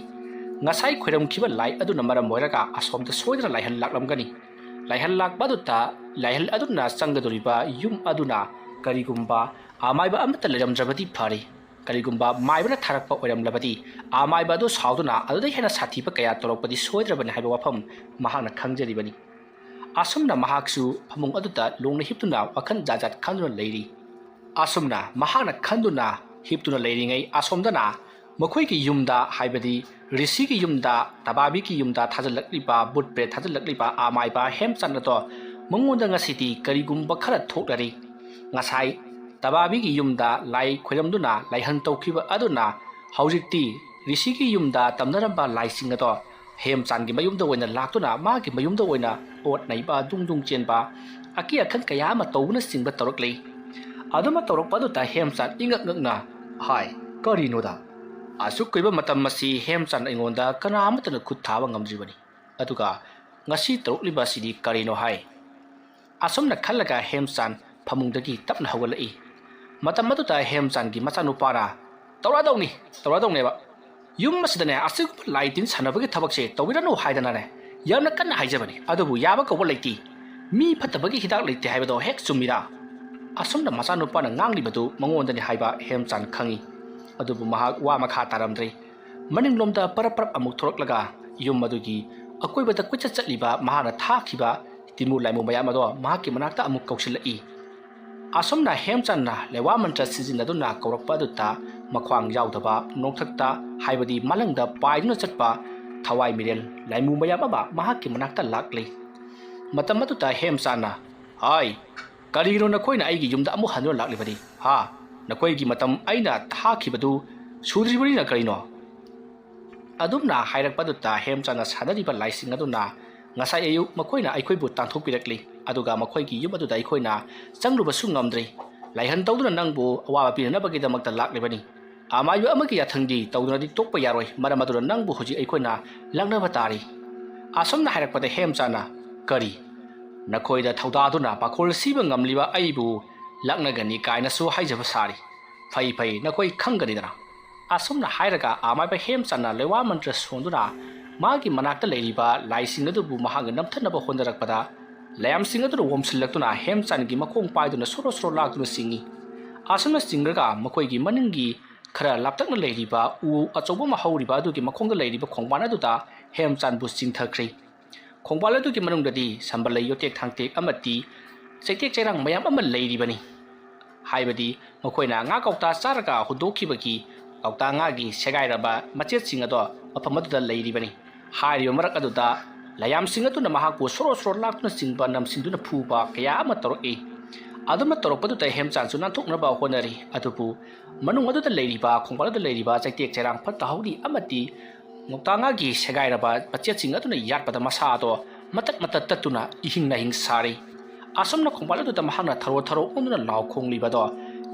ꯉꯁꯥꯏ ꯈꯣꯏꯔꯝꯈꯤꯕ ꯂꯥꯏ ꯑꯗꯨꯅ ꯃꯔꯝ ꯑꯣꯏꯔꯒ ꯑꯁꯣꯝꯗ ꯁꯣꯏꯗꯅ ꯂꯥꯏꯍꯟ ꯂꯥꯛꯂꯝꯒꯅꯤ꯫ ꯂꯥꯏꯍꯟ ꯂꯥꯛꯄ ꯑꯗꯨꯗ ꯂꯥꯏꯍꯟ ꯑꯗꯨꯅ ꯆꯪꯒꯗꯧꯔꯤꯕ ꯌꯨꯝ ꯑꯗꯨꯅ ꯀꯔꯤꯒꯨꯝꯕ ꯑꯃꯥꯏꯕ ꯑꯃꯠꯇ ꯂꯩꯔꯝꯗ꯭ꯔꯕꯗꯤ ꯐꯔꯦ꯫ ꯀꯔꯤꯒꯨꯝꯕ ꯃꯥꯏꯕꯅ ꯊꯥꯔꯛꯄ ꯑꯣꯏꯔꯝꯂꯕꯗꯤ ꯑꯃꯥꯏꯕ ꯑꯗꯨ ꯁꯥꯎꯗꯨꯅ ꯑꯗꯨꯗꯩ ꯍꯦꯟꯅ ꯁꯥꯊꯤꯕ ꯀꯌꯥ ꯇꯧꯔꯛꯄꯗꯤ ꯁꯣꯏꯗ꯭ꯔꯕꯅꯤ ꯍꯥꯏꯕ ꯋꯥꯐꯝ ꯃꯍꯥꯛꯅ ꯈꯪꯖꯔꯤꯕꯅꯤ꯫ ꯑꯁꯨꯝꯅ ꯃꯍꯥꯛꯁꯨ ꯐꯃꯨꯡ ꯑꯗꯨꯗ ꯂꯣꯡꯅ ꯍꯤꯞꯇꯨꯅ ꯋꯥꯈꯜ ꯖꯥꯠ ꯖꯥꯠ ꯈꯟꯗꯨꯅ ꯂꯩꯔꯤ꯫ ꯑꯁꯨꯝꯅ ꯃꯍꯥꯛꯅ ꯈꯟꯗꯨꯅ ꯍꯤꯞꯇꯨꯅ ꯂꯩꯔꯤꯉꯩ, ꯑꯁꯣꯝꯗꯅ ꯃꯈꯣꯏꯒꯤ ꯌꯨꯝꯗ, ꯍꯥꯏꯕꯗꯤ ꯔꯤꯁꯤꯒꯤ ꯌꯨꯝꯗ, ꯇꯕꯥꯕꯤꯒꯤ ꯌꯨꯝꯗ ꯊꯥꯖꯤꯜꯂꯛꯂꯤꯕ, ꯚꯨꯠ ꯄ꯭ꯔꯦꯠ ꯊꯥꯖꯤꯜꯂꯛꯂꯤꯕ ꯑꯃꯥꯏꯕ ꯍꯦꯝꯆꯥꯟ ꯑꯗꯣ ꯃꯉꯣꯟꯗ ꯉꯁꯤꯗꯤ ꯀꯔꯤꯒꯨꯝꯕ ꯈꯔ ꯊꯣꯛꯅꯔꯤ꯫ ꯉꯁꯥꯏ ꯇꯕꯥꯕꯤꯒꯤ ꯌꯨꯝꯗ ꯂꯥꯏ ꯈꯣꯏꯔꯝꯗꯨꯅ ꯂꯥꯏꯍꯟ ꯇꯧꯈꯤꯕ ꯑꯗꯨꯅ ꯍꯧꯖꯤꯛꯇꯤ ꯔꯤꯁꯤꯒꯤ ꯌꯨꯝꯗ ꯇꯝꯅꯔꯝꯕ ꯂꯥꯏꯁꯤꯡ ꯑꯗꯣ ꯍꯦꯝꯆꯥꯟꯒꯤ ꯃꯌꯨꯝꯗ ꯑꯣꯏꯅ ꯂꯥꯛꯇꯨꯅ ꯃꯥꯒꯤ ꯃꯌꯨꯝꯗ ꯑꯣꯏꯅ ꯑꯣꯠ ꯅꯩꯕ, ꯗꯨꯡ ꯗꯨꯡ ꯆꯦꯟꯕ, ꯑꯀꯤ ꯑꯈꯪ ꯀꯌꯥ ꯑꯃ ꯇꯧꯕꯅꯆꯤꯡꯕ ꯇꯧꯔꯛꯂꯤ꯫ ꯑꯗꯨꯃ ꯇꯧꯔꯛꯄ ꯑꯗꯨꯗ ꯍꯦꯝꯆꯥꯟ ꯏꯉꯛ ꯉꯛꯅ ꯍꯥꯏ, "ꯀꯔꯤꯅꯣꯗ? ꯑꯁꯨꯛ ꯀꯨꯏꯕ ꯃꯇꯝ ꯑꯁꯤ ꯍꯦꯝꯆꯥꯟ ꯑꯩꯉꯣꯟꯗ ꯀꯅꯥ ꯑꯃꯠꯇꯅ ꯈꯨꯠ ꯊꯥꯕ ꯉꯝꯗ꯭ꯔꯤꯕꯅꯤ꯫ ꯑꯗꯨꯒ ꯉꯁꯤ ꯇꯧꯔꯛꯂꯤꯕ ꯑꯁꯤꯗꯤ ꯀꯔꯤꯅꯣ?" ꯍꯥꯏ꯫ ꯑꯁꯨꯝꯅ ꯈꯜꯂꯒ ꯍꯦꯝꯆꯥꯟ ꯐꯃꯨꯡꯗꯒꯤ ꯇꯞꯅ ꯍꯧꯒꯠꯂꯛꯏ꯫ ꯃꯇꯝ ꯑꯗꯨꯗ ꯍꯦꯝꯆꯥꯟꯒꯤ ꯃꯆꯥꯅꯨꯄꯥꯅ, "ꯇꯧꯔꯛꯑꯗꯧꯅꯤ, ꯇꯧꯔꯛꯑꯗꯧꯅꯦꯕ꯫ ꯌꯨꯝ ꯑꯁꯤꯗꯅꯦ ꯑꯁꯤꯒꯨꯝꯕ ꯂꯥꯏ ꯇꯤꯟ ꯁꯥꯟꯅꯕꯒꯤ ꯊꯕꯛꯁꯦ ꯇꯧꯕꯤꯔꯅꯨ ꯍꯥꯏꯗꯅꯅꯦ ꯌꯥꯝꯅ ꯀꯟꯅ ꯍꯥꯏꯖꯕꯅꯤ, ꯑꯗꯨꯕꯨ ꯌꯥꯕ ꯀꯧꯕ ꯂꯩꯇꯦ꯫ ꯃꯤ ꯐꯠꯇꯕꯒꯤ ꯍꯤꯗꯥꯛ ꯂꯩꯇꯦ ꯍꯥꯏꯕꯗꯣ ꯍꯦꯛ ꯆꯨꯝꯃꯤꯔꯥ?" ꯑꯁꯨꯝꯅ ꯃꯆꯥꯅꯨꯄꯥꯅ ꯉꯥꯡꯂꯤꯕꯗꯨ ꯃꯉꯣꯟꯗꯅꯤ ꯍꯥꯏꯕ ꯍꯦꯝꯆꯥꯟ ꯈꯪꯏ꯫ ꯑꯗꯨꯕꯨ ꯃꯍꯥꯛ ꯋꯥ ꯃꯈꯥ ꯇꯥꯔꯝꯗ꯭ꯔꯦ꯫ ꯃꯅꯤꯡꯂꯣꯝꯗ ꯄꯔꯞ ꯄꯔꯞ ꯑꯃꯨꯛ ꯊꯣꯔꯛꯂꯒ ꯌꯨꯝ ꯑꯗꯨꯒꯤ ꯑꯀꯣꯏꯕꯗ ꯀꯣꯏꯆꯠ ꯆꯠꯂꯤꯕ ꯃꯍꯥꯛꯅ ꯊꯥꯈꯤꯕ ꯇꯤꯟꯃꯨ ꯂꯥꯏꯃꯨ ꯃꯌꯥꯝ ꯑꯗꯣ ꯃꯍꯥꯛꯀꯤ ꯃꯅꯥꯛꯇ ꯑꯃꯨꯛ ꯀꯧꯁꯤꯜꯂꯛꯏ꯫ ꯑꯁꯨꯝꯅ ꯍꯦꯝꯆꯥꯟꯅ ꯂꯩꯋꯥ ꯃꯟꯇ꯭ꯔ ꯁꯤꯖꯤꯟꯅꯗꯨꯅ ꯀꯧꯔꯛꯄ ꯑꯗꯨꯗ ꯃꯈ꯭ꯋꯥꯡ ꯌꯥꯎꯗꯕ ꯅꯣꯡꯊꯛꯇ, ꯍꯥꯏꯕꯗꯤ ꯃꯥꯂꯪꯗ ꯄꯥꯏꯗꯨꯅ ꯆꯠꯄ ꯊꯋꯥꯏ ꯃꯤꯔꯦꯜ ꯂꯥꯏꯃꯨ ꯃꯌꯥꯝ ꯑꯃ ꯃꯍꯥꯛꯀꯤ ꯃꯅꯥꯛꯇ ꯂꯥꯛꯂꯤ꯫ ꯃꯇꯝ ꯑꯗꯨꯗ ꯍꯦꯝꯆꯥꯟꯅ, "ꯍꯥꯏ, ꯀꯔꯤꯒꯤꯅꯣ ꯅꯈꯣꯏꯅ ꯑꯩꯒꯤ ꯌꯨꯝꯗ ꯑꯃꯨꯛ ꯍꯟꯗꯨꯅ ꯂꯥꯛꯂꯤꯕꯗꯤ? ꯍꯥ? ꯅꯈꯣꯏꯒꯤ ꯃꯇꯝ ꯑꯩꯅ ꯊꯥꯈꯤꯕꯗꯨ ꯁꯨꯗ꯭ꯔꯤꯕꯅꯤꯅ ꯀꯔꯤꯅꯣ?" ꯑꯗꯨꯝꯅ ꯍꯥꯏꯔꯛꯄꯗꯨꯗ ꯍꯦꯝꯆꯥꯟꯅ ꯁꯥꯟꯅꯔꯤꯕ ꯂꯥꯏꯁꯤꯡ ꯑꯗꯨꯅ ꯉꯁꯥꯏ ꯑꯌꯨꯛ ꯃꯈꯣꯏꯅ ꯑꯩꯈꯣꯏꯕꯨ ꯇꯥꯟꯊꯣꯛꯄꯤꯔꯛꯂꯤ, ꯑꯗꯨꯒ ꯃꯈꯣꯏꯒꯤ ꯌꯨꯝ ꯑꯗꯨꯗ ꯑꯩꯈꯣꯏꯅ ꯆꯪꯂꯨꯕꯁꯨ ꯉꯝꯗ꯭ꯔꯤ꯫ ꯂꯥꯏꯍꯟ ꯇꯧꯗꯨꯅ ꯅꯪꯕꯨ ꯑꯋꯥꯕ ꯄꯤꯅꯅꯕꯒꯤꯗꯃꯛꯇ ꯂꯥꯛꯂꯤꯕꯅꯤ꯫ ꯑꯃꯥꯏꯕ ꯑꯃꯒꯤ ꯌꯥꯊꯪꯗꯤ ꯇꯧꯗꯨꯅꯗꯤ ꯇꯣꯛꯄ ꯌꯥꯔꯣꯏ, ꯃꯔꯝ ꯑꯗꯨꯅ ꯅꯪꯕꯨ ꯍꯧꯖꯤꯛ ꯑꯩꯈꯣꯏꯅ ꯂꯥꯛꯅꯕ ꯇꯥꯔꯤ꯫ ꯑꯁꯨꯝꯅ ꯍꯥꯏꯔꯛꯄꯗ ꯍꯦꯝꯆꯥꯟꯅ, "ꯀꯔꯤ? ꯅꯈꯣꯏꯗ ꯊꯧꯗꯥꯗꯨꯅ ꯄꯥꯈꯣꯜ ꯁꯤꯕ ꯉꯝꯂꯤꯕ ꯑꯩꯕꯨ ꯂꯥꯛꯅꯒꯅꯤ ꯀꯥꯏꯅꯁꯨ ꯍꯥꯏꯖꯕ ꯁꯥꯔꯤ꯫ ꯐꯩ ꯐꯩ, ꯅꯈꯣꯏ ꯈꯪꯒꯅꯤꯗꯅ?" ꯑꯁꯨꯝꯅ ꯍꯥꯏꯔꯒ ꯑꯃꯥꯏꯕ ꯍꯦꯝꯆꯥꯟꯅ ꯂꯩꯋꯥ ꯃꯟꯇ꯭ꯔ ꯁꯣꯟꯗꯨꯅ ꯃꯥꯒꯤ ꯃꯅꯥꯛꯇ ꯂꯩꯔꯤꯕ ꯂꯥꯏꯁꯤꯡ ꯑꯗꯨꯕꯨ ꯃꯍꯥꯛꯅ ꯅꯝꯊꯅꯕ ꯍꯣꯠꯅꯔꯛꯄꯗ ꯂꯥꯏꯌꯥꯝꯁꯤꯡ ꯑꯗꯨꯅ ꯑꯣꯝꯁꯤꯜꯂꯛꯇꯨꯅ ꯍꯦꯝꯆꯥꯟꯒꯤ ꯃꯈꯣꯡ ꯄꯥꯏꯗꯨꯅ ꯁꯣꯔꯣ ꯁꯣꯔꯣ ꯂꯥꯛꯇꯨꯅ ꯆꯤꯡꯏ꯫ ꯑꯁꯨꯝꯅ ꯆꯤꯡꯂꯒ ꯃꯈꯣꯏꯒꯤ ꯃꯅꯤꯡꯒꯤ ꯈꯔ ꯂꯥꯞꯇꯛꯅ ꯂꯩꯔꯤꯕ ꯎ ꯑꯆꯧꯕ ꯑꯃ ꯍꯧꯔꯤꯕ ꯑꯗꯨꯒꯤ ꯃꯈꯣꯡꯗ ꯂꯩꯔꯤꯕ ꯈꯣꯡꯕꯥꯟ ꯑꯗꯨꯗ ꯍꯦꯝꯆꯥꯟꯕꯨ ꯆꯤꯡꯊꯈ꯭ꯔꯦ꯫ ꯈꯣꯡꯕꯥꯟ ꯑꯗꯨꯒꯤ ꯃꯅꯨꯡꯗꯗꯤ ꯁꯝꯕꯜ ꯂꯩ ꯌꯣꯇꯦꯛ ꯊꯥꯡꯇꯦꯛ ꯑꯃꯗꯤ ꯆꯩꯇꯦꯛ ꯆꯩꯔꯥꯡ ꯃꯌꯥꯝ ꯑꯃ ꯂꯩꯔꯤꯕꯅꯤ꯫ ꯍꯥꯏꯕꯗꯤ ꯃꯈꯣꯏꯅ ꯉꯥ ꯀꯧꯇꯥ ꯆꯥꯔꯒ ꯍꯨꯟꯗꯣꯛꯈꯤꯕꯒꯤ ꯀꯧꯇꯥ ꯉꯥꯒꯤ ꯁꯦꯒꯥꯏꯔꯕ ꯃꯆꯦꯠꯁꯤꯡ ꯑꯗꯣ ꯃꯐꯝ ꯑꯗꯨꯗ ꯂꯩꯔꯤꯕꯅꯤ꯫ ꯍꯥꯏꯔꯤꯕ ꯃꯔꯛ ꯑꯗꯨꯗ ꯂꯌꯥꯝꯁꯤꯡ ꯑꯗꯨꯅ ꯃꯍꯥꯛꯄꯨ ꯁꯣꯔꯣ ꯁꯣꯔꯣ ꯂꯥꯛꯇꯨꯅ ꯆꯤꯡꯕ, ꯅꯝꯁꯤꯟꯗꯨꯅ ꯐꯨꯕ ꯀꯌꯥ ꯑꯃ ꯇꯧꯔꯛꯏ꯫ ꯑꯗꯨꯝꯅ ꯇꯧꯔꯛꯄꯗꯨꯗ ꯍꯦꯝꯆꯥꯟꯁꯨ ꯅꯥꯟꯊꯣꯛꯅꯕ ꯍꯣꯠꯅꯔꯤ꯫ ꯑꯗꯨꯕꯨ ꯃꯅꯨꯡ ꯑꯗꯨꯗ ꯂꯩꯔꯤꯕ, ꯈꯣꯡꯕꯥꯟ ꯑꯗꯨꯗ ꯂꯩꯔꯤꯕ ꯆꯩꯇꯦꯛ ꯆꯩꯔꯥꯡ ꯐꯠꯇ ꯍꯥꯎꯗꯤ ꯑꯃꯗꯤ ꯉꯧꯇꯥ ꯉꯥꯒꯤ ꯁꯦꯒꯥꯏꯔꯕ ꯃꯆꯦꯠꯁꯤꯡ ꯑꯗꯨꯅ ꯌꯥꯠꯄꯗ ꯃꯁꯥ ꯑꯗꯣ ꯃꯇꯠ ꯃꯇꯠ ꯇꯠꯇꯨꯅ ꯏꯍꯤꯡ ꯅꯥꯍꯤꯡ ꯁꯥꯔꯤ꯫ ꯑꯁꯨꯝꯅ ꯈꯣꯡꯕꯥꯟ ꯑꯗꯨꯗ ꯃꯍꯥꯛꯅ ꯊꯔꯣ ꯊꯔꯣ ꯑꯣꯟꯗꯨꯅ ꯂꯥꯎ ꯈꯣꯡꯂꯤꯕꯗꯣ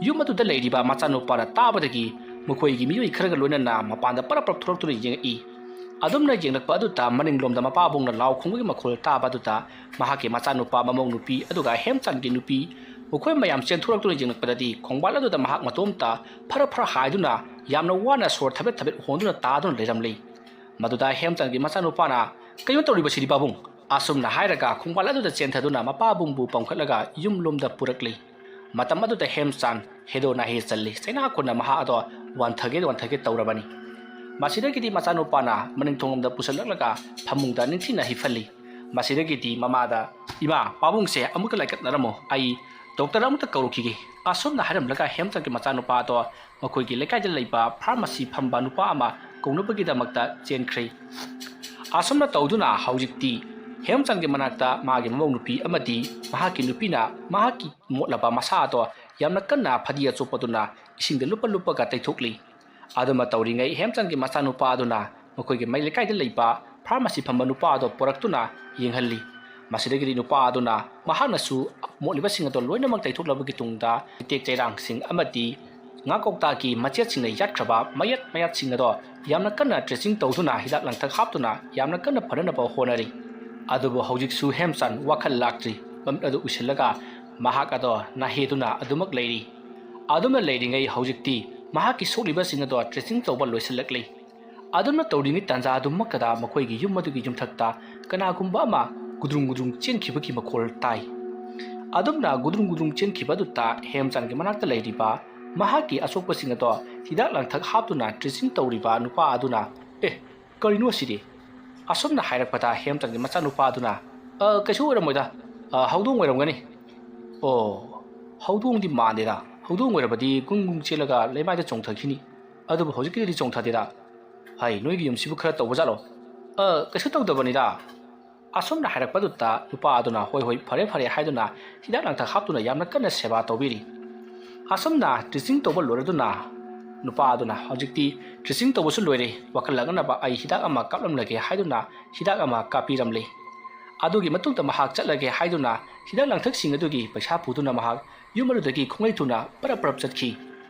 ꯌꯨꯝ ꯑꯗꯨꯗ ꯂꯩꯔꯤꯕ ꯃꯆꯥꯅꯨꯄꯥꯅ ꯇꯥꯕꯗꯒꯤ ꯃꯈꯣꯏꯒꯤ ꯃꯤꯑꯣꯏ ꯈꯔꯒ ꯂꯣꯏꯅꯅ ꯃꯄꯥꯟꯗ ꯄꯔꯞ ꯄꯔꯞ ꯊꯣꯛꯂꯛꯇꯨꯅ ꯌꯦꯡꯉꯛꯏ꯫ ꯑꯗꯨꯝꯅ ꯌꯦꯡꯂꯛꯄ ꯑꯗꯨꯗ ꯃꯅꯤꯡꯂꯣꯝꯗ ꯃꯄꯥꯕꯨꯡꯅ ꯂꯥꯎ ꯈꯣꯡꯕꯒꯤ ꯃꯈꯣꯜ ꯇꯥꯕ ꯑꯗꯨꯗ ꯃꯍꯥꯛꯀꯤ ꯃꯆꯥꯅꯨꯄꯥ, ꯃꯃꯧ ꯅꯨꯄꯤ, ꯑꯗꯨꯒ ꯍꯦꯝꯆꯥꯟꯒꯤ ꯅꯨꯄꯤ, ꯃꯈꯣꯏ ꯃꯌꯥꯝ ꯆꯦꯟꯊꯣꯔꯛꯇꯨꯅ ꯌꯦꯡꯂꯛꯄꯗꯗꯤ ꯈꯣꯡꯕꯥꯟ ꯑꯗꯨꯗ ꯃꯍꯥꯛ ꯃꯇꯣꯝꯇ ꯐꯔ ꯐꯔ ꯍꯥꯏꯗꯨꯅ ꯌꯥꯝꯅ ꯋꯥꯅ ꯁꯣꯔ ꯊꯕꯦꯠ ꯊꯕꯦꯠ ꯍꯣꯟꯗꯨꯅ ꯇꯥꯗꯨꯅ ꯂꯩꯔꯝꯂꯤ꯫ ꯃꯗꯨꯗ ꯍꯦꯝꯆꯥꯟꯒꯤ ꯃꯆꯥꯅꯨꯄꯥꯅ, "ꯀꯩꯅꯣ ꯇꯧꯔꯤꯕꯁꯤꯗꯤ ꯄꯥꯕꯨꯡ?" ꯑꯁꯨꯝꯅ ꯍꯥꯏꯔꯒ ꯈꯣꯡꯕꯥꯟ ꯑꯗꯨꯗ ꯆꯦꯟꯊꯗꯨꯅ ꯃꯄꯥꯕꯨꯡꯕꯨ ꯄꯝꯈꯠꯂꯒ ꯌꯨꯝꯂꯣꯝꯗ ꯄꯨꯔꯛꯂꯤ꯫ ꯃꯇꯝ ꯑꯗꯨꯗ ꯍꯦꯝꯆꯥꯟ ꯍꯦꯗꯣ ꯅꯥꯍꯦ ꯆꯜꯂꯤ꯫ ꯆꯩꯅꯥ ꯈꯨꯟꯅ ꯃꯍꯥꯛ ꯑꯗꯣ ꯋꯥꯟꯊꯒꯦ ꯋꯥꯟꯊꯒꯦ ꯇꯧꯔꯕꯅꯤ꯫ ꯃꯁꯤꯗꯒꯤꯗꯤ ꯃꯆꯥꯅꯨꯄꯥꯅ ꯃꯅꯤꯡ ꯊꯣꯡꯂꯣꯝꯗ ꯄꯨꯁꯜꯂꯛꯂꯒ ꯐꯃꯨꯡꯗ ꯅꯤꯡꯊꯤꯅ ꯍꯤꯞꯍꯜꯂꯤ꯫ ꯃꯁꯤꯗꯒꯤꯗꯤ ꯃꯃꯥꯗ, "ꯏꯃꯥ, ꯄꯥꯕꯨꯡꯁꯦ ꯑꯃꯨꯛꯇ ꯂꯥꯏꯀꯠꯅꯔꯝꯃꯣ, ꯑꯩ ꯗꯣꯛꯇꯔ ꯑꯃꯨꯛꯇ ꯀꯧꯔꯨꯈꯤꯒꯦ"꯫ ꯑꯁꯨꯝꯅ ꯍꯥꯏꯔꯝꯂꯒ ꯍꯦꯝꯆꯥꯟꯒꯤ ꯃꯆꯥꯅꯨꯄꯥ ꯑꯗꯣ ꯃꯈꯣꯏꯒꯤ ꯂꯩꯀꯥꯏꯗ ꯂꯩꯕ ꯐꯥꯔꯃꯥꯁꯤ ꯐꯝꯕ ꯅꯨꯄꯥ ꯑꯃ ꯀꯧꯅꯕꯒꯤꯗꯃꯛꯇ ꯆꯦꯟꯈ꯭ꯔꯦ꯫ ꯑꯁꯨꯝꯅ ꯇꯧꯗꯨꯅ ꯍꯧꯖꯤꯛꯇꯤ ꯍꯦꯝꯆꯥꯟꯒꯤ ꯃꯅꯥꯛꯇ ꯃꯥꯒꯤ ꯃꯃꯧ ꯅꯨꯄꯤ ꯑꯃꯗꯤ ꯃꯍꯥꯛꯀꯤ ꯅꯨꯄꯤꯅ ꯃꯍꯥꯛꯀꯤ ꯃꯣꯠꯂꯕ ꯃꯁꯥ ꯑꯗꯣ ꯌꯥꯝꯅ ꯀꯟꯅ ꯐꯗꯤ ꯑꯆꯣꯠꯄꯗꯨꯅ ꯏꯁꯤꯡꯗ ꯂꯨꯞꯄ ꯂꯨꯞꯄꯒ ꯇꯩꯊꯣꯛꯂꯤ꯫ ꯑꯗꯨꯃ ꯇꯧꯔꯤꯉꯩ ꯍꯦꯝꯆꯥꯟꯒꯤ ꯃꯆꯥꯅꯨꯄꯥ ꯑꯗꯨꯅ ꯃꯈꯣꯏꯒꯤ ꯃꯩ ꯂꯩꯀꯥꯏꯗ ꯂꯩꯕ ꯐꯥꯔꯃꯥꯁꯤ ꯐꯝꯕ ꯅꯨꯄꯥ ꯑꯗꯣ ꯄꯨꯔꯛꯇꯨꯅ ꯌꯦꯡꯍꯜꯂꯤ꯫ ꯃꯁꯤꯗꯒꯤꯗꯤ ꯅꯨꯄꯥ ꯑꯗꯨꯅ ꯃꯍꯥꯛꯅꯁꯨ ꯃꯣꯠꯂꯤꯕꯁꯤꯡ ꯑꯗꯣ ꯂꯣꯏꯅꯃꯛ ꯇꯩꯊꯣꯛꯂꯕꯒꯤ ꯇꯨꯡꯗ ꯇꯦꯛ ꯆꯩꯔꯥꯡꯁꯤꯡ ꯑꯃꯗꯤ ꯉꯥ ꯀꯧꯇꯥꯒꯤ ꯃꯆꯦꯠꯁꯤꯡꯅ ꯌꯥꯠꯈ꯭ꯔꯕ ꯃꯌꯥꯠ ꯃꯌꯥꯠꯁꯤꯡ ꯑꯗꯣ ꯌꯥꯝꯅ ꯀꯟꯅ dressing ꯇꯧꯗꯨꯅ ꯍꯤꯗꯥꯛ ꯂꯥꯡꯊꯛ ꯍꯥꯞꯇꯨꯅ ꯌꯥꯝꯅ ꯀꯟꯅ ꯐꯅꯅꯕ ꯍꯣꯠꯅꯔꯤ꯫ ꯑꯗꯨꯕꯨ ꯍꯧꯖꯤꯛꯁꯨ ꯍꯦꯝꯆꯥꯟ ꯋꯥꯈꯜ ꯂꯥꯛꯇ꯭ꯔꯤ꯫ ꯃꯃꯤꯠ ꯑꯗꯨ ꯎꯏꯁꯤꯜꯂꯒ ꯃꯍꯥꯛ ꯑꯗꯣ ꯅꯥꯍꯦꯗꯨꯅ ꯑꯗꯨꯃꯛ ꯂꯩꯔꯤ꯫ ꯑꯗꯨꯝꯅ ꯂꯩꯔꯤꯉꯩ ꯍꯧꯖꯤꯛꯇꯤ ꯃꯍꯥꯛꯀꯤ ꯁꯣꯛꯂꯤꯕꯁꯤꯡ ꯑꯗꯣ dressing ꯇꯧꯕ ꯂꯣꯏꯁꯤꯜꯂꯛꯂꯤ꯫ ꯑꯗꯨꯝꯅ ꯇꯧꯔꯤꯉꯩ ꯇꯥꯟꯖꯥ ꯑꯗꯨꯃꯛꯇꯗ ꯃꯈꯣꯏꯒꯤ ꯌꯨꯝ ꯑꯗꯨꯒꯤ ꯌꯨꯝꯊꯛꯇ ꯀꯅꯥꯒꯨꯝꯕ ꯑꯃ ꯒꯨꯗ꯭ꯔꯨꯡ ꯒꯨꯗ꯭ꯔꯨꯡ ꯆꯦꯟꯈꯤꯕꯒꯤ ꯃꯈꯣꯜ ꯇꯥꯏ꯫ ꯑꯗꯨꯝꯅ ꯒꯨꯗ꯭ꯔꯨꯡ ꯒꯨꯗ꯭ꯔꯨꯡ ꯆꯦꯟꯈꯤꯕ ꯑꯗꯨꯗ ꯍꯦꯝꯆꯥꯟꯒꯤ ꯃꯅꯥꯛꯇ ꯂꯩꯔꯤꯕ ꯃꯍꯥꯛꯀꯤ ꯑꯁꯣꯛꯄꯁꯤꯡ ꯑꯗꯣ ꯍꯤꯗꯥꯛ ꯂꯥꯡꯊꯛ ꯍꯥꯞꯇꯨꯅ dressing ꯇꯧꯔꯤꯕ ꯅꯨꯄꯥ ꯑꯗꯨꯅ, "ꯑꯦ, ꯀꯔꯤꯅꯣ ꯑꯁꯤꯗꯤ?" ꯑꯁꯨꯝꯅ ꯍꯥꯏꯔꯛꯄꯗ ꯍꯦꯝꯆꯥꯟꯒꯤ ꯃꯆꯥꯅꯨꯄꯥ ꯑꯗꯨꯅ, "ꯑ, ꯀꯩꯁꯨ ꯑꯣꯏꯔꯝꯃꯣꯏꯗ, ꯑ, ꯍꯧꯗꯣꯡ ꯑꯣꯏꯔꯝꯒꯅꯤ꯫" "ꯑꯣ, ꯍꯧꯗꯣꯡꯗꯤ ꯃꯥꯟꯗꯦꯗ, ꯍꯧꯗꯣꯡ ꯑꯣꯏꯔꯕꯗꯤ ꯒꯨꯡ ꯒꯨꯡ ꯆꯦꯜꯂꯒ ꯂꯩꯃꯥꯏꯗ ꯆꯣꯡꯊꯈꯤꯅꯤ, ꯑꯗꯨꯕꯨ ꯍꯧꯖꯤꯛꯀꯤꯗꯤ ꯆꯣꯡꯊꯗꯦꯗ꯫ ꯍꯩ, ꯅꯣꯏꯒꯤ ꯌꯨꯝꯁꯤꯕꯨ ꯈꯔ ꯇꯧꯕꯖꯥꯠꯂꯣ?" "ꯑ, ꯀꯩꯁꯨ ꯇꯧꯗꯕꯅꯤꯗ꯫" ꯑꯁꯨꯝꯅ ꯍꯥꯏꯔꯛꯄꯗꯨꯗ ꯅꯨꯄꯥ ꯑꯗꯨꯅ, "ꯍꯣꯏ, ꯍꯣꯏ, ꯐꯔꯦ, ꯐꯔꯦ" ꯍꯥꯏꯗꯨꯅ ꯍꯤꯗꯥꯛ ꯂꯥꯡꯊꯛ ꯍꯥꯞꯇꯨꯅ ꯌꯥꯝꯅ ꯀꯟꯅ ꯁꯦꯕꯥ ꯇꯧꯕꯤꯔꯤ꯫ ꯑꯁꯨꯝꯅ dressing ꯇꯧꯕ ꯂꯣꯏꯔꯗꯨꯅ ꯅꯨꯄꯥ ꯑꯗꯨꯅ, "ꯍꯧꯖꯤꯛꯇꯤ dressing ꯇꯧꯕꯁꯨ ꯂꯣꯏꯔꯦ, ꯋꯥꯈꯜ ꯂꯥꯡꯅꯅꯕ ꯑꯩ ꯍꯤꯗꯥꯛ ꯑꯃ ꯀꯥꯞꯂꯝꯂꯒꯦ" ꯍꯥꯏꯗꯨꯅ ꯍꯤꯗꯥꯛ ꯑꯃ ꯀꯥꯞꯄꯤꯔꯝꯂꯦ꯫ ꯑꯗꯨꯒꯤ ꯃꯇꯨꯡꯗ ꯃꯍꯥꯛ ꯆꯠꯂꯒꯦ ꯍꯥꯏꯗꯨꯅ ꯍꯤꯗꯥꯛ ꯂꯥꯡꯊꯛꯁꯤꯡ ꯑꯗꯨꯒꯤ ꯄꯩꯁꯥ ꯄꯨꯗꯨꯅ ꯃꯍꯥꯛ ꯌꯨꯝ ꯑꯗꯨꯗꯒꯤ ꯈꯣꯡꯂꯩ ꯊꯨꯅ ꯄꯔꯞ ꯄꯔꯞ ꯆꯠꯈꯤ꯫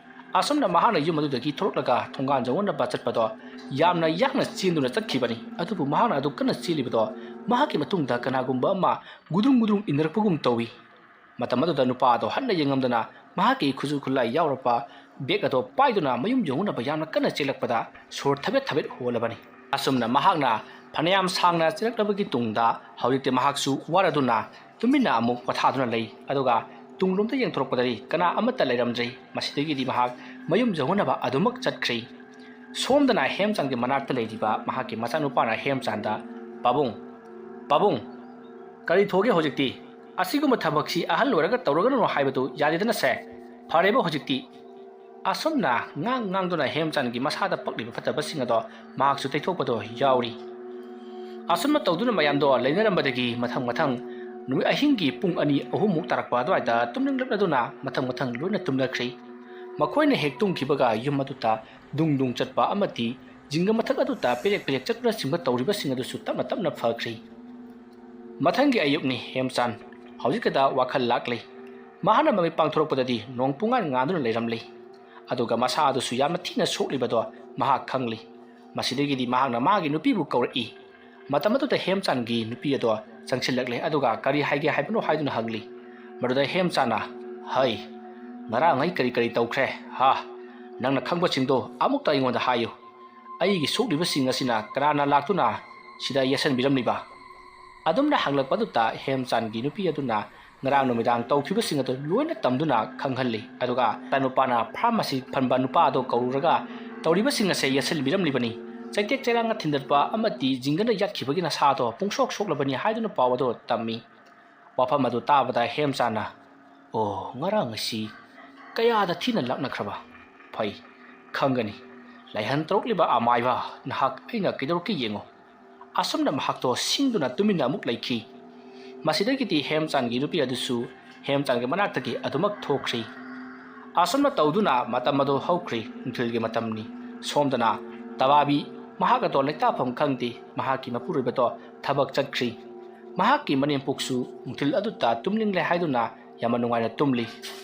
ꯑꯁꯨꯝꯅ ꯃꯍꯥꯛꯅ ꯌꯨꯝ ꯑꯗꯨꯗꯒꯤ ꯊꯣꯛꯂꯛꯂꯒ ꯊꯣꯡꯒꯥꯟ ꯌꯧꯅꯅꯕ ꯆꯠꯄꯗꯣ ꯌꯥꯝꯅ ꯌꯥꯡꯅ ꯆꯦꯟꯗꯨꯅ ꯆꯠꯈꯤꯕꯅꯤ꯫ ꯑꯗꯨꯕꯨ ꯃꯍꯥꯛꯅ ꯑꯗꯨ ꯀꯟꯅ ꯆꯦꯜꯂꯤꯕꯗꯣ ꯃꯍꯥꯛꯀꯤ ꯃꯇꯨꯡꯗ ꯀꯅꯥꯒꯨꯝꯕ ꯑꯃ ꯒꯨꯗ꯭ꯔꯨꯡ ꯒꯨꯗ꯭ꯔꯨꯡ ꯏꯟꯅꯔꯛꯄꯒꯨꯝ ꯇꯧꯏ꯫ ꯃꯇꯝ ꯑꯗꯨꯗ ꯅꯨꯄꯥ ꯑꯗꯣ ꯍꯟꯅ ꯌꯦꯡꯉꯝꯗꯅ ꯃꯍꯥꯛꯀꯤ ꯈꯨꯠꯁꯨ ꯈꯨꯠꯂꯥꯏ ꯌꯥꯎꯔꯕ bag ꯑꯗꯣ ꯄꯥꯏꯗꯨꯅ ꯃꯌꯨꯝ ꯌꯧꯅꯅꯕ ꯌꯥꯝꯅ ꯀꯟꯅ ꯆꯦꯜꯂꯛꯄꯗ ꯁꯣꯔ ꯊꯕꯦꯠ ꯊꯕꯦꯠ ꯍꯣꯜꯂꯕꯅꯤ꯫ ꯑꯁꯨꯝꯅ ꯃꯍꯥꯛꯅ ꯐꯅꯌꯥꯝ ꯁꯥꯡꯅ ꯆꯦꯜꯂꯛꯂꯕꯒꯤ ꯇꯨꯡꯗ ꯍꯧꯖꯤꯛꯇꯤ ꯃꯍꯥꯛꯁꯨ ꯋꯥꯔꯗꯨꯅ ꯇꯨꯃꯤꯟꯅ ꯑꯃꯨꯛ ꯄꯣꯊꯥꯗꯨꯅ ꯂꯩ꯫ ꯑꯗꯨꯒ ꯇꯨꯡꯂꯣꯝꯗ ꯌꯦꯡꯊꯣꯔꯛꯄꯗꯗꯤ ꯀꯅꯥ ꯑꯃꯠꯇ ꯂꯩꯔꯝꯗ꯭ꯔꯤ꯫ ꯃꯁꯤꯗꯒꯤꯗꯤ ꯃꯍꯥꯛ ꯃꯌꯨꯝ ꯌꯧꯅꯅꯕ ꯑꯗꯨꯃꯛ ꯆꯠꯈ꯭ꯔꯤ꯫ ꯁꯣꯝꯗꯅ ꯍꯦꯝꯆꯥꯟꯒꯤ ꯃꯅꯥꯛꯇ ꯂꯩꯔꯤꯕ ꯃꯍꯥꯛꯀꯤ ꯃꯆꯥꯅꯨꯄꯥꯅ ꯍꯦꯝꯆꯥꯟꯗ, "ꯄꯥꯕꯨꯡ, ꯄꯥꯕꯨꯡ, ꯀꯔꯤ ꯊꯣꯛꯒꯦ ꯍꯧꯖꯤꯛꯇꯤ? ꯑꯁꯤꯒꯨꯝꯕ ꯊꯕꯛꯁꯤ ꯑꯍꯜ ꯑꯣꯏꯔꯒ ꯇꯧꯔꯒꯅꯨ ꯍꯥꯏꯕꯗꯨ ꯌꯥꯗꯦꯗꯅ ꯁꯦ꯫ ꯐꯔꯦꯕ ꯍꯧꯖꯤꯛꯇꯤ꯫" ꯑꯁꯨꯝꯅ ꯉꯥꯡ ꯉꯥꯡꯗꯨꯅ ꯍꯦꯝꯆꯥꯟꯒꯤ ꯃꯁꯥꯗ ꯄꯛꯂꯤꯕ ꯐꯠꯇꯕꯁꯤꯡ ꯑꯗꯣ ꯃꯍꯥꯛꯁꯨ ꯇꯩꯊꯣꯛꯄꯗꯣ ꯌꯥꯎꯔꯤ꯫ ꯑꯁꯨꯝꯅ ꯇꯧꯗꯨꯅ ꯃꯌꯥꯝꯗꯣ ꯂꯩꯅꯔꯝꯕꯗꯒꯤ ꯃꯊꯪ ꯃꯊꯪ ꯅꯨꯃꯤꯠ ꯑꯍꯤꯡꯒꯤ ꯄꯨꯡ ꯑꯅꯤ ꯑꯍꯨꯝꯃꯨꯛ ꯇꯥꯔꯛꯄ ꯑꯗꯨꯋꯥꯏꯗ ꯇꯨꯝꯅꯤꯡꯂꯛꯂꯗꯨꯅ ꯃꯊꯪ ꯃꯊꯪ ꯂꯣꯏꯅ ꯇꯨꯝꯅꯈ꯭ꯔꯤ꯫ ꯃꯈꯣꯏꯅ ꯍꯦꯛ ꯇꯨꯝꯈꯤꯕꯒ ꯌꯨꯝ ꯑꯗꯨꯗ ꯗꯨꯡ ꯗꯨꯡ ꯆꯠꯄ ꯑꯃꯗꯤ ꯖꯤꯡꯒ ꯃꯊꯛ ꯑꯗꯨꯗ ꯄꯦꯔꯦꯛ ꯄꯦꯔꯦꯛ ꯆꯠꯇꯨꯅꯆꯤꯡꯕ ꯇꯧꯔꯤꯕꯁꯤꯡ ꯑꯗꯨꯁꯨ ꯇꯞꯅ ꯇꯞꯅ ꯐꯈ꯭ꯔꯤ꯫ ꯃꯊꯪꯒꯤ ꯑꯌꯨꯛꯅꯤ ꯍꯦꯝꯆꯥꯟ꯫ ꯍꯧꯖꯤꯛꯀꯗ ꯋꯥꯈꯜ ꯂꯥꯛꯂꯤ꯫ ꯃꯍꯥꯛꯅ ꯃꯃꯤꯠ ꯄꯥꯡꯊꯣꯔꯛꯄꯗꯗꯤ ꯅꯣꯡ ꯄꯨꯡꯉꯥꯟ ꯉꯥꯟꯗꯨꯅ ꯂꯩꯔꯝꯂꯤ꯫ ꯑꯗꯨꯒ ꯃꯁꯥ ꯑꯗꯨꯁꯨ ꯌꯥꯝꯅ ꯊꯤꯅ ꯁꯣꯛꯂꯤꯕꯗꯣ ꯃꯍꯥꯛ ꯈꯪꯂꯤ꯫ ꯃꯁꯤꯗꯒꯤꯗꯤ ꯃꯍꯥꯛꯅ ꯃꯥꯒꯤ ꯅꯨꯄꯤꯕꯨ ꯀꯧꯔꯛꯏ꯫ ꯃꯇꯝ ꯑꯗꯨꯗ ꯍꯦꯝꯆꯥꯟꯒꯤ ꯅꯨꯄꯤ ꯑꯗꯣ ꯆꯪꯁꯤꯜꯂꯛꯂꯦ꯫ ꯑꯗꯨꯒ "ꯀꯔꯤ ꯍꯥꯏꯒꯦ ꯍꯥꯏꯕꯅꯣ?" ꯍꯥꯏꯗꯨꯅ ꯍꯪꯂꯤ꯫ ꯃꯗꯨꯗ ꯍꯦꯝꯆꯥꯟꯅ, "ꯍꯩ, ꯉꯔꯥꯡ ꯑꯩ ꯀꯔꯤ ꯀꯔꯤ ꯇꯧꯈ꯭ꯔꯦ? ꯍꯥ? ꯅꯪꯅ ꯈꯪꯕꯁꯤꯡꯗꯣ ꯑꯃꯨꯛꯇ ꯑꯩꯉꯣꯟꯗ ꯍꯥꯏꯌꯨ꯫ ꯑꯩꯒꯤ ꯁꯣꯛꯂꯤꯕꯁꯤꯡ ꯑꯁꯤꯅ ꯀꯅꯥꯅ ꯂꯥꯛꯇꯨꯅ ꯁꯤꯗ ꯌꯦꯠꯁꯤꯟꯕꯤꯔꯝꯂꯤꯕ?" ꯑꯗꯨꯝꯅ ꯍꯪꯂꯛꯄꯗꯨꯗ ꯍꯦꯝꯆꯥꯟꯒꯤ ꯅꯨꯄꯤ ꯑꯗꯨꯅ ꯉꯔꯥꯡ ꯅꯨꯃꯤꯗꯥꯡ ꯇꯧꯈꯤꯕꯁꯤꯡ ꯑꯗꯨ ꯂꯣꯏꯅ ꯇꯝꯗꯨꯅ ꯈꯪꯍꯜꯂꯤ꯫ ꯑꯗꯨꯒ ꯃꯆꯥꯅꯨꯄꯥꯅ ꯐꯥꯔꯃꯥꯁꯤ ꯐꯟꯕ ꯅꯨꯄꯥ ꯑꯗꯨ ꯀꯧꯔꯨꯔꯒ ꯇꯧꯔꯤꯕꯁꯤꯡ ꯑꯁꯦ ꯌꯦꯠꯁꯤꯟꯕꯤꯔꯝꯂꯤꯕꯅꯤ꯫ ꯆꯩꯇꯦꯛ ꯆꯩꯔꯥꯡꯅ ꯊꯤꯟꯗꯠꯄ ꯑꯃꯗꯤ ꯖꯤꯡꯒꯅ ꯌꯥꯠꯈꯤꯕꯒꯤ ꯅꯁꯥꯗꯣ ꯄꯨꯡꯁꯣꯛ ꯁꯣꯛꯂꯕꯅꯤ ꯍꯥꯏꯗꯨꯅ ꯄꯥꯎ ꯑꯗꯨ ꯇꯝꯃꯤ꯫ ꯋꯥꯐꯝ ꯑꯗꯨ ꯇꯥꯕꯗ ꯍꯦꯝꯆꯥꯟꯅ, "ꯑꯣ, ꯉꯔꯥꯡ ꯑꯁꯤ ꯀꯌꯥꯗ ꯊꯤꯅ ꯂꯥꯛꯅꯈ꯭ꯔꯕ? ꯐꯩ, ꯈꯪꯒꯅꯤ꯫ ꯂꯥꯏꯍꯟ ꯇꯧꯔꯛꯂꯤꯕ ꯑꯃꯥꯏꯕ ꯅꯍꯥꯛ ꯑꯩꯅ ꯀꯩꯗꯧꯔꯛꯀꯦ ꯌꯦꯡꯉꯨ꯫" ꯑꯁꯨꯝꯅ ꯃꯍꯥꯛꯇꯣ ꯁꯤꯡꯗꯨꯅ ꯇꯨꯃꯤꯟꯅ ꯑꯃꯨꯛ ꯂꯩꯈꯤ꯫ ꯃꯁꯤꯗꯒꯤꯗꯤ ꯍꯦꯝꯆꯥꯟꯒꯤ ꯅꯨꯄꯤ ꯑꯗꯨꯁꯨ ꯍꯦꯝꯆꯥꯟꯒꯤ ꯃꯅꯥꯛꯇꯒꯤ ꯑꯗꯨꯃꯛ ꯊꯣꯛꯈ꯭ꯔꯤ꯫ ꯑꯁꯨꯝꯅ ꯇꯧꯗꯨꯅ ꯃꯇꯝ ꯑꯗꯨ ꯍꯧꯈ꯭ꯔꯤ꯫ ꯅꯨꯡꯊꯤꯜꯒꯤ ꯃꯇꯝꯅꯤ꯫ ꯁꯣꯝꯗꯅ ꯇꯕꯥꯕꯤ ꯃꯍꯥꯛ ꯑꯗꯣ ꯂꯩꯇꯥꯐꯝ ꯈꯪꯗꯦ꯫ ꯃꯍꯥꯛꯀꯤ ꯃꯄꯨꯔꯣꯏꯕꯗꯣ ꯊꯕꯛ ꯆꯠꯈ꯭ꯔꯤ꯫ ꯃꯍꯥꯛꯀꯤ ꯃꯅꯦꯝꯄꯣꯛꯁꯨ ꯅꯨꯡꯊꯤꯜ ꯑꯗꯨꯗ ꯇꯨꯝꯅꯤꯡꯂꯦ ꯍꯥꯏꯗꯨꯅ ꯌꯥꯝꯅ ꯅꯨꯡꯉꯥꯏꯅ ꯇꯨꯝꯂꯤ꯫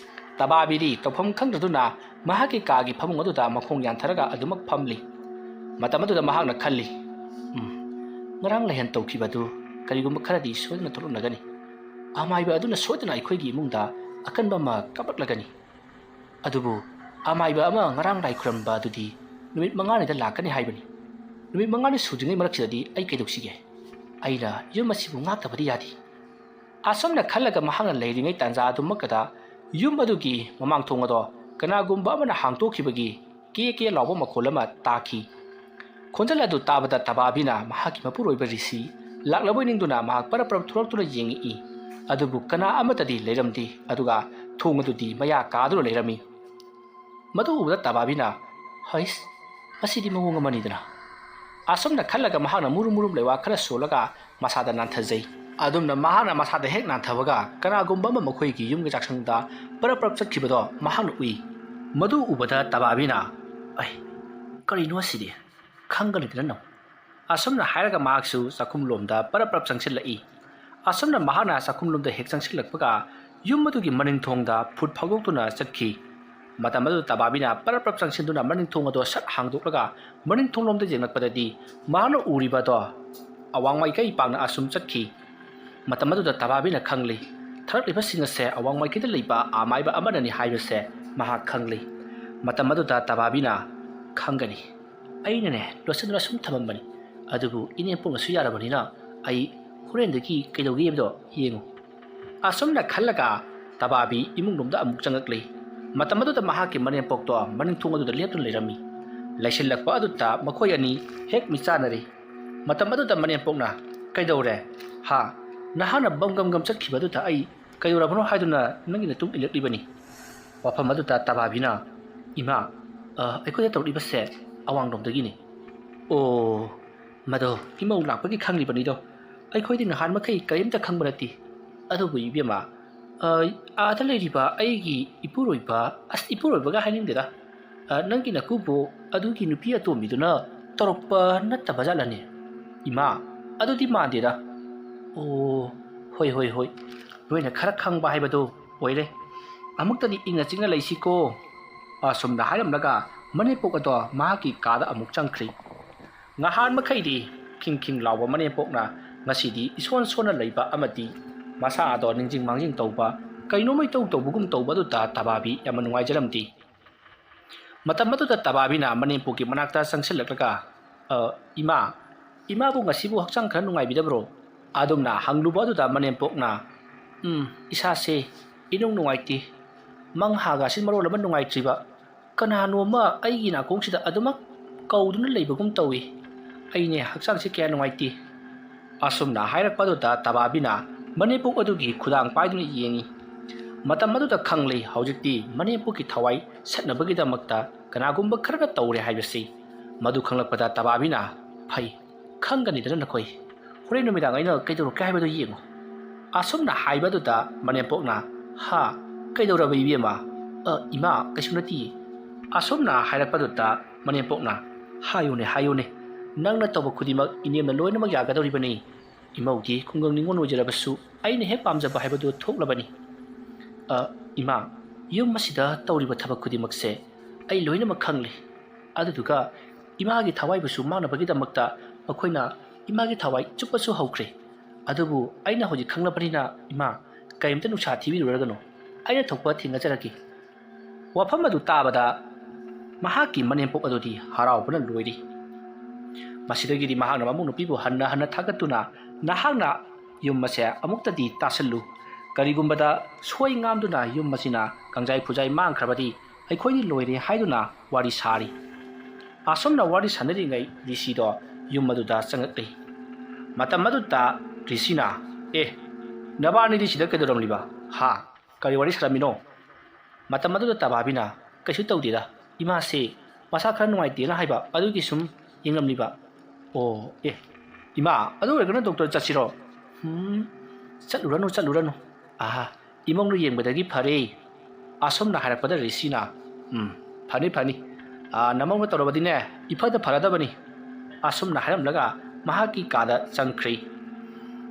ꯇꯕꯥꯕꯤꯗꯤ ꯇꯧꯐꯝ ꯈꯪꯗꯗꯨꯅ ꯃꯍꯥꯛꯀꯤ ꯀꯥꯒꯤ ꯐꯃꯨꯡ ꯑꯗꯨꯗ ꯃꯈꯣꯡ ꯌꯥꯟꯊꯔꯒ ꯑꯗꯨꯃꯛ ꯐꯝꯂꯤ꯫ ꯃꯇꯝ ꯑꯗꯨꯗ ꯃꯍꯥꯛꯅ ꯈꯜꯂꯤ, "ꯎꯝ, ꯉꯔꯥꯡ ꯂꯥꯏꯍꯟ ꯇꯧꯈꯤꯕ ꯑꯗꯨ ꯀꯔꯤꯒꯨꯝꯕ ꯈꯔꯗꯤ ꯁꯣꯏꯗꯅ ꯊꯣꯛꯂꯛꯅꯒꯅꯤ꯫ ꯑꯃꯥꯏꯕ ꯑꯗꯨꯅ ꯁꯣꯏꯗꯅ ꯑꯩꯈꯣꯏꯒꯤ ꯏꯃꯨꯡꯗ ꯑꯀꯟꯕ ꯑꯃ ꯀꯥꯞꯂꯛꯂꯒꯅꯤ꯫ ꯑꯗꯨꯕꯨ ꯑꯃꯥꯏꯕ ꯑꯃ ꯉꯔꯥꯡ ꯂꯥꯏ ꯈꯨꯔꯝꯕ ꯑꯗꯨꯗꯤ ꯅꯨꯃꯤꯠ ꯃꯉꯥꯅꯤꯗ ꯂꯥꯛꯀꯅꯤ ꯍꯥꯏꯕꯅꯤ꯫ ꯅꯨꯃꯤꯠ ꯃꯉꯥꯅꯤ ꯁꯨꯗ꯭ꯔꯤꯉꯩ ꯃꯔꯛꯁꯤꯗꯗꯤ ꯑꯩ ꯀꯩꯗꯧꯁꯤꯒꯦ? ꯑꯩꯅ ꯌꯨꯝ ꯑꯁꯤꯕꯨ ꯉꯥꯛꯇꯕꯗꯤ ꯌꯥꯗꯦ꯫" ꯑꯁꯨꯝꯅ ꯈꯜꯂꯒ ꯃꯍꯥꯛꯅ ꯂꯩꯔꯤꯉꯩ ꯇꯥꯟꯖꯥ ꯑꯗꯨꯃꯛꯇꯗ ꯌꯨꯝ ꯑꯗꯨꯒꯤ ꯃꯃꯥꯡ ꯊꯣꯡ ꯑꯗꯣ ꯀꯅꯥꯒꯨꯝꯕ ꯑꯃꯅ ꯍꯥꯡꯗꯣꯛꯈꯤꯕꯒꯤ ꯀꯦ ꯀꯦ ꯂꯥꯎꯕ ꯃꯈꯣꯜ ꯑꯃ ꯇꯥꯈꯤ꯫ ꯈꯣꯟꯖꯦꯜ ꯑꯗꯨ ꯇꯥꯕꯗ ꯇꯕꯥꯕꯤꯅ ꯃꯍꯥꯛꯀꯤ ꯃꯄꯨꯔꯣꯏꯕ ꯔꯤꯁꯤ ꯂꯥꯛꯂꯕꯣꯏ ꯅꯤꯡꯗꯨꯅ ꯃꯍꯥꯛ ꯄꯔꯞ ꯄꯔꯞ ꯊꯣꯔꯛꯇꯨꯅ ꯌꯦꯡꯉꯛꯏ꯫ ꯑꯗꯨꯕꯨ ꯀꯅꯥ ꯑꯃꯠꯇꯗꯤ ꯂꯩꯔꯝꯗꯦ꯫ ꯑꯗꯨꯒ ꯊꯣꯡ ꯑꯗꯨꯗꯤ ꯃꯌꯥ ꯀꯥꯗꯨꯅ ꯂꯩꯔꯝꯃꯤ꯫ ꯃꯗꯨ ꯎꯕꯗ ꯇꯕꯥꯕꯤꯅ, "ꯍꯩꯁ, ꯃꯁꯤꯗꯤ ꯃꯑꯣꯡ ꯑꯃꯅꯤꯗꯅ꯫" ꯑꯁꯨꯝꯅ ꯈꯜꯂꯒ ꯃꯍꯥꯛꯅ ꯃꯨꯔꯨꯝ ꯃꯨꯔꯨꯝ ꯂꯩꯋꯥ ꯈꯔ ꯁꯣꯜꯂꯒ ꯃꯁꯥꯗ ꯅꯥꯟꯊꯖꯩ꯫ ꯑꯗꯨꯝꯅ ꯃꯍꯥꯛꯅ ꯃꯁꯥꯗ ꯍꯦꯛ ꯅꯥꯟꯊꯕꯒ ꯀꯅꯥꯒꯨꯝꯕ ꯑꯃ ꯃꯈꯣꯏꯒꯤ ꯌꯨꯝꯒꯤ ꯆꯥꯛꯁꯪꯗ ꯄꯔꯞ ꯄꯔꯞ ꯆꯠꯈꯤꯕꯗꯣ ꯃꯍꯥꯛꯅ ꯎꯏ꯫ ꯃꯗꯨ ꯎꯕꯗ ꯇꯕꯥꯕꯤꯅ, "ꯑꯩ, ꯀꯔꯤꯅꯣ ꯑꯁꯤꯗꯤ? ꯈꯪꯒꯅꯤꯗꯅ ꯅꯪ꯫" ꯑꯁꯨꯝꯅ ꯍꯥꯏꯔꯒ ꯃꯍꯥꯛꯁꯨ ꯆꯥꯛꯈꯨꯝꯂꯣꯝꯗ ꯄꯔꯞ ꯄꯔꯞ ꯆꯪꯁꯤꯜꯂꯛꯏ꯫ ꯑꯁꯨꯝꯅ ꯃꯍꯥꯛꯅ ꯆꯥꯛꯈꯨꯝꯂꯣꯝꯗ ꯍꯦꯛ ꯆꯪꯁꯤꯜꯂꯛꯄꯒ ꯌꯨꯝ ꯑꯗꯨꯒꯤ ꯃꯅꯤꯡ ꯊꯣꯡꯗ ꯐꯨꯠ ꯐꯥꯎꯗꯣꯛꯇꯨꯅ ꯆꯠꯈꯤ꯫ ꯃꯇꯝ ꯑꯗꯨꯗ ꯇꯕꯥꯕꯤꯅ ꯄꯔꯞ ꯄꯔꯞ ꯆꯪꯁꯤꯟꯗꯨꯅ ꯃꯅꯤꯡ ꯊꯣꯡ ꯑꯗꯨ ꯁꯠ ꯍꯥꯡꯗꯣꯛꯂꯒ ꯃꯅꯤꯡ ꯊꯣꯡꯂꯣꯝꯗ ꯌꯦꯡꯂꯛꯄꯗꯗꯤ ꯃꯍꯥꯛꯅ ꯎꯔꯤꯕꯗꯣ ꯑꯋꯥꯡ ꯃꯥꯏꯀꯩ ꯄꯥꯡꯅ ꯑꯁꯨꯝ ꯆꯠꯈꯤ꯫ ꯃꯇꯝ ꯑꯗꯨꯗ ꯇꯕꯥꯕꯤꯅ ꯈꯪꯂꯤ, ꯊꯥꯔꯛꯂꯤꯕꯁꯤꯡ ꯑꯁꯦ ꯑꯋꯥꯡ ꯃꯥꯏꯀꯩꯗ ꯂꯩꯕ ꯑꯃꯥꯏꯕ ꯑꯃꯅꯅꯤ ꯍꯥꯏꯕꯁꯦ ꯃꯍꯥꯛ ꯈꯪꯂꯤ꯫ ꯃꯇꯝ ꯑꯗꯨꯗ ꯇꯕꯥꯕꯤꯅ, "ꯈꯪꯒꯅꯤ꯫ ꯑꯩꯅꯅꯦ ꯂꯣꯠꯁꯤꯟꯗꯨꯅ ꯁꯨꯝ ꯊꯝꯃꯝꯕꯅꯤ꯫ ꯑꯗꯨꯕꯨ ꯏꯅꯦꯝꯄꯣꯛꯅꯁꯨ ꯌꯥꯔꯕꯅꯤꯅ ꯑꯩ ꯍꯣꯔꯦꯟꯗꯒꯤ ꯀꯩꯗꯧꯒꯦ ꯍꯥꯏꯕꯗꯣ ꯌꯦꯡꯉꯨ꯫" ꯑꯁꯨꯝꯅ ꯈꯜꯂꯒ ꯇꯕꯥꯕꯤ ꯏꯃꯨꯡꯂꯣꯝꯗ ꯑꯃꯨꯛ ꯆꯪꯂꯛꯂꯤ꯫ ꯃꯇꯝ ꯑꯗꯨꯗ ꯃꯍꯥꯛꯀꯤ ꯃꯅꯦꯝꯄꯣꯛꯇꯣ ꯃꯅꯤꯡ ꯊꯣꯡ ꯑꯗꯨꯗ ꯂꯦꯞꯇꯨꯅ ꯂꯩꯔꯝꯃꯤ꯫ ꯂꯩꯁꯤꯜꯂꯛꯄ ꯑꯗꯨꯗ ꯃꯈꯣꯏ ꯑꯅꯤ ꯍꯦꯛ ꯃꯤꯆꯥꯟꯅꯔꯤ꯫ ꯃꯇꯝ ꯑꯗꯨꯗ ꯃꯅꯦꯝꯄꯣꯛꯅ, "ꯀꯩꯗꯧꯔꯦ? ꯍꯥ? ꯅꯍꯥꯛꯅ ꯕꯝ ꯒꯝ ꯒꯝ ꯆꯠꯈꯤꯕ ꯑꯗꯨꯗ ꯑꯩ ꯀꯩꯗꯧꯔꯕꯅꯣ ꯍꯥꯏꯗꯨꯅ ꯅꯪꯒꯤ ꯅꯇꯨꯡ ꯏꯜꯂꯛꯂꯤꯕꯅꯤ꯫" ꯋꯥꯐꯝ ꯑꯗꯨꯗ ꯇꯕꯥꯕꯤꯅ, "ꯏꯃꯥ, ꯑ, ꯑꯩꯈꯣꯏꯗ ꯇꯧꯔꯛꯂꯤꯕꯁꯦ ꯑꯋꯥꯡꯂꯣꯝꯗꯒꯤꯅꯤ꯫" "ꯑꯣ, ꯃꯗꯣ ꯏꯃꯧ ꯂꯥꯛꯄꯒꯤ ꯈꯪꯂꯤꯕꯅꯤꯗꯣ꯫ ꯑꯩꯈꯣꯏꯗꯤ ꯅꯍꯥꯟ ꯃꯈꯩ ꯀꯔꯤꯝꯇ ꯈꯪꯕ ꯅꯠꯇꯦ꯫ ꯑꯗꯨꯕꯨ ꯏꯕꯦꯝꯃ, ꯑ, ꯑꯥꯗ ꯂꯩꯔꯤꯕ ꯑꯩꯒꯤ ꯏꯄꯨꯔꯣꯏꯕ, ꯑꯁ, ꯏꯄꯨꯔꯣꯏꯕꯒ ꯍꯥꯏꯅꯤꯡꯗꯦꯗ꯫ ꯑ, ꯅꯪꯒꯤ ꯅꯀꯨꯕꯣꯛ ꯑꯗꯨꯒꯤ ꯅꯨꯄꯤ ꯑꯇꯣꯝꯕꯤꯗꯨꯅ ꯇꯧꯔꯛꯄ ꯅꯠꯇꯕ ꯖꯥꯠꯂꯅꯦ? ꯏꯃꯥ, ꯑꯗꯨꯗꯤ ꯃꯥꯟꯗꯦꯗ꯫" "ꯑꯣ, ꯍꯣꯏ, ꯍꯣꯏ, ꯍꯣꯏ꯫ ꯅꯣꯏꯅ ꯈꯔ ꯈꯪꯕ ꯍꯥꯏꯕꯗꯨ ꯑꯣꯏꯔꯦ꯫ ꯑꯃꯨꯛꯇꯗꯤ ꯏꯪꯅ ꯆꯤꯛꯅ ꯂꯩꯁꯤꯀꯣ꯫" ꯑꯁꯨꯝꯅ ꯍꯥꯏꯔꯝꯂꯒ ꯃꯅꯦꯝꯄꯣꯛ ꯑꯗꯣ ꯃꯍꯥꯛꯀꯤ ꯀꯥꯗ ꯑꯃꯨꯛ ꯆꯪꯈ꯭ꯔꯤ꯫ ꯉꯍꯥꯟ ꯃꯈꯩꯗꯤ ꯈꯤꯡ ꯈꯤꯡ ꯂꯥꯎꯕ ꯃꯅꯦꯝꯄꯣꯛꯅ ꯉꯁꯤꯗꯤ ꯏꯁꯣꯟ ꯁꯣꯟꯅ ꯂꯩꯕ ꯑꯃꯗꯤ ꯃꯁꯥ ꯑꯗꯣ ꯅꯤꯡꯖꯤꯡ ꯃꯥꯡꯖꯤꯡ ꯇꯧꯕ, ꯀꯩꯅꯣꯝꯃ ꯏꯇꯧ ꯇꯧꯕꯒꯨꯝ ꯇꯧꯕ ꯑꯗꯨꯗ ꯇꯕꯥꯕꯤ ꯌꯥꯝꯅ ꯅꯨꯡꯉꯥꯏꯖꯔꯝꯗꯦ꯫ ꯃꯇꯝ ꯑꯗꯨꯗ ꯇꯕꯥꯕꯤꯅ ꯃꯅꯦꯝꯄꯣꯛꯀꯤ ꯃꯅꯥꯛꯇ ꯆꯪꯁꯤꯜꯂꯛꯂꯒ, "ꯑ, ꯏꯃꯥ, ꯏꯃꯥꯕꯨ ꯉꯁꯤꯕꯨ ꯍꯛꯆꯥꯡ ꯈꯔ ꯅꯨꯡꯉꯥꯏꯕꯤꯗꯕ꯭ꯔꯣ?" ꯑꯗꯨꯝꯅ ꯍꯪꯂꯨꯕ ꯑꯗꯨꯗ ꯃꯅꯦꯝꯄꯣꯛꯅ, "ꯎꯝ, ꯏꯁꯥꯁꯦ ꯏꯅꯨꯡ ꯅꯨꯡꯉꯥꯏꯇꯦ꯫ ꯃꯪ ꯍꯥꯒꯥꯁꯤꯅ ꯃꯔꯣꯜ ꯑꯃ ꯅꯨꯡꯉꯥꯏꯇ꯭ꯔꯤꯕ꯫ ꯀꯅꯥꯅꯣꯝꯃ ꯑꯩꯒꯤ ꯅꯥꯀꯣꯡꯁꯤꯗ ꯑꯗꯨꯃꯛ ꯀꯧꯗꯨꯅ ꯂꯩꯕꯒꯨꯝ ꯇꯧꯏ꯫ ꯑꯩꯅꯦ ꯍꯛꯆꯥꯡꯁꯦ ꯀꯌꯥ ꯅꯨꯡꯉꯥꯏꯇꯦ꯫" ꯑꯁꯨꯝꯅ ꯍꯥꯏꯔꯛꯄ ꯑꯗꯨꯗ ꯇꯕꯥꯕꯤꯅ ꯃꯅꯦꯝꯄꯣꯛ ꯑꯗꯨꯒꯤ ꯈꯨꯗꯥꯡ ꯄꯥꯏꯗꯨꯅ ꯌꯦꯡꯉꯤ꯫ ꯃꯇꯝ ꯑꯗꯨꯗ ꯈꯪꯂꯦ ꯍꯧꯖꯤꯛꯇꯤ ꯃꯅꯦꯝꯄꯣꯛꯀꯤ ꯊꯋꯥꯏ ꯁꯠꯅꯕꯒꯤꯗꯃꯛꯇ ꯀꯅꯥꯒꯨꯝꯕ ꯈꯔꯅ ꯇꯧꯔꯦ ꯍꯥꯏꯕꯁꯤ꯫ ꯃꯗꯨ ꯈꯪꯂꯛꯄꯗ ꯇꯕꯥꯕꯤꯅ, "ꯐꯩ, ꯈꯪꯒꯅꯤꯗꯅ ꯅꯈꯣꯏ꯫ ꯍꯣꯔꯦꯟ ꯅꯨꯃꯤꯗꯥꯡ ꯑꯩꯅ ꯀꯩꯗꯧꯔꯛꯀꯦ ꯍꯥꯏꯕꯗꯨ ꯌꯦꯡꯉꯨ꯫" ꯑꯁꯨꯝꯅ ꯍꯥꯏꯕ ꯑꯗꯨꯗ ꯃꯅꯦꯝꯄꯣꯛꯅ, "ꯍꯥ? ꯀꯩꯗꯧꯔꯕ ꯏꯕꯦꯝꯃ?" "ꯑ, ꯏꯃꯥ, ꯀꯩꯁꯨ ꯅꯠꯇꯤꯌꯦ꯫" ꯑꯁꯨꯝꯅ ꯍꯥꯏꯔꯛꯄꯗꯨꯗ ꯃꯅꯦꯝꯄꯣꯛꯅ, "ꯍꯥꯏꯌꯨꯅꯦ, ꯍꯥꯏꯌꯨꯅꯦ꯫ ꯅꯪꯅ ꯇꯧꯕ ꯈꯨꯗꯤꯡꯃꯛ ꯏꯅꯦꯝꯅ ꯂꯣꯏꯅꯃꯛ ꯌꯥꯒꯗꯧꯔꯤꯕꯅꯤ꯫ ꯏꯃꯧꯗꯤ ꯈꯨꯡꯒꯪ ꯅꯤꯉꯣꯜ ꯑꯣꯏꯖꯔꯕꯁꯨ ꯑꯩꯅ ꯍꯦꯛ ꯄꯥꯝꯖꯕ ꯍꯥꯏꯕꯗꯨ ꯊꯣꯛꯂꯕꯅꯤ꯫ ꯑ, ꯏꯃꯥ, ꯌꯨꯝ ꯑꯁꯤꯗ ꯇꯧꯔꯤꯕ ꯊꯕꯛ ꯈꯨꯗꯤꯡꯃꯛꯁꯦ ꯑꯩ ꯂꯣꯏꯅꯃꯛ ꯈꯪꯂꯤ꯫ ꯑꯗꯨꯗꯨꯒ ꯏꯃꯥꯒꯤ ꯊꯋꯥꯏꯕꯨꯁꯨ ꯃꯥꯡꯅꯕꯒꯤꯗꯃꯛꯇ ꯃꯈꯣꯏꯅ ꯏꯃꯥꯒꯤ ꯊꯋꯥꯏ ꯆꯨꯞꯄꯁꯨ ꯍꯧꯈ꯭ꯔꯦ꯫ ꯑꯗꯨꯕꯨ ꯑꯩꯅ ꯍꯧꯖꯤꯛ ꯈꯪꯂꯕꯅꯤꯅ, ꯏꯃꯥ, ꯀꯔꯤꯝꯇ ꯅꯨꯡꯁꯥ ꯊꯤꯕꯤꯔꯨꯔꯒꯅꯨ꯫ ꯑꯩꯅ ꯊꯣꯛꯄ ꯊꯦꯡꯅꯖꯔꯒꯦ꯫" ꯋꯥꯐꯝ ꯑꯗꯨ ꯇꯥꯕꯗ ꯃꯍꯥꯛꯀꯤ ꯃꯅꯦꯝꯄꯣꯛ ꯑꯗꯨꯗꯤ ꯍꯔꯥꯎꯕꯅ ꯂꯣꯏꯔꯤ꯫ ꯃꯁꯤꯗꯒꯤꯗꯤ ꯃꯍꯥꯛꯅ ꯃꯃꯧ ꯅꯨꯄꯤꯕꯨ ꯍꯟꯅ ꯍꯟꯅ ꯊꯥꯒꯠꯇꯨꯅ, "ꯅꯍꯥꯛꯅ ꯌꯨꯝ ꯑꯁꯦ ꯑꯃꯨꯛꯇꯗꯤ ꯇꯥꯁꯜꯂꯨ, ꯀꯔꯤꯒꯨꯝꯕꯗ ꯁꯣꯏ ꯉꯥꯝꯗꯨꯅ ꯌꯨꯝ ꯑꯁꯤꯅ ꯀꯪꯖꯥꯏ ꯈꯨꯖꯥꯏ ꯃꯥꯡꯈ꯭ꯔꯕꯗꯤ ꯑꯩꯈꯣꯏꯗꯤ ꯂꯣꯏꯔꯦ ꯍꯥꯏꯗꯨꯅ ꯋꯥꯔꯤ ꯁꯥꯔꯤ꯫ ꯑꯁꯨꯝꯅ ꯋꯥꯔꯤ ꯁꯥꯟꯅꯔꯤꯉꯩ ꯔꯤꯁꯤꯗꯣ ꯌꯨꯝ ꯑꯗꯨꯗ ꯆꯪꯉꯛꯂꯤ꯫ ꯃꯇꯝ ꯑꯗꯨꯗ ꯔꯤꯁꯤꯅ, "ꯑꯦ, ꯅꯕꯥꯅꯤꯗꯤ ꯁꯤꯗ ꯀꯩꯗꯧꯔꯝꯂꯤꯕ? ꯍꯥ? ꯀꯔꯤ ꯋꯥꯔꯤ ꯁꯥꯔꯝꯃꯤꯅꯣ?" ꯃꯇꯝ ꯑꯗꯨꯗ ꯇꯕꯥꯕꯤꯅ, "ꯀꯩꯁꯨ ꯇꯧꯗꯦꯗ, ꯏꯃꯥꯁꯦ ꯃꯁꯥ ꯈꯔ ꯅꯨꯡꯉꯥꯏꯇꯦꯅ ꯍꯥꯏꯕ, ꯑꯗꯨꯒꯤ ꯁꯨꯝ ꯌꯦꯡꯂꯝꯂꯤꯕ"꯫ "ꯑꯣ, ꯑꯦ, ꯏꯃꯥ, ꯑꯗꯨ ꯑꯣꯏꯔꯒꯅ ꯗꯣꯛꯇꯔ ꯆꯠꯁꯤꯔꯣ?" "ꯎꯝ, ꯆꯠꯂꯨꯔꯅꯨ, ꯆꯠꯂꯨꯔꯅꯨ꯫ ꯑꯍꯥ, ꯏꯃꯧꯅ ꯌꯦꯡꯕꯗꯒꯤ ꯐꯔꯦ"꯫ ꯑꯁꯨꯝꯅ ꯍꯥꯏꯔꯛꯄꯗ ꯔꯤꯁꯤꯅ, "ꯎꯝ, ꯐꯅꯤ, ꯐꯅꯤ꯫ ꯑꯥ, ꯅꯃꯧꯅ ꯇꯧꯔꯕꯗꯤꯅꯦ, ꯏꯐꯗ ꯐꯔꯗꯕꯅꯤ"꯫ ꯑꯁꯨꯝꯅ ꯍꯥꯏꯔꯝꯂꯒ ꯃꯍꯥꯛꯀꯤ ꯀꯥꯗ ꯆꯪꯈ꯭ꯔꯦ꯫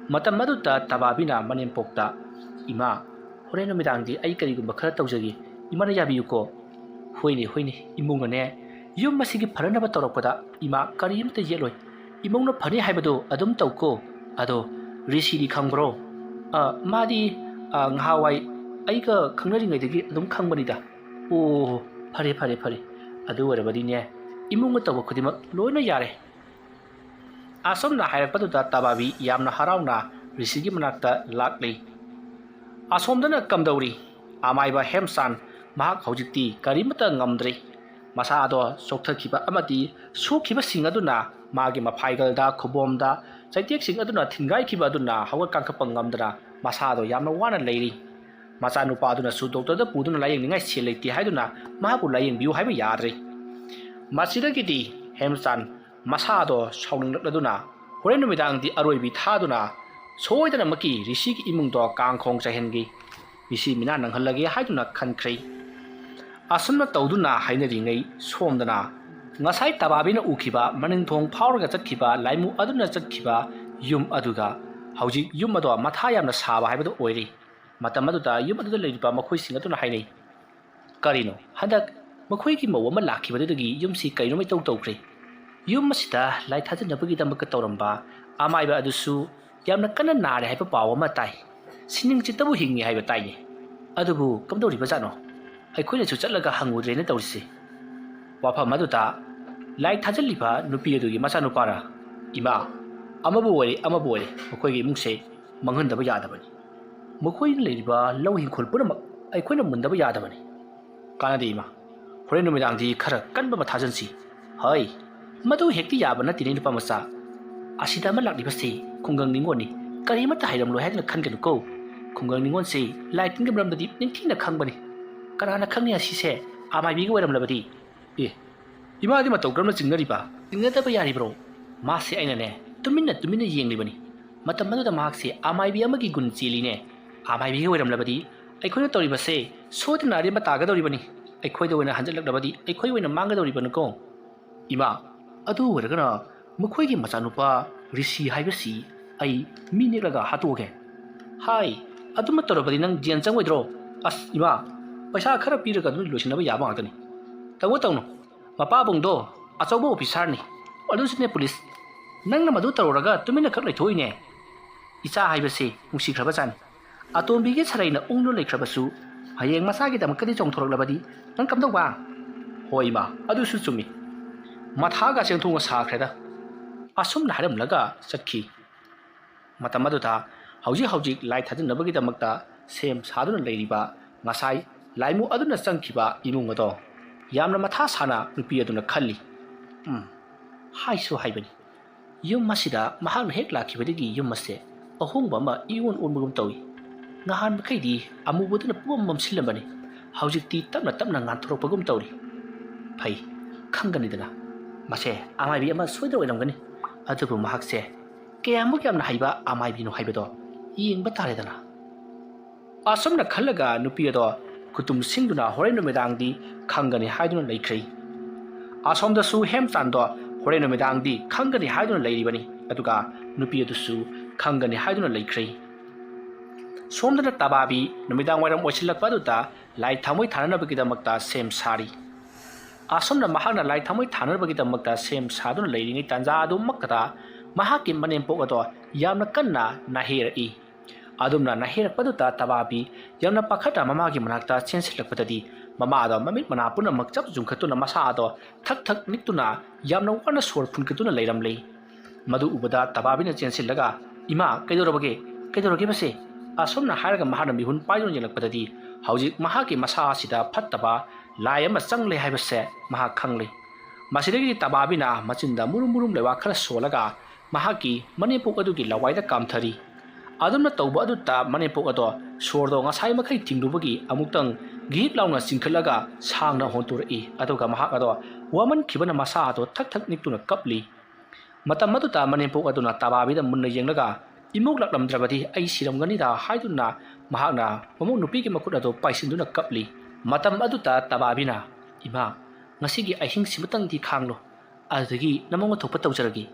ꯃꯇꯝ ꯑꯗꯨꯗ ꯇꯕꯥꯕꯤꯅ ꯃꯅꯦꯝꯄꯣꯛꯇ, "ꯏꯃꯥ, ꯍꯣꯔꯦꯟ ꯅꯨꯃꯤꯗꯥꯡꯗꯤ ꯑꯩ ꯀꯔꯤꯒꯨꯝꯕ ꯈꯔ ꯇꯧꯖꯒꯦ, ꯏꯃꯥꯅ ꯌꯥꯕꯤꯌꯨꯀꯣ"꯫ "ꯍꯣꯏꯅꯦ, ꯍꯣꯏꯅꯦ, ꯏꯃꯧꯅꯅꯦ ꯌꯨꯝ ꯑꯁꯤꯒꯤ ꯐꯅꯅꯕ ꯇꯧꯔꯛꯄꯗ ꯏꯃꯥ ꯀꯔꯤꯝꯇ ꯌꯦꯠꯂꯣꯏ꯫ ꯏꯃꯧꯅ ꯐꯅꯤ ꯍꯥꯏꯕꯗꯣ ꯑꯗꯨꯝ ꯇꯧꯀꯣ꯫ ꯑꯗꯣ ꯔꯤꯁꯤꯗꯤ ꯈꯪꯕ꯭ꯔꯣ? ꯑ, ꯃꯥꯗꯤ, ꯑ, ꯉꯍꯥꯟꯋꯥꯏ ꯑꯩꯒ ꯈꯪꯅꯔꯤꯉꯩꯗꯒꯤ ꯑꯗꯨꯝ ꯈꯪꯕꯅꯤꯗ"꯫ "ꯑꯣ, ꯐꯔꯦ, ꯐꯔꯦ, ꯐꯔꯦ꯫ ꯑꯗꯨ ꯑꯣꯏꯔꯕꯗꯤꯅꯦ, ꯏꯃꯧꯅ ꯇꯧꯕ ꯈꯨꯗꯤꯡꯃꯛ ꯂꯣꯏꯅ ꯌꯥꯔꯦ"꯫ ꯑꯁꯨꯝꯅ ꯍꯥꯏꯔꯛꯄꯗꯨꯗ ꯇꯕꯥꯕꯤ ꯌꯥꯝꯅ ꯍꯔꯥꯎꯅ ꯔꯤꯁꯤꯒꯤ ꯃꯅꯥꯛꯇ ꯂꯥꯛꯂꯤ꯫ ꯑꯁꯣꯝꯗꯅ ꯀꯝꯗꯧꯔꯤ? ꯑꯃꯥꯏꯕ ꯍꯦꯝꯆꯥꯟ, ꯃꯍꯥꯛ ꯍꯧꯖꯤꯛꯇꯤ ꯀꯔꯤꯃꯠꯇ ꯉꯝꯗ꯭ꯔꯦ꯫ ꯃꯁꯥꯗꯣ ꯆꯣꯛꯊꯈꯤꯕ ꯑꯃꯗꯤ ꯁꯣꯛꯈꯤꯕꯁꯤꯡ ꯑꯗꯨꯅ ꯃꯥꯒꯤ ꯃꯐꯥꯏꯒꯜꯗ, ꯈꯨꯕꯣꯝꯗ ꯆꯩꯇꯦꯛꯁꯤꯡ ꯑꯗꯨꯅ ꯊꯤꯟꯒꯥꯏꯈꯤꯕ ꯑꯗꯨꯅ ꯍꯧꯒꯠ ꯀꯥꯡꯈꯠꯄ ꯉꯝꯗꯅ ꯃꯁꯥꯗꯣ ꯌꯥꯝꯅ ꯋꯥꯅ ꯂꯩꯔꯤ꯫ ꯃꯆꯥꯅꯨꯄꯥ ꯑꯗꯨꯅꯁꯨ ꯗꯣꯛꯇꯔꯗ ꯄꯨꯗꯨꯅ ꯂꯥꯌꯦꯡꯅꯤꯡꯉꯥꯏ ꯁꯦꯜ ꯂꯩꯇꯦ ꯍꯥꯏꯗꯨꯅ ꯃꯍꯥꯛꯄꯨ ꯂꯥꯌꯦꯡꯕꯤꯌꯨ ꯍꯥꯏꯕ ꯌꯥꯗ꯭ꯔꯦ꯫ ꯃꯁꯤꯗꯒꯤꯗꯤ ꯍꯦꯝꯆꯥꯟ ꯃꯁꯥꯗꯣ ꯁꯥꯎꯅꯤꯡꯂꯛꯂꯗꯨꯅ ꯍꯣꯔꯦꯟ ꯅꯨꯃꯤꯗꯥꯡꯗꯤ ꯑꯔꯣꯏꯕꯤ ꯊꯥꯗꯨꯅ ꯁꯣꯏꯗꯅꯃꯛꯀꯤ ꯔꯤꯁꯤꯒꯤ ꯏꯃꯨꯡꯗꯣ ꯀꯥꯡ ꯈꯣꯡ ꯆꯥꯏꯍꯟꯒꯦ, ꯃꯤꯁꯤ ꯃꯤꯅꯥ ꯅꯪꯍꯜꯂꯒꯦ ꯍꯥꯏꯗꯨꯅ ꯈꯟꯈ꯭ꯔꯦ꯫ ꯑꯁꯨꯝꯅ ꯇꯧꯗꯨꯅ ꯍꯥꯏꯅꯔꯤꯉꯩ ꯁꯣꯝꯗꯅ ꯉꯁꯥꯏ ꯇꯕꯥꯕꯤꯅ ꯎꯈꯤꯕ ꯃꯅꯤꯡꯊꯣꯡ ꯐꯥꯎꯔꯒ ꯆꯠꯈꯤꯕ ꯂꯥꯏꯃꯨ ꯑꯗꯨꯅ ꯆꯠꯈꯤꯕ ꯌꯨꯝ ꯑꯗꯨꯒ ꯍꯧꯖꯤꯛ ꯌꯨꯝ ꯑꯗꯣ ꯃꯊꯥ ꯌꯥꯝꯅ ꯁꯥꯕ ꯍꯥꯏꯕꯗꯨ ꯑꯣꯏꯔꯦ꯫ ꯃꯇꯝ ꯑꯗꯨꯗ ꯌꯨꯝ ꯑꯗꯨꯗ ꯂꯩꯔꯤꯕ ꯃꯈꯣꯏꯁꯤꯡ ꯑꯗꯨꯅ ꯍꯥꯏꯅꯩ, "ꯀꯔꯤꯅꯣ, ꯍꯟꯗꯛ ꯃꯈꯣꯏꯒꯤ ꯃꯧ ꯑꯃ ꯂꯥꯛꯈꯤꯕꯗꯨꯗꯒꯤ ꯌꯨꯝꯁꯤ ꯀꯩꯅꯣꯝ ꯏꯇꯧ ꯇꯧꯈ꯭ꯔꯦ꯫ ꯌꯨꯝ ꯑꯁꯤꯗ ꯂꯥꯏ ꯊꯥꯖꯅꯕꯒꯤꯗꯃꯛꯇ ꯇꯧꯔꯝꯕ ꯑꯃꯥꯏꯕ ꯑꯗꯨꯁꯨ ꯌꯥꯝꯅ ꯀꯟꯅ ꯅꯥꯔꯦ ꯍꯥꯏꯕ ꯄꯥꯎ ꯑꯃ ꯇꯥꯏ꯫ ꯁꯤꯅꯤꯡ ꯆꯤꯠꯇꯕꯨ ꯍꯤꯡꯉꯤ ꯍꯥꯏꯕ ꯇꯥꯏꯅꯦ꯫ ꯑꯗꯨꯕꯨ ꯀꯝꯗꯧꯔꯤꯕꯖꯥꯠꯅꯣ? ꯑꯩꯈꯣꯏꯅꯁꯨ ꯆꯠꯂꯒ ꯍꯪꯉꯨꯗ꯭ꯔꯦꯅ ꯇꯧꯔꯤꯁꯦ"꯫ ꯋꯥꯐꯝ ꯑꯗꯨꯗ ꯂꯥꯏ ꯊꯥꯖꯤꯜꯂꯤꯕ ꯅꯨꯄꯤ ꯑꯗꯨꯒꯤ ꯃꯆꯥꯅꯨꯄꯥꯅ, "ꯏꯃꯥ, ꯑꯃꯕꯨ ꯑꯣꯏꯔꯦ, ꯑꯃꯕꯨ ꯑꯣꯏꯔꯦ, ꯃꯈꯣꯏꯒꯤ ꯏꯃꯨꯡꯁꯦ ꯃꯥꯡꯍꯟꯗꯕ ꯌꯥꯗꯕꯅꯤ"꯫ ꯃꯈꯣꯏꯅ ꯂꯩꯔꯤꯕ ꯂꯧ ꯏꯪꯈꯣꯜ ꯄꯨꯝꯅꯃꯛ ꯑꯩꯈꯣꯏꯅ ꯃꯨꯟꯗꯕ ꯌꯥꯗꯕꯅꯤ꯫ ꯀꯥꯟꯅꯗꯦ ꯏꯃꯥ, ꯍꯣꯔꯦꯟ ꯅꯨꯃꯤꯗꯥꯡꯗꯤ ꯈꯔ ꯀꯟꯕ ꯑꯃ ꯊꯥꯖꯤꯟꯁꯤ꯫ ꯍꯣꯏ, ꯃꯗꯨ ꯍꯦꯛꯇ ꯌꯥꯕ ꯅꯠꯇꯦꯅꯦ ꯅꯨꯄꯥ ꯃꯆꯥ꯫ ꯑꯁꯤꯗ ꯑꯃ ꯂꯥꯛꯂꯤꯕꯁꯤ ꯈꯨꯡꯒꯪ ꯅꯤꯉꯣꯜꯅꯤ, ꯀꯔꯤꯃꯠꯇ ꯍꯩꯔꯝꯂꯣꯏ ꯍꯥꯏꯗꯨꯅ ꯈꯟꯒꯅꯨꯀꯣ꯫ ꯈꯨꯡꯒꯪ ꯅꯤꯉꯣꯜꯁꯤ ꯂꯥꯏ ꯇꯤꯟꯒꯤ ꯃꯔꯝꯗꯗꯤ ꯅꯤꯡꯊꯤꯅ ꯈꯪꯕꯅꯤ꯫ ꯀꯅꯥꯅ ꯈꯪꯅꯤ ꯑꯁꯤꯁꯦ ꯑꯃꯥꯏꯕꯤꯒ ꯑꯣꯏꯔꯝꯂꯕꯗꯤ? ꯑꯦ, ꯏꯃꯥꯗꯤ ꯃꯇꯧ ꯀꯔꯝꯅ ꯆꯤꯡꯅꯔꯤꯕ? ꯆꯤꯡꯅꯗꯕ ꯌꯥꯔꯤꯕ꯭ꯔꯣ? ꯃꯥꯁꯦ ꯑꯩꯅꯅꯦ ꯇꯨꯃꯤꯟꯅ ꯇꯨꯃꯤꯟꯅ ꯌꯦꯡꯂꯤꯕꯅꯤ꯫ ꯃꯇꯝ ꯑꯗꯨꯗ ꯃꯍꯥꯛꯁꯦ ꯑꯃꯥꯏꯕꯤ ꯑꯃꯒꯤ ꯒꯨꯟ ꯆꯦꯜꯂꯤꯅꯦ꯫ ꯑꯃꯥꯏꯕꯤꯒ ꯑꯣꯏꯔꯝꯂꯕꯗꯤ ꯑꯩꯈꯣꯏꯅ ꯇꯧꯔꯤꯕꯁꯦ ꯁꯣꯏꯗꯅ ꯑꯔꯦꯝꯕ ꯇꯥꯒꯗꯧꯔꯤꯕꯅꯤ꯫ ꯑꯩꯈꯣꯏꯗ ꯑꯣꯏꯅ ꯍꯟꯖꯤꯜꯂꯛꯂꯕꯗꯤ ꯑꯩꯈꯣꯏ ꯑꯣꯏꯅ ꯃꯥꯡꯒꯗꯧꯔꯤꯕꯅꯤꯀꯣ꯫ ꯏꯃꯥ, ꯑꯗꯨ ꯑꯣꯏꯔꯒꯅ ꯃꯈꯣꯏꯒꯤ ꯃꯆꯥꯅꯨꯄꯥ ꯔꯤꯁꯤ ꯍꯥꯏꯕꯁꯤ ꯑꯩ ꯃꯤ ꯅꯦꯛꯂꯒ ꯍꯥꯠꯇꯣꯛꯑꯒꯦ꯫ ꯍꯥꯏ, ꯑꯗꯨꯃ ꯇꯧꯔꯕꯗꯤ ꯅꯪ ꯖꯦꯜ ꯆꯪꯉꯣꯏꯗ꯭ꯔꯣ? ꯑꯁ ꯏꯃꯥ, ꯄꯩꯁꯥ ꯈꯔ ꯄꯤꯔꯒ ꯑꯗꯨꯝ ꯂꯣꯏꯁꯤꯟꯅꯕ ꯌꯥꯕ ꯉꯥꯛꯇꯅꯤ꯫ ꯇꯧꯅꯨ ꯇꯧꯅꯨ, ꯃꯄꯥꯕꯨꯡꯗꯣ ꯑꯆꯧꯕ ꯑꯣꯐꯤꯁꯥꯔꯅꯤ, ꯑꯗꯨꯁꯨꯅꯦ ꯄꯨꯂꯤꯁ꯫ ꯅꯪꯅ ꯃꯗꯨ ꯇꯧꯔꯨꯔꯒ ꯇꯨꯃꯤꯟꯅ ꯈꯛ ꯂꯩꯊꯣꯛꯏꯅꯦ꯫ ꯏꯆꯥ ꯍꯥꯏꯕꯁꯤ ꯅꯨꯡꯁꯤꯈ꯭ꯔꯕꯖꯥꯠꯅꯤ꯫ ꯑꯇꯣꯝꯕꯤꯒꯤ ꯁꯔꯩꯅ ꯎꯪꯗꯨꯅ ꯂꯩꯈ꯭ꯔꯕꯁꯨ ꯍꯌꯦꯡ ꯃꯆꯥꯒꯤꯗꯃꯛꯇꯗꯤ ꯆꯣꯡꯊꯣꯔꯛꯂꯕꯗꯤ ꯅꯪ ꯀꯝꯗꯧꯕ? ꯍꯣꯏ ꯏꯃꯥ, ꯑꯗꯨꯁꯨ ꯆꯨꯝꯃꯤ꯫ ꯃꯊꯥꯒ ꯆꯦꯡꯊꯣꯡꯒ ꯁꯥꯈ꯭ꯔꯦꯗ꯫ ꯑꯁꯨꯝꯅ ꯍꯥꯏꯔꯝꯂꯒ ꯆꯠꯈꯤ꯫ ꯃꯇꯝ ꯑꯗꯨꯗ ꯍꯧꯖꯤꯛ ꯍꯧꯖꯤꯛ ꯂꯥꯏ ꯊꯥꯖꯤꯟꯅꯕꯒꯤꯗꯃꯛꯇ ꯁꯦꯝ ꯁꯥꯗꯨꯅ ꯂꯩꯔꯤꯕ ꯉꯁꯥꯏ ꯂꯥꯏꯃꯨ ꯑꯗꯨꯅ ꯆꯪꯈꯤꯕ ꯏꯃꯨꯡ ꯑꯗꯣ ꯌꯥꯝꯅ ꯃꯊꯥ ꯁꯥꯅ ꯅꯨꯄꯤ ꯑꯗꯨꯅ ꯈꯜꯂꯤ꯫ ꯎꯝ, ꯍꯥꯏꯁꯨ ꯍꯥꯏꯕꯅꯤ, ꯌꯨꯝ ꯑꯁꯤꯗ ꯃꯍꯥꯛꯅ ꯍꯦꯛ ꯂꯥꯛꯈꯤꯕꯗꯒꯤ ꯌꯨꯝ ꯑꯁꯦ ꯑꯍꯣꯡꯕ ꯑꯃ ꯏꯑꯣꯟ ꯑꯣꯟꯕꯒꯨꯝ ꯇꯧꯏ꯫ ꯅꯍꯥꯟ ꯃꯈꯩꯗꯤ ꯑꯃꯨꯕꯗꯨꯅ ꯄꯨꯝꯃꯝ ꯃꯝꯁꯤꯜꯂꯝꯕꯅꯤ, ꯍꯧꯖꯤꯛꯇꯤ ꯇꯞꯅ ꯇꯞꯅ ꯉꯥꯟꯊꯣꯔꯛꯄꯒꯨꯝ ꯇꯧꯔꯤ꯫ ꯐꯩ, ꯈꯪꯒꯅꯤꯗꯅ, ꯃꯁꯦ ꯑꯃꯥꯏꯕꯤ ꯑꯃ ꯁꯣꯏꯗꯅ ꯑꯣꯏꯔꯝꯒꯅꯤ꯫ ꯑꯗꯨꯕꯨ ꯃꯍꯥꯛꯁꯦ ꯀꯌꯥꯃꯨꯛ ꯌꯥꯝꯅ ꯍꯩꯕ ꯑꯃꯥꯏꯕꯤꯅꯣ ꯍꯥꯏꯕꯗꯣ ꯌꯦꯡꯕ ꯇꯥꯔꯦꯗꯅ꯫ ꯑꯁꯨꯝꯅ ꯈꯜꯂꯒ ꯅꯨꯄꯤ ꯑꯗꯣ ꯈꯨꯇꯨꯝ ꯁꯤꯡꯗꯨꯅ ꯍꯣꯔꯦꯟ ꯅꯨꯃꯤꯗꯥꯡꯗꯤ ꯈꯪꯒꯅꯤ ꯍꯥꯏꯗꯨꯅ ꯂꯩꯈ꯭ꯔꯦ꯫ ꯑꯁꯣꯝꯗꯁꯨ ꯍꯦꯝꯆꯥꯟꯗꯣ ꯍꯣꯔꯦꯟ ꯅꯨꯃꯤꯗꯥꯡꯗꯤ ꯈꯪꯒꯅꯤ ꯍꯥꯏꯗꯨꯅ ꯂꯩꯔꯤꯕꯅꯤ, ꯑꯗꯨꯒ ꯅꯨꯄꯤ ꯑꯗꯨꯁꯨ ꯈꯪꯒꯅꯤ ꯍꯥꯏꯗꯨꯅ ꯂꯩꯈ꯭ꯔꯦ꯫ ꯁꯣꯝꯗꯅ ꯇꯕꯥꯕꯤ ꯅꯨꯃꯤꯗꯥꯡ ꯋꯥꯏꯔꯝ ꯑꯣꯏꯁꯤꯜꯂꯛꯄ ꯑꯗꯨꯗ ꯂꯥꯏ ꯊꯥꯡꯃꯩ ꯊꯥꯅꯅꯕꯒꯤꯗꯃꯛꯇ ꯁꯦꯝ ꯁꯥꯔꯤ꯫ ꯑꯁꯨꯝꯅ ꯃꯍꯥꯛꯅ ꯂꯥꯏ ꯊꯥꯡꯃꯩ ꯊꯥꯅꯅꯕꯒꯤꯗꯃꯛꯇ ꯁꯦꯝ ꯁꯥꯗꯨꯅ ꯂꯩꯔꯤꯉꯩ ꯇꯥꯟꯖꯥ ꯑꯗꯨꯃꯛꯇꯗ ꯃꯍꯥꯛꯀꯤ ꯃꯅꯦꯝꯄꯣꯛ ꯑꯗꯣ ꯌꯥꯝꯅ ꯀꯟꯅ ꯅꯥꯍꯦꯔꯛꯏ꯫ ꯑꯗꯨꯝꯅ ꯅꯥꯍꯦꯔꯛꯄꯗꯨꯗ ꯇꯕꯥꯕꯤ ꯌꯥꯝꯅ ꯄꯥꯈꯠꯅ ꯃꯃꯥꯒꯤ ꯃꯅꯥꯛꯇ ꯆꯦꯟꯁꯤꯜꯂꯛꯄꯗꯗꯤ ꯃꯃꯥꯗꯣ ꯃꯃꯤꯠ ꯃꯅꯥ ꯄꯨꯝꯅꯃꯛ ꯆꯞ ꯌꯨꯡꯈꯠꯇꯨꯅ ꯃꯁꯥ ꯑꯗꯣ ꯊꯛ ꯊꯛ ꯅꯤꯛꯇꯨꯅ ꯌꯥꯝꯅ ꯋꯥꯅ ꯁꯣꯔ ꯐꯨꯟꯈꯠꯇꯨꯅ ꯂꯩꯔꯝꯂꯦ꯫ ꯃꯗꯨ ꯎꯕꯗ ꯇꯕꯥꯕꯤꯅ ꯆꯦꯟꯁꯤꯜꯂꯒ, "ꯏꯃꯥ, ꯀꯩꯗꯧꯔꯕꯒꯦ? ꯀꯩꯗꯧꯔꯒꯦ ꯃꯁꯦ?" ꯑꯁꯨꯝꯅ ꯍꯥꯏꯔꯒ ꯃꯍꯥꯛꯅ ꯃꯤꯍꯨꯟ ꯄꯥꯏꯗꯨꯅ ꯌꯦꯡꯂꯛꯄꯗꯗꯤ ꯍꯧꯖꯤꯛ ꯃꯍꯥꯛꯀꯤ ꯃꯁꯥ ꯑꯁꯤꯗ ꯐꯠꯇꯕ ꯂꯥꯏ ꯑꯃ ꯆꯪꯂꯦ ꯍꯥꯏꯕꯁꯦ ꯃꯍꯥꯛ ꯈꯪꯂꯤ꯫ ꯃꯁꯤꯗꯒꯤꯗꯤ ꯇꯕꯥꯕꯤꯅ ꯃꯆꯤꯟꯗ ꯃꯨꯔꯨꯝ ꯃꯨꯔꯨꯝ ꯂꯩꯋꯥ ꯈꯔ ꯁꯣꯜꯂꯒ ꯃꯍꯥꯛꯀꯤ ꯃꯅꯦꯝꯄꯣꯛ ꯑꯗꯨꯒꯤ ꯂꯋꯥꯏꯗ ꯀꯥꯝꯊꯔꯤ꯫ ꯑꯗꯨꯝꯅ ꯇꯧꯕ ꯑꯗꯨꯗ ꯃꯅꯦꯝꯄꯣꯛ ꯑꯗꯣ ꯁꯣꯔꯗꯣ ꯉꯁꯥꯏ ꯃꯈꯩ ꯊꯤꯡꯂꯨꯕꯒꯤ ꯑꯃꯨꯛꯇꯪ ꯒꯤꯍꯤꯛ ꯂꯥꯎꯅ ꯆꯤꯡꯈꯠꯂꯒ ꯁꯥꯡꯅ ꯍꯣꯟꯇꯣꯔꯛꯏ꯫ ꯑꯗꯨꯒ ꯃꯍꯥꯛ ꯑꯗꯣ ꯋꯥꯃꯟꯈꯤꯕꯅ ꯃꯁꯥ ꯑꯗꯣ ꯊꯛ ꯊꯛ ꯅꯤꯛꯇꯨꯅ ꯀꯞꯂꯤ꯫ ꯃꯇꯝ ꯑꯗꯨꯗ ꯃꯅꯦꯝꯄꯣꯛ ꯑꯗꯨꯅ ꯇꯕꯥꯕꯤꯗ ꯃꯨꯟꯅ ꯌꯦꯡꯂꯒ, "ꯏꯃꯣꯛ ꯂꯥꯛꯂꯝꯗ꯭ꯔꯕꯗꯤ ꯑꯩ ꯁꯤꯔꯝꯒꯅꯤꯗ" ꯍꯥꯏꯗꯨꯅ ꯃꯍꯥꯛꯅ ꯃꯃꯧ ꯅꯨꯄꯤꯒꯤ ꯃꯈꯨꯠ ꯑꯗꯨ ꯄꯥꯏꯁꯤꯟꯗꯨꯅ ꯀꯞꯂꯤ꯫ ꯃꯇꯝ ꯑꯗꯨꯗ ꯇꯕꯥꯕꯤꯅ, "ꯏꯃꯥ, ꯉꯁꯤꯒꯤ ꯑꯍꯤꯡꯁꯤꯃꯇꯪꯗꯤ ꯈꯥꯡꯂꯣ, ꯑꯗꯨꯗꯒꯤ ꯅꯃꯧꯅ ꯊꯣꯛꯄ ꯇꯧꯖꯔꯒꯦ"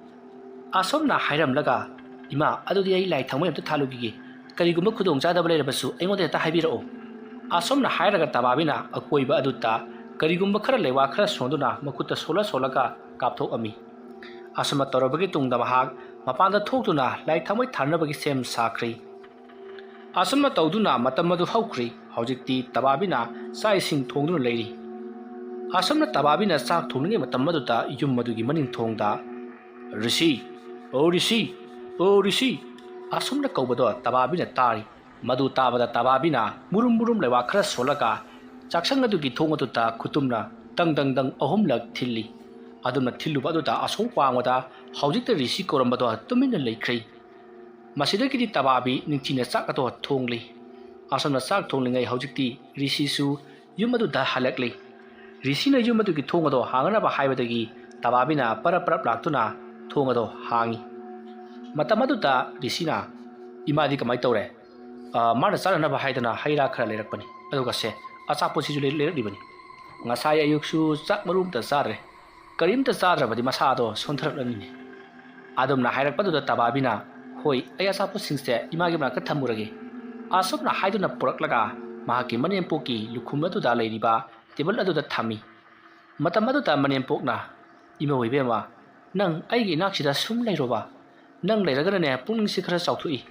ꯑꯁꯨꯝꯅ ꯍꯥꯏꯔꯝꯂꯒ, "ꯏꯃꯥ, ꯑꯗꯨꯗꯤ ꯑꯩ ꯂꯥꯏ ꯊꯥꯎꯃꯩ ꯑꯝꯇ ꯊꯥꯜꯂꯨꯈꯤꯒꯦ꯫ ꯀꯔꯤꯒꯨꯝꯕ ꯈꯨꯗꯣꯡꯆꯥꯗꯕ ꯂꯩꯔꯕꯁꯨ ꯑꯩꯉꯣꯟꯗ ꯍꯦꯛꯇ ꯍꯥꯏꯕꯤꯔꯛꯑꯣ" ꯑꯁꯨꯝꯅ ꯍꯥꯏꯔꯒ ꯇꯕꯥꯕꯤꯅ ꯑꯀꯣꯏꯕ ꯑꯗꯨꯗ ꯀꯔꯤꯒꯨꯝꯕ ꯈꯔ ꯂꯩꯋꯥ ꯈꯔ ꯁꯣꯟꯗꯨꯅ ꯃꯈꯨꯠꯇ ꯁꯣꯜꯂ ꯁꯣꯜꯂꯒ ꯀꯥꯞꯊꯣꯛꯑꯝꯃꯤ꯫ ꯑꯁꯨꯝꯅ ꯇꯧꯔꯕꯒꯤ ꯇꯨꯡꯗ ꯃꯍꯥꯛ ꯃꯄꯥꯟꯗ ꯊꯣꯛꯇꯨꯅ ꯂꯥꯏ ꯊꯥꯎꯃꯩ ꯊꯥꯅꯕꯒꯤ ꯁꯦꯝ ꯁꯥꯈ꯭ꯔꯤ꯫ ꯑꯁꯨꯝꯅ ꯇꯧꯗꯨꯅ ꯃꯇꯝ ꯑꯗꯨ ꯍꯧꯈ꯭ꯔꯤ꯫ ꯍꯧꯖꯤꯛꯇꯤ ꯇꯕꯥꯕꯤꯅ ꯆꯥꯛ ꯏꯁꯤꯡ ꯊꯣꯡꯗꯨꯅ ꯂꯩꯔꯤ꯫ ꯑꯁꯨꯝꯅ ꯇꯕꯥꯕꯤꯅ ꯆꯥꯛ ꯊꯣꯡꯂꯤꯉꯩ ꯃꯇꯝ ꯑꯗꯨꯗ ꯌꯨꯝ ꯑꯗꯨꯒꯤ ꯃꯅꯤꯡ ꯊꯣꯡꯗ, "ꯔꯤꯁꯤ, ꯑꯣ ꯔꯤꯁꯤ, ꯑꯣ ꯔꯤꯁꯤ" ꯑꯁꯨꯝꯅ ꯀꯧꯕꯗꯣ ꯇꯕꯥꯕꯤꯅ ꯇꯥꯔꯤ꯫ ꯃꯗꯨ ꯇꯥꯕꯗ ꯇꯕꯥꯕꯤꯅ ꯃꯨꯔꯨꯝ ꯃꯨꯔꯨꯝ ꯂꯩꯋꯥ ꯈꯔ ꯁꯣꯜꯂꯒ ꯆꯥꯛꯁꯪ ꯑꯗꯨꯒꯤ ꯊꯣꯡ ꯑꯗꯨꯗ ꯈꯨꯇꯨꯝꯅ ꯗꯪ ꯗꯪ ꯗꯪ ꯑꯍꯨꯝꯂꯛ ꯊꯤꯜꯂꯤ꯫ ꯑꯗꯨꯝꯅ ꯊꯤꯜꯂꯨꯕ ꯑꯗꯨꯗ ꯑꯁꯣꯛ ꯋꯥꯡꯃꯗ ꯍꯧꯖꯤꯛꯇ ꯔꯤꯁꯤ ꯀꯧꯔꯝꯕꯗꯣ ꯇꯨꯃꯤꯟꯅ ꯂꯩꯈ꯭ꯔꯦ꯫ ꯃꯁꯤꯗꯒꯤꯗꯤ ꯇꯕꯥꯕꯤ ꯅꯤꯡꯊꯤꯅ ꯆꯥꯛ ꯑꯗꯣ ꯊꯣꯡꯂꯤ꯫ ꯑꯁꯨꯝꯅ ꯆꯥꯛ ꯊꯣꯡꯂꯤꯉꯩ ꯍꯧꯖꯤꯛꯇꯤ ꯔꯤꯁꯤꯁꯨ ꯌꯨꯝ ꯑꯗꯨꯗ ꯍꯜꯂꯛꯂꯤ꯫ ꯔꯤꯁꯤꯅ ꯌꯨꯝ ꯑꯗꯨꯒꯤ ꯊꯣꯡ ꯑꯗꯣ ꯍꯥꯡꯅꯅꯕ ꯍꯥꯏꯕꯗꯒꯤ ꯇꯕꯥꯕꯤꯅ ꯄꯔꯞ ꯄꯔꯞ ꯂꯥꯛꯇꯨꯅ ꯊꯣꯡ ꯑꯗꯣ ꯍꯥꯡꯉꯤ꯫ ꯃꯇꯝ ꯑꯗꯨꯗ ꯔꯤꯁꯤꯅ, "ꯏꯃꯥꯗꯤ ꯀꯃꯥꯏ ꯇꯧꯔꯦ?" "ꯑ, ꯃꯥꯅ ꯆꯥꯅꯅꯕ ꯍꯥꯏꯗꯅ ꯍꯩ ꯔꯥ ꯈꯔ ꯂꯩꯔꯛꯄꯅꯤ꯫ ꯑꯗꯨꯒ ꯁꯦ, ꯑꯆꯥꯄꯣꯠꯁꯤꯁꯨ ꯂꯩ-, ꯂꯩꯔꯛꯂꯤꯕꯅꯤ꯫ ꯉꯁꯥꯏ ꯑꯌꯨꯛꯁꯨ ꯆꯥꯛ ꯃꯔꯨ ꯑꯝꯇ ꯆꯥꯗ꯭ꯔꯦ꯫ ꯀꯔꯤꯝꯇ ꯆꯥꯗ꯭ꯔꯕꯗꯤ ꯃꯁꯥꯗꯣ ꯁꯣꯟꯊꯔꯛꯂꯅꯤꯅꯦ" ꯑꯗꯨꯝꯅ ꯍꯥꯏꯔꯛꯄꯗꯨꯗ ꯇꯕꯥꯕꯤꯅ, "ꯍꯣꯏ, ꯑꯩ ꯑꯆꯥꯄꯣꯠꯁꯤꯡꯁꯦ ꯏꯃꯥꯒꯤ ꯃꯅꯥꯛꯇ ꯊꯝꯃꯨꯔꯒꯦ" ꯑꯁꯨꯝꯅ ꯍꯥꯏꯗꯨꯅ ꯄꯨꯔꯛꯂꯒ ꯃꯍꯥꯛꯀꯤ ꯃꯅꯦꯝꯄꯣꯛꯀꯤ ꯂꯨꯈꯨꯝ ꯑꯗꯨꯗ ꯂꯩꯔꯤꯕ ꯇꯦꯕꯜ ꯑꯗꯨꯗ ꯊꯝꯃꯤ꯫ ꯃꯇꯝ ꯑꯗꯨꯗ ꯃꯅꯦꯝꯄꯣꯛꯅ, "ꯏꯃꯧ ꯏꯕꯦꯝꯃ, ꯅꯪ ꯑꯩꯒꯤ ꯏꯅꯥꯛꯁꯤꯗ ꯁꯨꯝ ꯂꯩꯔꯣꯕ? ꯅꯪ ꯂꯩꯔꯒꯅꯅꯦ, ꯄꯨꯛꯅꯤꯡꯁꯤ ꯈꯔ ꯆꯥꯎꯊꯣꯛꯏ꯫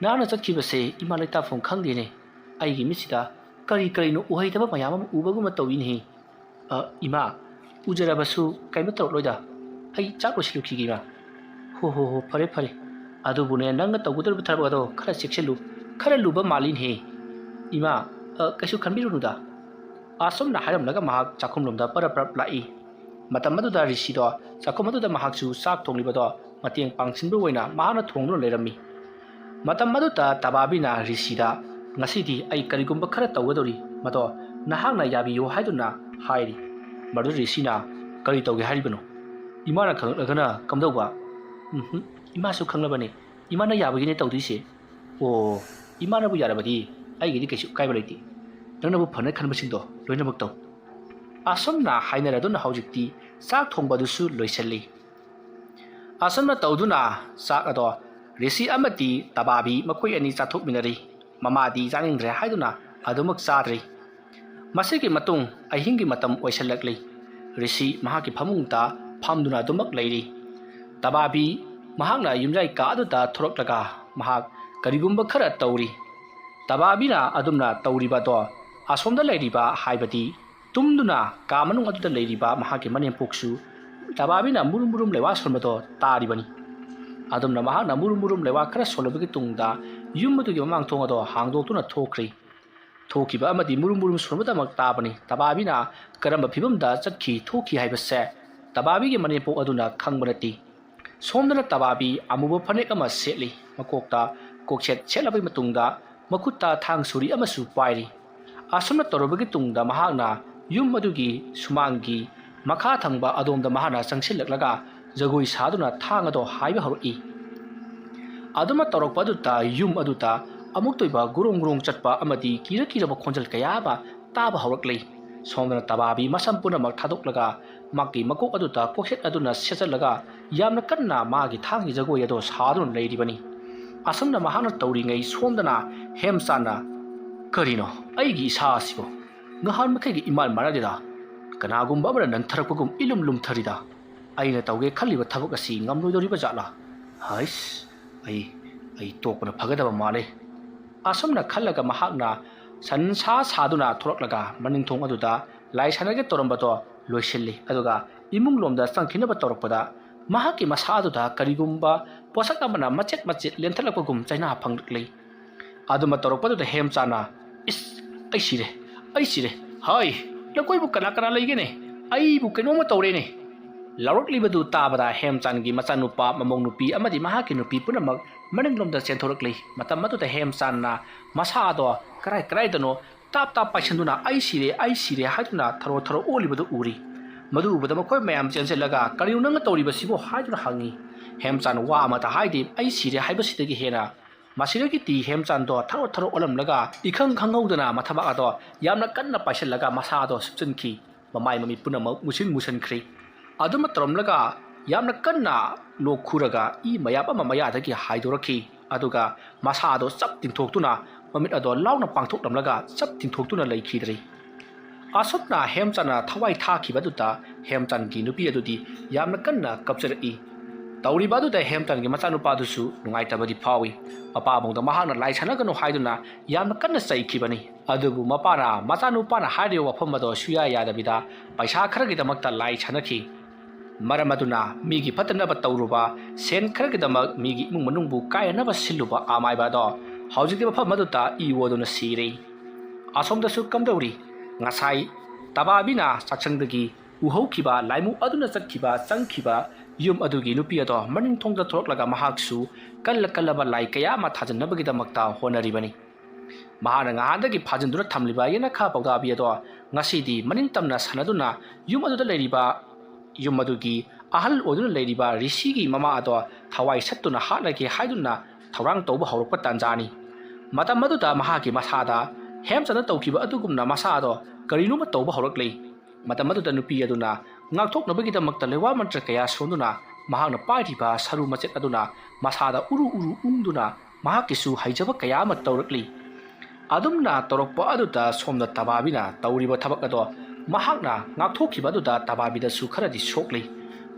ꯅꯍꯥꯛꯅ ꯆꯠꯈꯤꯕꯁꯦ ꯏꯃꯥ ꯂꯩꯇꯥꯐꯝ ꯈꯪꯗꯦꯅꯦ꯫ ꯑꯩꯒꯤ ꯃꯤꯠꯁꯤꯗ ꯀꯔꯤ ꯀꯔꯤꯅꯣ ꯎꯍꯩꯗꯕ ꯃꯌꯥꯝ ꯑꯃ ꯎꯕꯒꯨꯝꯕ ꯇꯧꯏꯅꯦꯍꯦ꯫ ꯑ, ꯏꯃꯥ, ꯎꯖꯔꯕꯁꯨ ꯀꯩꯝꯇ ꯇꯧꯔꯛꯂꯣꯏꯗ꯫ ꯑꯩ ꯆꯥꯛ ꯂꯣꯏꯁꯤꯜꯂꯨꯈꯤꯒꯦ, ꯏꯃꯥ"꯫ "ꯍꯣ, ꯍꯣ, ꯍꯣ, ꯐꯔꯦ, ꯐꯔꯦ꯫ ꯑꯗꯨꯕꯨꯅꯦ, ꯅꯪꯅ ꯇꯧꯒꯗꯧꯔꯤꯕ ꯊꯕꯛ ꯑꯗꯣ ꯈꯔ ꯆꯦꯛꯁꯤꯜꯂꯨ꯫ ꯈꯔ ꯂꯨꯕ ꯃꯥꯜꯂꯤꯅꯦꯍꯦ꯫ ꯏꯃꯥ, ꯑ, ꯀꯩꯁꯨ ꯈꯟꯕꯤꯔꯨꯅꯨꯗ꯫ ꯑꯁꯨꯝꯅ ꯍꯥꯏꯔꯝꯂꯒ ꯃꯍꯥꯛ ꯆꯥꯛꯈꯨꯝꯂꯣꯝꯗ ꯄꯔꯞ ꯄꯔꯞ ꯂꯥꯛꯏ꯫ ꯃꯇꯝ ꯑꯗꯨꯗ ꯔꯤꯁꯤꯗꯣ ꯆꯥꯛꯈꯨꯝ ꯑꯗꯨꯗ ꯃꯍꯥꯛꯁꯨ ꯆꯥꯛ ꯊꯣꯡꯂꯤꯕꯗꯣ ꯃꯇꯦꯡ ꯄꯥꯡꯁꯤꯟꯕ ꯑꯣꯏꯅ ꯃꯍꯥꯛꯅ ꯊꯣꯡꯗꯨꯅ ꯂꯩꯔꯝꯃꯤ꯫ ꯃꯇꯝ ꯑꯗꯨꯗ ꯇꯕꯥꯕꯤꯅ ꯔꯤꯁꯤꯗ, "ꯉꯁꯤꯗꯤ ꯑꯩ ꯀꯔꯤꯒꯨꯝꯕ ꯈꯔ ꯇꯧꯒꯗꯧꯔꯤ, ꯃꯗꯣ ꯅꯍꯥꯛꯅ ꯌꯥꯕꯤꯌꯨ" ꯍꯥꯏꯗꯨꯅ ꯍꯥꯏꯔꯤ꯫ ꯃꯗꯨꯗ ꯔꯤꯁꯤꯅ, "ꯀꯔꯤ ꯇꯧꯒꯦ ꯍꯥꯏꯔꯤꯕꯅꯣ? ꯏꯃꯥꯅ ꯈꯪꯂꯛꯂꯒꯅ ꯀꯝꯗꯧꯕ?" "ꯎꯝꯍꯨꯝ, ꯏꯃꯥꯁꯨ ꯈꯪꯂꯕꯅꯤ, ꯏꯃꯥꯅ ꯌꯥꯕꯒꯤꯅꯦ ꯇꯧꯗꯣꯏꯁꯦ"꯫ "ꯑꯣ, ꯏꯃꯥꯅꯕꯨ ꯌꯥꯔꯕꯗꯤ ꯑꯩꯒꯤꯗꯤ ꯀꯩꯁꯨ ꯑꯀꯥꯏꯕ ꯂꯩꯇꯦ꯫ ꯅꯪꯅꯕꯨ ꯐꯅ ꯈꯟꯕꯁꯤꯡꯗꯣ ꯂꯣꯏꯅꯃꯛ ꯇꯧ"꯫ ꯑꯁꯨꯝꯅ ꯍꯥꯏꯅꯔꯗꯨꯅ ꯍꯧꯖꯤꯛꯇꯤ ꯆꯥꯛ ꯊꯣꯡꯕꯗꯨꯁꯨ ꯂꯣꯏꯁꯤꯜꯂꯤ꯫ ꯑꯁꯨꯝꯅ ꯇꯧꯗꯨꯅ ꯆꯥꯛ ꯑꯗꯣ ꯔꯤꯁꯤ ꯑꯃꯗꯤ ꯇꯕꯥꯕꯤ ꯃꯈꯣꯏ ꯑꯅꯤ ꯆꯥꯊꯣꯛꯃꯤꯟꯅꯔꯤ꯫ ꯃꯃꯥꯗꯤ ꯆꯥꯅꯤꯡꯗ꯭ꯔꯦ ꯍꯥꯏꯗꯨꯅ ꯑꯗꯨꯃꯛ ꯆꯥꯗ꯭ꯔꯤ꯫ ꯃꯁꯤꯒꯤ ꯃꯇꯨꯡ ꯑꯍꯤꯡꯒꯤ ꯃꯇꯝ ꯑꯣꯏꯁꯤꯜꯂꯛꯂꯤ꯫ ꯔꯤꯁꯤ ꯃꯍꯥꯛꯀꯤ ꯐꯃꯨꯡꯗ ꯐꯝꯗꯨꯅ ꯑꯗꯨꯃꯛ ꯂꯩꯔꯤ꯫ ꯇꯕꯥꯕꯤ ꯃꯍꯥꯛꯅ ꯌꯨꯝꯖꯥꯏ ꯀꯥ ꯑꯗꯨꯗ ꯊꯣꯔꯛꯂꯒ ꯃꯍꯥꯛ ꯀꯔꯤꯒꯨꯝꯕ ꯈꯔ ꯇꯧꯔꯤ꯫ ꯇꯕꯥꯕꯤꯅ ꯑꯗꯨꯝꯅ ꯇꯧꯔꯤꯕ ꯑꯗꯣ ꯑꯁꯣꯝꯗ ꯂꯩꯔꯤꯕ, ꯍꯥꯏꯕꯗꯤ ꯇꯨꯝꯗꯨꯅ ꯀꯥ ꯃꯅꯨꯡ ꯑꯗꯨꯗ ꯂꯩꯔꯤꯕ ꯃꯍꯥꯛꯀꯤ ꯃꯅꯦꯝꯄꯣꯛꯁꯨ ꯇꯕꯥꯕꯤꯅ ꯃꯨꯔꯨꯝ ꯃꯨꯔꯨꯝ ꯂꯩꯋꯥ ꯁꯣꯟꯕꯗꯣ ꯇꯥꯔꯤꯕꯅꯤ꯫ ꯑꯗꯨꯝꯅ ꯃꯍꯥꯛꯅ ꯃꯨꯔꯨꯝ ꯃꯨꯔꯨꯝ ꯂꯩꯋꯥ ꯈꯔ ꯁꯣꯜꯂꯕꯒꯤ ꯇꯨꯡꯗ ꯌꯨꯝ ꯑꯗꯨꯒꯤ ꯃꯃꯥꯡ ꯊꯣꯡ ꯑꯗꯣ ꯍꯥꯡꯗꯣꯛꯇꯨꯅ ꯊꯣꯛꯈ꯭ꯔꯤ꯫ ꯊꯣꯛꯈꯤꯕ ꯑꯃꯗꯤ ꯃꯨꯔꯨꯝ ꯃꯨꯔꯨꯝ ꯁꯣꯟꯕꯗꯃꯛ ꯇꯥꯕꯅꯤ꯫ ꯇꯕꯥꯕꯤꯅ ꯀꯔꯝꯕ ꯐꯤꯕꯝꯗ ꯆꯠꯈꯤ ꯊꯣꯛꯈꯤ ꯍꯥꯏꯕꯁꯦ ꯇꯕꯥꯕꯤꯒꯤ ꯃꯅꯦꯝꯄꯣꯛ ꯑꯗꯨꯅ ꯈꯪꯕ ꯅꯠꯇꯦ꯫ ꯁꯣꯝꯗꯅ ꯇꯕꯥꯕꯤ ꯑꯃꯨꯕ ꯐꯅꯦꯛ ꯑꯃ ꯁꯦꯠꯂꯤ꯫ ꯃꯀꯣꯛꯇ ꯀꯣꯛꯁꯦꯠ ꯁꯦꯠꯂꯕꯒꯤ ꯃꯇꯨꯡꯗ ꯃꯈꯨꯠꯇ ꯊꯥꯡ ꯁꯣꯔꯤ ꯑꯃꯁꯨ ꯄꯥꯏꯔꯤ꯫ ꯑꯁꯨꯝꯅ ꯇꯧꯔꯕꯒꯤ ꯇꯨꯡꯗ ꯃꯍꯥꯛꯅ ꯌꯨꯝ ꯑꯗꯨꯒꯤ ꯁꯨꯃꯥꯡꯒꯤ ꯃꯈꯥ ꯊꯪꯕ ꯑꯗꯣꯝꯗ ꯃꯍꯥꯛꯅ ꯆꯪꯁꯤꯜꯂꯛꯂꯒ ꯖꯒꯣꯏ ꯁꯥꯗꯨꯅ ꯊꯥꯡ ꯑꯗꯣ ꯍꯥꯏꯕ ꯍꯧꯔꯛꯏ꯫ ꯑꯗꯨꯃ ꯇꯧꯔꯛꯄ ꯑꯗꯨꯗ ꯌꯨꯝ ꯑꯗꯨꯗ ꯑꯃꯨꯛꯇ ꯑꯣꯏꯕ ꯒꯨꯔꯨꯡ ꯒꯨꯔꯨꯡ ꯆꯠꯄ ꯑꯃꯗꯤ ꯀꯤꯔ ꯀꯤꯔꯕ ꯈꯣꯟꯖꯦꯜ ꯀꯌꯥ ꯑꯃ ꯇꯥꯕ ꯍꯧꯔꯛꯂꯤ꯫ ꯁꯣꯝꯗꯅ ꯇꯕꯥꯕꯤ ꯃꯁꯝ ꯄꯨꯝꯅꯃꯛ ꯊꯥꯗꯣꯛꯂꯒ ꯃꯥꯒꯤ ꯃꯀꯣꯛ ꯑꯗꯨꯗ ꯀꯣꯛꯁꯦꯠ ꯑꯗꯨꯅ ꯁꯦꯠꯆꯜꯂꯒ ꯌꯥꯝꯅ ꯀꯟꯅ ꯃꯥꯒꯤ ꯊꯥꯡꯒꯤ ꯖꯒꯣꯏ ꯑꯗꯣ ꯁꯥꯗꯨꯅ ꯂꯩꯔꯤꯕꯅꯤ꯫ ꯑꯁꯨꯝꯅ ꯃꯍꯥꯛꯅ ꯇꯧꯔꯤꯉꯩ ꯁꯣꯝꯗꯅ ꯍꯦꯝꯆꯥꯟꯅ, "ꯀꯔꯤꯅꯣ ꯑꯩꯒꯤ ꯏꯁꯥ ꯑꯁꯤꯕꯨ? ꯉꯍꯥꯟ ꯃꯈꯩꯒ ꯏꯃꯥꯟ ꯃꯥꯟꯅꯗꯦꯗ꯫ ꯀꯅꯥꯒꯨꯝꯕ ꯑꯃꯅ ꯅꯟꯊꯔꯛꯄꯒꯨꯝ ꯏꯂꯨꯝ ꯂꯨꯝꯊꯔꯤꯗ꯫ ꯑꯩꯅ ꯇꯧꯒꯦ ꯈꯜꯂꯤꯕ ꯊꯕꯛ ꯑꯁꯤ ꯉꯝꯂꯣꯏꯗꯧꯔꯤꯕ ꯖꯥꯠꯂꯥ? ꯍꯩꯁ, ꯑꯩ, ꯑꯩ ꯇꯣꯛꯄꯅ ꯐꯒꯗꯕ ꯃꯥꯜꯂꯦ"꯫ ꯑꯁꯨꯝꯅ ꯈꯜꯂꯒ ꯃꯍꯥꯛꯅ ꯁꯟꯁꯥ ꯁꯥꯗꯨꯅ ꯊꯣꯔꯛꯂꯒ ꯃꯅꯤꯡꯊꯣꯡ ꯑꯗꯨꯗ ꯂꯥꯏ ꯁꯥꯟꯅꯒꯦ ꯇꯧꯔꯝꯕꯗꯣ ꯂꯣꯏꯁꯤꯜꯂꯤ꯫ ꯑꯗꯨꯒ ꯏꯃꯨꯡ ꯂꯣꯝꯗ ꯆꯪꯈꯤꯅꯕ ꯇꯧꯔꯛꯄꯗ ꯃꯍꯥꯛꯀꯤ ꯃꯁꯥ ꯑꯗꯨꯗ ꯀꯔꯤꯒꯨꯝꯕ ꯄꯣꯠꯁꯛ ꯑꯃꯅ ꯃꯆꯦꯠ ꯃꯆꯦꯠ ꯂꯦꯟꯊꯠꯂꯛꯄꯒꯨꯝ ꯆꯩꯅꯥ ꯐꯪꯂꯛꯂꯤ꯫ ꯑꯗꯨꯃ ꯇꯧꯔꯛꯄꯗꯨꯗ ꯍꯦꯝꯆꯥꯟꯅ, "ꯏꯁ, ꯑꯩ ꯁꯤꯔꯦ, ꯑꯩ ꯁꯤꯔꯦ꯫ ꯍꯥꯏ, ꯅꯈꯣꯏꯕꯨ ꯀꯅꯥ ꯀꯅꯥ ꯂꯩꯒꯦꯅꯦ? ꯑꯩꯕꯨ ꯀꯩꯅꯣꯝꯃ ꯇꯧꯔꯦꯅꯦ!" ꯂꯥꯎꯔꯛꯂꯤꯕꯗꯨ ꯇꯥꯕꯗ ꯍꯦꯝꯆꯥꯟꯒꯤ ꯃꯆꯥꯅꯨꯄꯥ, ꯃꯃꯧ ꯅꯨꯄꯤ ꯑꯃꯗꯤ ꯃꯍꯥꯛꯀꯤ ꯅꯨꯄꯤ ꯄꯨꯝꯅꯃꯛ ꯃꯅꯤꯡꯂꯣꯝꯗ ꯆꯦꯟꯊꯣꯔꯛꯂꯤ꯫ ꯃꯇꯝ ꯑꯗꯨꯗ ꯍꯦꯝꯆꯥꯟꯅ ꯃꯁꯥ ꯑꯗꯣ ꯀꯔꯥꯏ ꯀꯔꯥꯏꯗꯅꯣ ꯇꯥꯞ ꯇꯥꯞ ꯄꯥꯏꯁꯟꯗꯨꯅ, "ꯑꯩ ꯁꯤꯔꯦ, ꯑꯩ ꯁꯤꯔꯦ" ꯍꯥꯏꯗꯨꯅ ꯊꯔꯣ ꯊꯔꯣ ꯑꯣꯜꯂꯤꯕꯗꯨ ꯎꯔꯤ꯫ ꯃꯗꯨ ꯎꯕꯗ ꯃꯈꯣꯏ ꯃꯌꯥꯝ ꯆꯦꯟꯁꯤꯜꯂꯒ, "ꯀꯔꯤꯅꯣ ꯅꯪꯅ ꯇꯧꯔꯤꯕꯁꯤꯕꯣ?" ꯍꯥꯏꯗꯨꯅ ꯍꯪꯉꯤ꯫ ꯍꯦꯝꯆꯥꯟ ꯋꯥ ꯑꯃꯠꯇ ꯍꯥꯏꯗꯦ꯫ "ꯑꯩ ꯁꯤꯔꯦ" ꯍꯥꯏꯕꯁꯤꯗꯒꯤ ꯍꯦꯟꯅ ꯃꯁꯤꯗꯒꯤꯗꯤ ꯍꯦꯝꯆꯥꯟꯗꯣ ꯊꯔꯣ ꯊꯔꯣ ꯑꯣꯜꯂꯝꯂꯒ ꯏꯈꯪ ꯈꯪꯍꯧꯗꯅ ꯃꯊꯕꯥꯛ ꯑꯗꯣ ꯌꯥꯝꯅ ꯀꯟꯅ ꯄꯥꯏꯁꯤꯜꯂꯒ ꯃꯁꯥ ꯑꯗꯣ ꯁꯨꯞꯆꯤꯟꯈꯤ꯫ ꯃꯃꯥꯏ ꯃꯃꯤꯠ ꯄꯨꯝꯅꯃꯛ ꯃꯨꯁꯤꯟ ꯃꯨꯁꯤꯟꯈ꯭ꯔꯦ꯫ ꯑꯗꯨꯃ ꯇꯧꯔꯝꯂꯒ ꯌꯥꯝꯅ ꯀꯟꯅ ꯂꯣꯛ ꯈꯨꯔꯒ ꯏ ꯃꯌꯥꯝ ꯑꯃ ꯃꯌꯥꯗꯒꯤ ꯍꯥꯏꯗꯣꯔꯛꯈꯤ꯫ ꯑꯗꯨꯒ ꯃꯁꯥ ꯑꯗꯣ ꯆꯞ ꯇꯤꯡꯊꯣꯛꯇꯨꯅ, ꯃꯃꯤꯠ ꯑꯗꯣ ꯂꯥꯎꯅ ꯄꯥꯡꯊꯣꯛꯂꯝꯂꯒ ꯆꯞ ꯇꯤꯡꯊꯣꯛꯇꯨꯅ ꯂꯩꯈꯤꯗ꯭ꯔꯦ꯫ ꯑꯁꯨꯝꯅ ꯍꯦꯝꯆꯥꯟꯅ ꯊꯋꯥꯏ ꯊꯥꯈꯤꯕ ꯑꯗꯨꯗ ꯍꯦꯝꯆꯥꯟꯒꯤ ꯅꯨꯄꯤ ꯑꯗꯨꯗꯤ ꯌꯥꯝꯅ ꯀꯟꯅ ꯀꯞꯆꯔꯛꯏ꯫ ꯇꯧꯔꯤꯕ ꯑꯗꯨꯗ ꯍꯦꯝꯆꯥꯟꯒꯤ ꯃꯆꯥꯅꯨꯄꯥꯗꯨꯁꯨ ꯅꯨꯡꯉꯥꯏꯇꯕꯗꯤ ꯐꯥꯎꯏ꯫ ꯃꯄꯥꯕꯨꯡꯗ ꯃꯍꯥꯛꯅ ꯂꯥꯏ ꯁꯥꯟꯅꯒꯅꯨ ꯍꯥꯏꯗꯨꯅ ꯌꯥꯝꯅ ꯀꯟꯅ ꯆꯩꯈꯤꯕꯅꯤ꯫ ꯑꯗꯨꯕꯨ ꯃꯄꯥꯅ ꯃꯆꯥꯅꯨꯄꯥꯅ ꯍꯥꯏꯔꯤꯕ ꯋꯥꯐꯝ ꯑꯗꯣ ꯁꯨꯌꯥ ꯌꯥꯗꯕꯤꯗ ꯄꯩꯁꯥ ꯈꯔꯒꯤꯗꯃꯛꯇ ꯂꯥꯏ ꯁꯥꯟꯅꯈꯤ꯫ ꯃꯔꯝ ꯑꯗꯨꯅ ꯃꯤꯒꯤ ꯐꯠꯇꯅꯕ ꯇꯧꯔꯨꯕ, ꯁꯦꯟ ꯈꯔꯒꯤꯗꯃꯛ ꯃꯤꯒꯤ ꯏꯃꯨꯡ ꯃꯅꯨꯡꯕꯨ ꯀꯥꯏꯅꯅꯕ ꯁꯤꯜꯂꯨꯕ ꯑꯃꯥꯏꯕ ꯑꯗꯣ ꯍꯧꯖꯤꯛꯇꯤ ꯃꯐꯝ ꯑꯗꯨꯗ ꯏ ꯑꯣꯗꯨꯅ ꯁꯤꯔꯦ꯫ ꯑꯁꯣꯝꯗꯁꯨ ꯀꯝꯗꯧꯔꯤ? ꯉꯁꯥꯏ ꯇꯕꯥꯕꯤꯅ ꯆꯥꯛꯁꯪꯗꯒꯤ ꯎꯍꯧꯈꯤꯕ ꯂꯥꯏꯃꯨ ꯑꯗꯨꯅ ꯆꯠꯈꯤꯕ, ꯆꯪꯈꯤꯕ ꯌꯨꯝ ꯑꯗꯨꯒꯤ ꯅꯨꯄꯤ ꯑꯗꯣ ꯃꯅꯤꯡ ꯊꯣꯡꯗ ꯊꯣꯔꯛꯂꯒ ꯃꯍꯥꯛꯁꯨ ꯀꯜꯂ ꯀꯜꯂꯕ ꯂꯥꯏ ꯀꯌꯥ ꯑꯃ ꯊꯥꯖꯤꯟꯅꯕꯒꯤꯗꯃꯛꯇ ꯍꯣꯠꯅꯔꯤꯕꯅꯤ꯫ ꯃꯍꯥꯛꯅ ꯉꯍꯥꯟꯗꯒꯤ ꯐꯥꯖꯤꯟꯗꯨꯅ ꯊꯝꯂꯤꯕ ꯌꯦꯅꯈꯥ ꯄꯧꯗꯥꯕꯤ ꯑꯗꯣ ꯉꯁꯤꯗꯤ ꯃꯅꯤꯡ ꯇꯝꯅ ꯁꯥꯟꯅꯗꯨꯅ ꯌꯨꯝ ꯑꯗꯨꯗ ꯂꯩꯔꯤꯕ, ꯌꯨꯝ ꯑꯗꯨꯒꯤ ꯑꯍꯜ ꯑꯣꯏꯗꯨꯅ ꯂꯩꯔꯤꯕ ꯔꯤꯁꯤꯒꯤ ꯃꯃꯥ ꯑꯗꯣ ꯊꯋꯥꯏ ꯁꯠꯇꯨꯅ ꯍꯥꯠꯂꯒꯦ ꯍꯥꯏꯗꯨꯅ ꯊꯧꯔꯥꯡ ꯇꯧꯕ ꯍꯧꯔꯛꯄ ꯇꯥꯟꯖꯥꯅꯤ꯫ ꯃꯇꯝ ꯑꯗꯨꯗ ꯃꯍꯥꯛꯀꯤ ꯃꯁꯥꯗ ꯍꯦꯝꯆꯥꯟꯅ ꯇꯧꯈꯤꯕ ꯑꯗꯨꯒꯨꯝꯅ ꯃꯁꯥ ꯑꯗꯣ ꯀꯔꯤꯅꯣꯃ ꯇꯧꯕ ꯍꯧꯔꯛꯂꯦ꯫ ꯃꯇꯝ ꯑꯗꯨꯗ ꯅꯨꯄꯤ ꯑꯗꯨꯅ ꯉꯥꯛꯊꯣꯛꯅꯕꯒꯤꯗꯃꯛꯇ ꯂꯩꯋꯥ ꯃꯟꯇ꯭ꯔ ꯀꯌꯥ ꯁꯣꯟꯗꯨꯅ ꯃꯍꯥꯛꯅ ꯄꯥꯏꯔꯤꯕ ꯁꯔꯨ ꯃꯆꯦꯠ ꯑꯗꯨꯅ ꯃꯁꯥꯗ ꯎꯔꯨ ꯎꯔꯨ ꯎꯪꯗꯨꯅ ꯃꯍꯥꯛꯀꯤꯁꯨ ꯍꯩꯖꯕ ꯀꯌꯥ ꯑꯃ ꯇꯧꯔꯛꯂꯤ꯫ ꯑꯗꯨꯝꯅ ꯇꯧꯔꯛꯄ ꯑꯗꯨꯗ ꯁꯣꯝꯗ ꯇꯕꯥꯕꯤꯅ ꯇꯧꯔꯤꯕ ꯊꯕꯛ ꯑꯗꯣ ꯃꯍꯥꯛꯅ ꯉꯥꯛꯊꯣꯛꯈꯤꯕ ꯑꯗꯨꯗ ꯇꯕꯥꯕꯤꯗꯁꯨ ꯈꯔꯗꯤ ꯁꯣꯛꯂꯤ꯫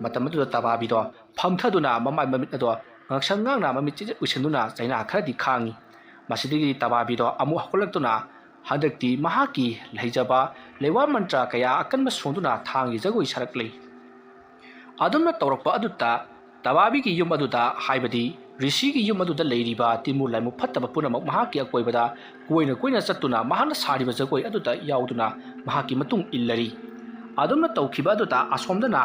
ꯃꯇꯝ ꯑꯗꯨꯗ ꯇꯕꯥꯕꯤꯗꯣ ꯐꯝꯊꯗꯨꯅ ꯃꯃꯥꯏ ꯃꯃꯤꯠ ꯑꯗꯣ ꯉꯥꯡꯁꯪ ꯉꯥꯡꯅ ꯃꯃꯤꯠ ꯆꯤꯖꯠ ꯎꯏꯁꯤꯟꯗꯨꯅ ꯆꯩꯅꯥ ꯈꯔꯗꯤ ꯈꯥꯡꯉꯤ꯫ ꯃꯁꯤꯗꯒꯤꯗꯤ ꯇꯕꯥꯕꯤꯗꯣ ꯑꯃꯨꯛ ꯍꯧꯒꯠꯂꯛꯇꯨꯅ ꯍꯟꯗꯛꯇꯤ ꯃꯍꯥꯛꯀꯤ ꯂꯩꯖꯕ ꯂꯩꯋꯥ ꯃꯟꯇ꯭ꯔ ꯀꯌꯥ ꯑꯀꯟꯕ ꯁꯣꯟꯗꯨꯅ ꯊꯥꯡꯒꯤ ꯖꯒꯣꯏ ꯁꯥꯔꯛꯂꯤ꯫ ꯑꯗꯨꯝꯅ ꯇꯧꯔꯛꯄ ꯑꯗꯨꯗ ꯇꯕꯥꯕꯤꯒꯤ ꯌꯨꯝ ꯑꯗꯨꯗ, ꯍꯥꯏꯕꯗꯤ ꯔꯤꯁꯤꯒꯤ ꯌꯨꯝ ꯑꯗꯨꯗ ꯂꯩꯔꯤꯕ ꯇꯤꯟꯃꯨ ꯂꯥꯏꯃꯨ ꯐꯠꯇꯕ ꯄꯨꯝꯅꯃꯛ ꯃꯍꯥꯛꯀꯤ ꯑꯀꯣꯏꯕꯗ ꯀꯣꯏꯅ ꯀꯣꯏꯅ ꯆꯠꯇꯨꯅ ꯃꯍꯥꯛꯅ ꯁꯥꯔꯤꯕ ꯖꯒꯣꯏ ꯑꯗꯨꯗ ꯌꯥꯎꯗꯨꯅ ꯃꯍꯥꯛꯀꯤ ꯃꯇꯨꯡ ꯏꯜꯂꯔꯤ꯫ ꯑꯗꯨꯝꯅ ꯇꯧꯈꯤꯕ ꯑꯗꯨꯗ ꯑꯁꯣꯝꯗꯅ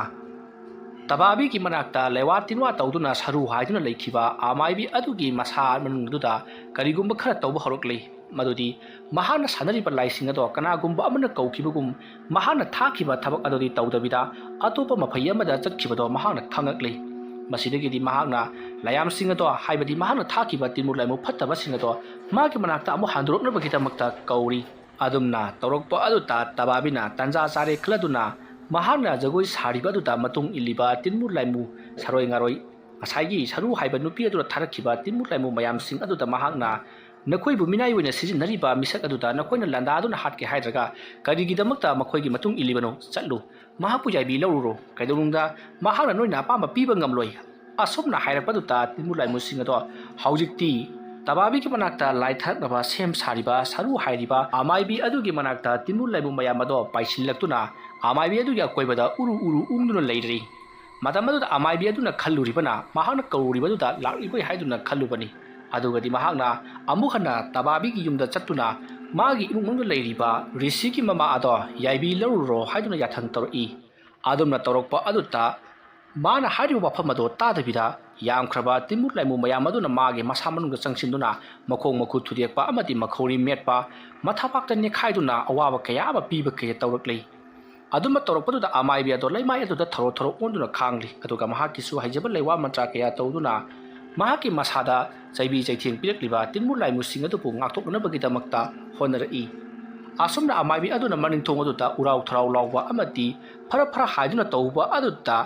ꯇꯕꯥꯕꯤꯒꯤ ꯃꯅꯥꯛꯇ ꯂꯩꯋꯥ ꯇꯤꯟꯋꯥ ꯇꯧꯗꯨꯅ ꯁꯔꯨ ꯍꯥꯏꯗꯨꯅ ꯂꯩꯈꯤꯕ ꯑꯃꯥꯏꯕꯤ ꯑꯗꯨꯒꯤ ꯃꯁꯥ ꯃꯅꯨꯡꯗꯨꯗ ꯀꯔꯤꯒꯨꯝꯕ ꯈꯔ ꯇꯧꯕ ꯍꯧꯔꯛꯂꯤ꯫ ꯃꯗꯨꯗꯤ ꯃꯍꯥꯛꯅ ꯁꯥꯟꯅꯔꯤꯕ ꯂꯥꯏꯁꯤꯡ ꯑꯗꯣ ꯀꯅꯥꯒꯨꯝꯕ ꯑꯃꯅ ꯀꯧꯈꯤꯕꯒꯨꯝ ꯃꯍꯥꯛꯅ ꯊꯥꯈꯤꯕ ꯊꯕꯛ ꯑꯗꯨꯗꯤ ꯇꯧꯗꯕꯤꯗ ꯑꯇꯣꯞꯄ ꯃꯐꯩ ꯑꯃꯗ ꯆꯠꯈꯤꯕꯗꯣ ꯃꯍꯥꯛꯅ ꯈꯪꯉꯛꯂꯤ꯫ ꯃꯁꯤꯗꯒꯤꯗꯤ ꯃꯍꯥꯛꯅ ꯂꯥꯏꯌꯥꯝꯁꯤꯡ ꯑꯗꯣ, ꯍꯥꯏꯕꯗꯤ ꯃꯍꯥꯛꯅ ꯊꯥꯈꯤꯕ ꯇꯤꯟꯃꯨ ꯂꯥꯏꯃꯨ ꯐꯠꯇꯕꯁꯤꯡ ꯑꯗꯣ ꯃꯥꯒꯤ ꯃꯅꯥꯛꯇ ꯑꯃꯨꯛ ꯍꯟꯗꯣꯔꯛꯅꯕꯒꯤꯗꯃꯛꯇ ꯀꯧꯔꯤ꯫ ꯑꯗꯨꯝꯅ ꯇꯧꯔꯛꯄ ꯑꯗꯨꯗ ꯇꯕꯥꯕꯤꯅ ꯇꯟꯖꯥ ꯆꯥꯔꯦ ꯈꯜꯂꯗꯨꯅ ꯃꯍꯥꯛꯅ ꯖꯒꯣꯏ ꯁꯥꯔꯤꯕ ꯑꯗꯨꯗ ꯃꯇꯨꯡ ꯏꯜꯂꯤꯕ ꯇꯤꯟꯃꯨ ꯂꯥꯏꯃꯨ ꯁꯔꯣꯏ ꯉꯥꯔꯣꯏ, ꯉꯁꯥꯏꯒꯤ ꯁꯔꯨ ꯍꯥꯏꯕ ꯅꯨꯄꯤ ꯑꯗꯨꯅ ꯊꯥꯔꯛꯈꯤꯕ ꯇꯤꯟꯃꯨ ꯂꯥꯏꯃꯨ ꯃꯌꯥꯝꯁꯤꯡ ꯑꯗꯨꯗ ꯃꯍꯥꯛꯅ ꯅꯈꯣꯏꯕꯨ ꯃꯤꯅꯥꯏ ꯑꯣꯏꯅ ꯁꯤꯖꯤꯟꯅꯔꯤꯕ ꯃꯤꯁꯛ ꯑꯗꯨꯗ ꯅꯈꯣꯏꯅ ꯂꯥꯟꯗꯥꯗꯨꯅ ꯍꯥꯠꯀꯦ ꯍꯥꯏꯗ꯭ꯔꯒ ꯀꯔꯤꯒꯤꯗꯃꯛꯇ ꯃꯈꯣꯏꯒꯤ ꯃꯇꯨꯡ ꯏꯜꯂꯤꯕꯅꯣ? ꯆꯠꯂꯨ, ꯃꯍꯥꯛꯄꯨ ꯌꯥꯏꯕꯤ ꯂꯧꯔꯨꯔꯣ꯫ ꯀꯩꯗꯧꯅꯨꯡꯗ ꯃꯍꯥꯛꯅ ꯅꯣꯏꯅ ꯑꯄꯥꯝꯕ ꯄꯤꯕ ꯉꯝꯂꯣꯏ꯫ ꯑꯁꯨꯝꯅ ꯍꯥꯏꯔꯛꯄꯗꯨꯗ ꯇꯤꯟꯃꯨ ꯂꯥꯏꯃꯨꯁꯤꯡ ꯑꯗꯣ ꯍꯧꯖꯤꯛꯇꯤ ꯇꯕꯥꯕꯤꯒꯤ ꯃꯅꯥꯛꯇ ꯂꯥꯏ ꯊꯥꯔꯛꯅꯕ ꯁꯦꯝ ꯁꯥꯔꯤꯕ ꯁꯔꯨ ꯍꯥꯏꯔꯤꯕ ꯑꯃꯥꯏꯕꯤ ꯑꯗꯨꯒꯤ ꯃꯅꯥꯛꯇ ꯇꯤꯟꯃꯨ ꯂꯥꯏꯃꯨ ꯃꯌꯥꯝ ꯑꯗꯣ ꯄꯥꯏꯁꯤꯜꯂꯛꯇꯨꯅ ꯑꯃꯥꯏꯕꯤ ꯑꯗꯨꯒꯤ ꯑꯀꯣꯏꯕꯗ ꯎꯔꯨ ꯎꯔꯨ ꯎꯪꯗꯨꯅ ꯂꯩꯔꯤ꯫ ꯃꯇꯝ ꯑꯗꯨꯗ ꯑꯃꯥꯏꯕꯤ ꯑꯗꯨꯅ ꯈꯜꯂꯨꯔꯤꯕꯅ ꯃꯍꯥꯛꯅ ꯀꯧꯔꯨꯔꯤꯕꯗꯨꯗ ꯂꯥꯛꯂꯤꯕꯣꯏ ꯍꯥꯏꯗꯨꯅ ꯈꯜꯂꯨꯕꯅꯤ꯫ ꯑꯗꯨꯒꯗꯤ ꯃꯍꯥꯛꯅ ꯑꯃꯨꯛ ꯍꯟꯅ ꯇꯕꯥꯕꯤꯒꯤ ꯌꯨꯝꯗ ꯆꯠꯇꯨꯅ ꯃꯥꯒꯤ ꯏꯃꯨꯡ ꯃꯅꯨꯡꯗ ꯂꯩꯔꯤꯕ ꯔꯤꯁꯤꯒꯤ ꯃꯃꯥ ꯑꯗꯣ ꯌꯥꯏꯕꯤ ꯂꯧꯔꯨꯔꯣ ꯍꯥꯏꯗꯨꯅ ꯌꯥꯊꯪ ꯇꯧꯔꯛꯏ꯫ ꯑꯗꯨꯝꯅ ꯇꯧꯔꯛꯄ ꯑꯗꯨꯗ ꯃꯥꯅ ꯍꯥꯏꯔꯤꯕ ꯋꯥꯐꯝ ꯑꯗꯣ ꯇꯥꯗꯕꯤꯗ ꯌꯥꯝꯈ꯭ꯔꯕ ꯇꯤꯟꯃꯨ ꯂꯥꯏꯃꯨ ꯃꯌꯥꯝ ꯑꯗꯨꯅ ꯃꯥꯒꯤ ꯃꯁꯥ ꯃꯅꯨꯡꯗ ꯆꯪꯁꯤꯟꯗꯨꯅ ꯃꯈꯣꯡ ꯃꯈꯨꯠ ꯊꯨꯗꯦꯛꯄ ꯑꯃꯗꯤ ꯃꯈꯧꯔꯤ ꯃꯦꯠꯄ, ꯃꯊꯕꯥꯛꯇ ꯅꯦꯠꯈꯥꯏꯗꯨꯅ ꯑꯋꯥꯕ ꯀꯌꯥ ꯑꯃ ꯄꯤꯕ ꯀꯌꯥ ꯇꯧꯔꯛꯂꯤ꯫ ꯑꯗꯨꯝꯅ ꯇꯧꯔꯛꯄꯗꯨꯗ ꯑꯃꯥꯏꯕꯤ ꯑꯗꯣ ꯂꯩꯃꯥꯏ ꯑꯗꯨꯗ ꯊꯧꯔꯣ ꯊꯧꯔꯣ ꯑꯣꯟꯗꯨꯅ ꯈꯥꯡꯂꯤ꯫ ꯑꯗꯨꯒ ꯃꯍꯥꯛꯀꯤꯁꯨ ꯍꯩꯖꯕ ꯂꯩꯋꯥ ꯃꯟꯇ꯭ꯔ ꯀꯌꯥ ꯇꯧꯗꯨꯅ ꯃꯍꯥꯛꯀꯤ ꯃꯁꯥꯗ ꯆꯩꯕꯤ ꯆꯩꯊꯦꯡ ꯄꯤꯔꯛꯂꯤꯕ ꯇꯤꯟꯃꯨ ꯂꯥꯏꯃꯨꯁꯤꯡ ꯑꯗꯨꯕꯨ ꯉꯥꯛꯊꯣꯛꯅꯅꯕꯒꯤꯗꯃꯛꯇ ꯍꯣꯠꯅꯔꯛꯏ꯫ ꯑꯁꯨꯝꯅ ꯑꯃꯥꯏꯕꯤ ꯑꯗꯨꯅ ꯃꯅꯤꯡꯊꯣꯡ ꯑꯗꯨꯗ ꯎꯔꯥꯎ ꯊꯔꯥꯎ ꯂꯥꯎꯕ ꯑꯃꯗꯤ ꯐꯔ ꯐꯔ ꯍꯥꯏꯗꯨꯅ ꯇꯧꯕ ꯑꯗꯨꯗ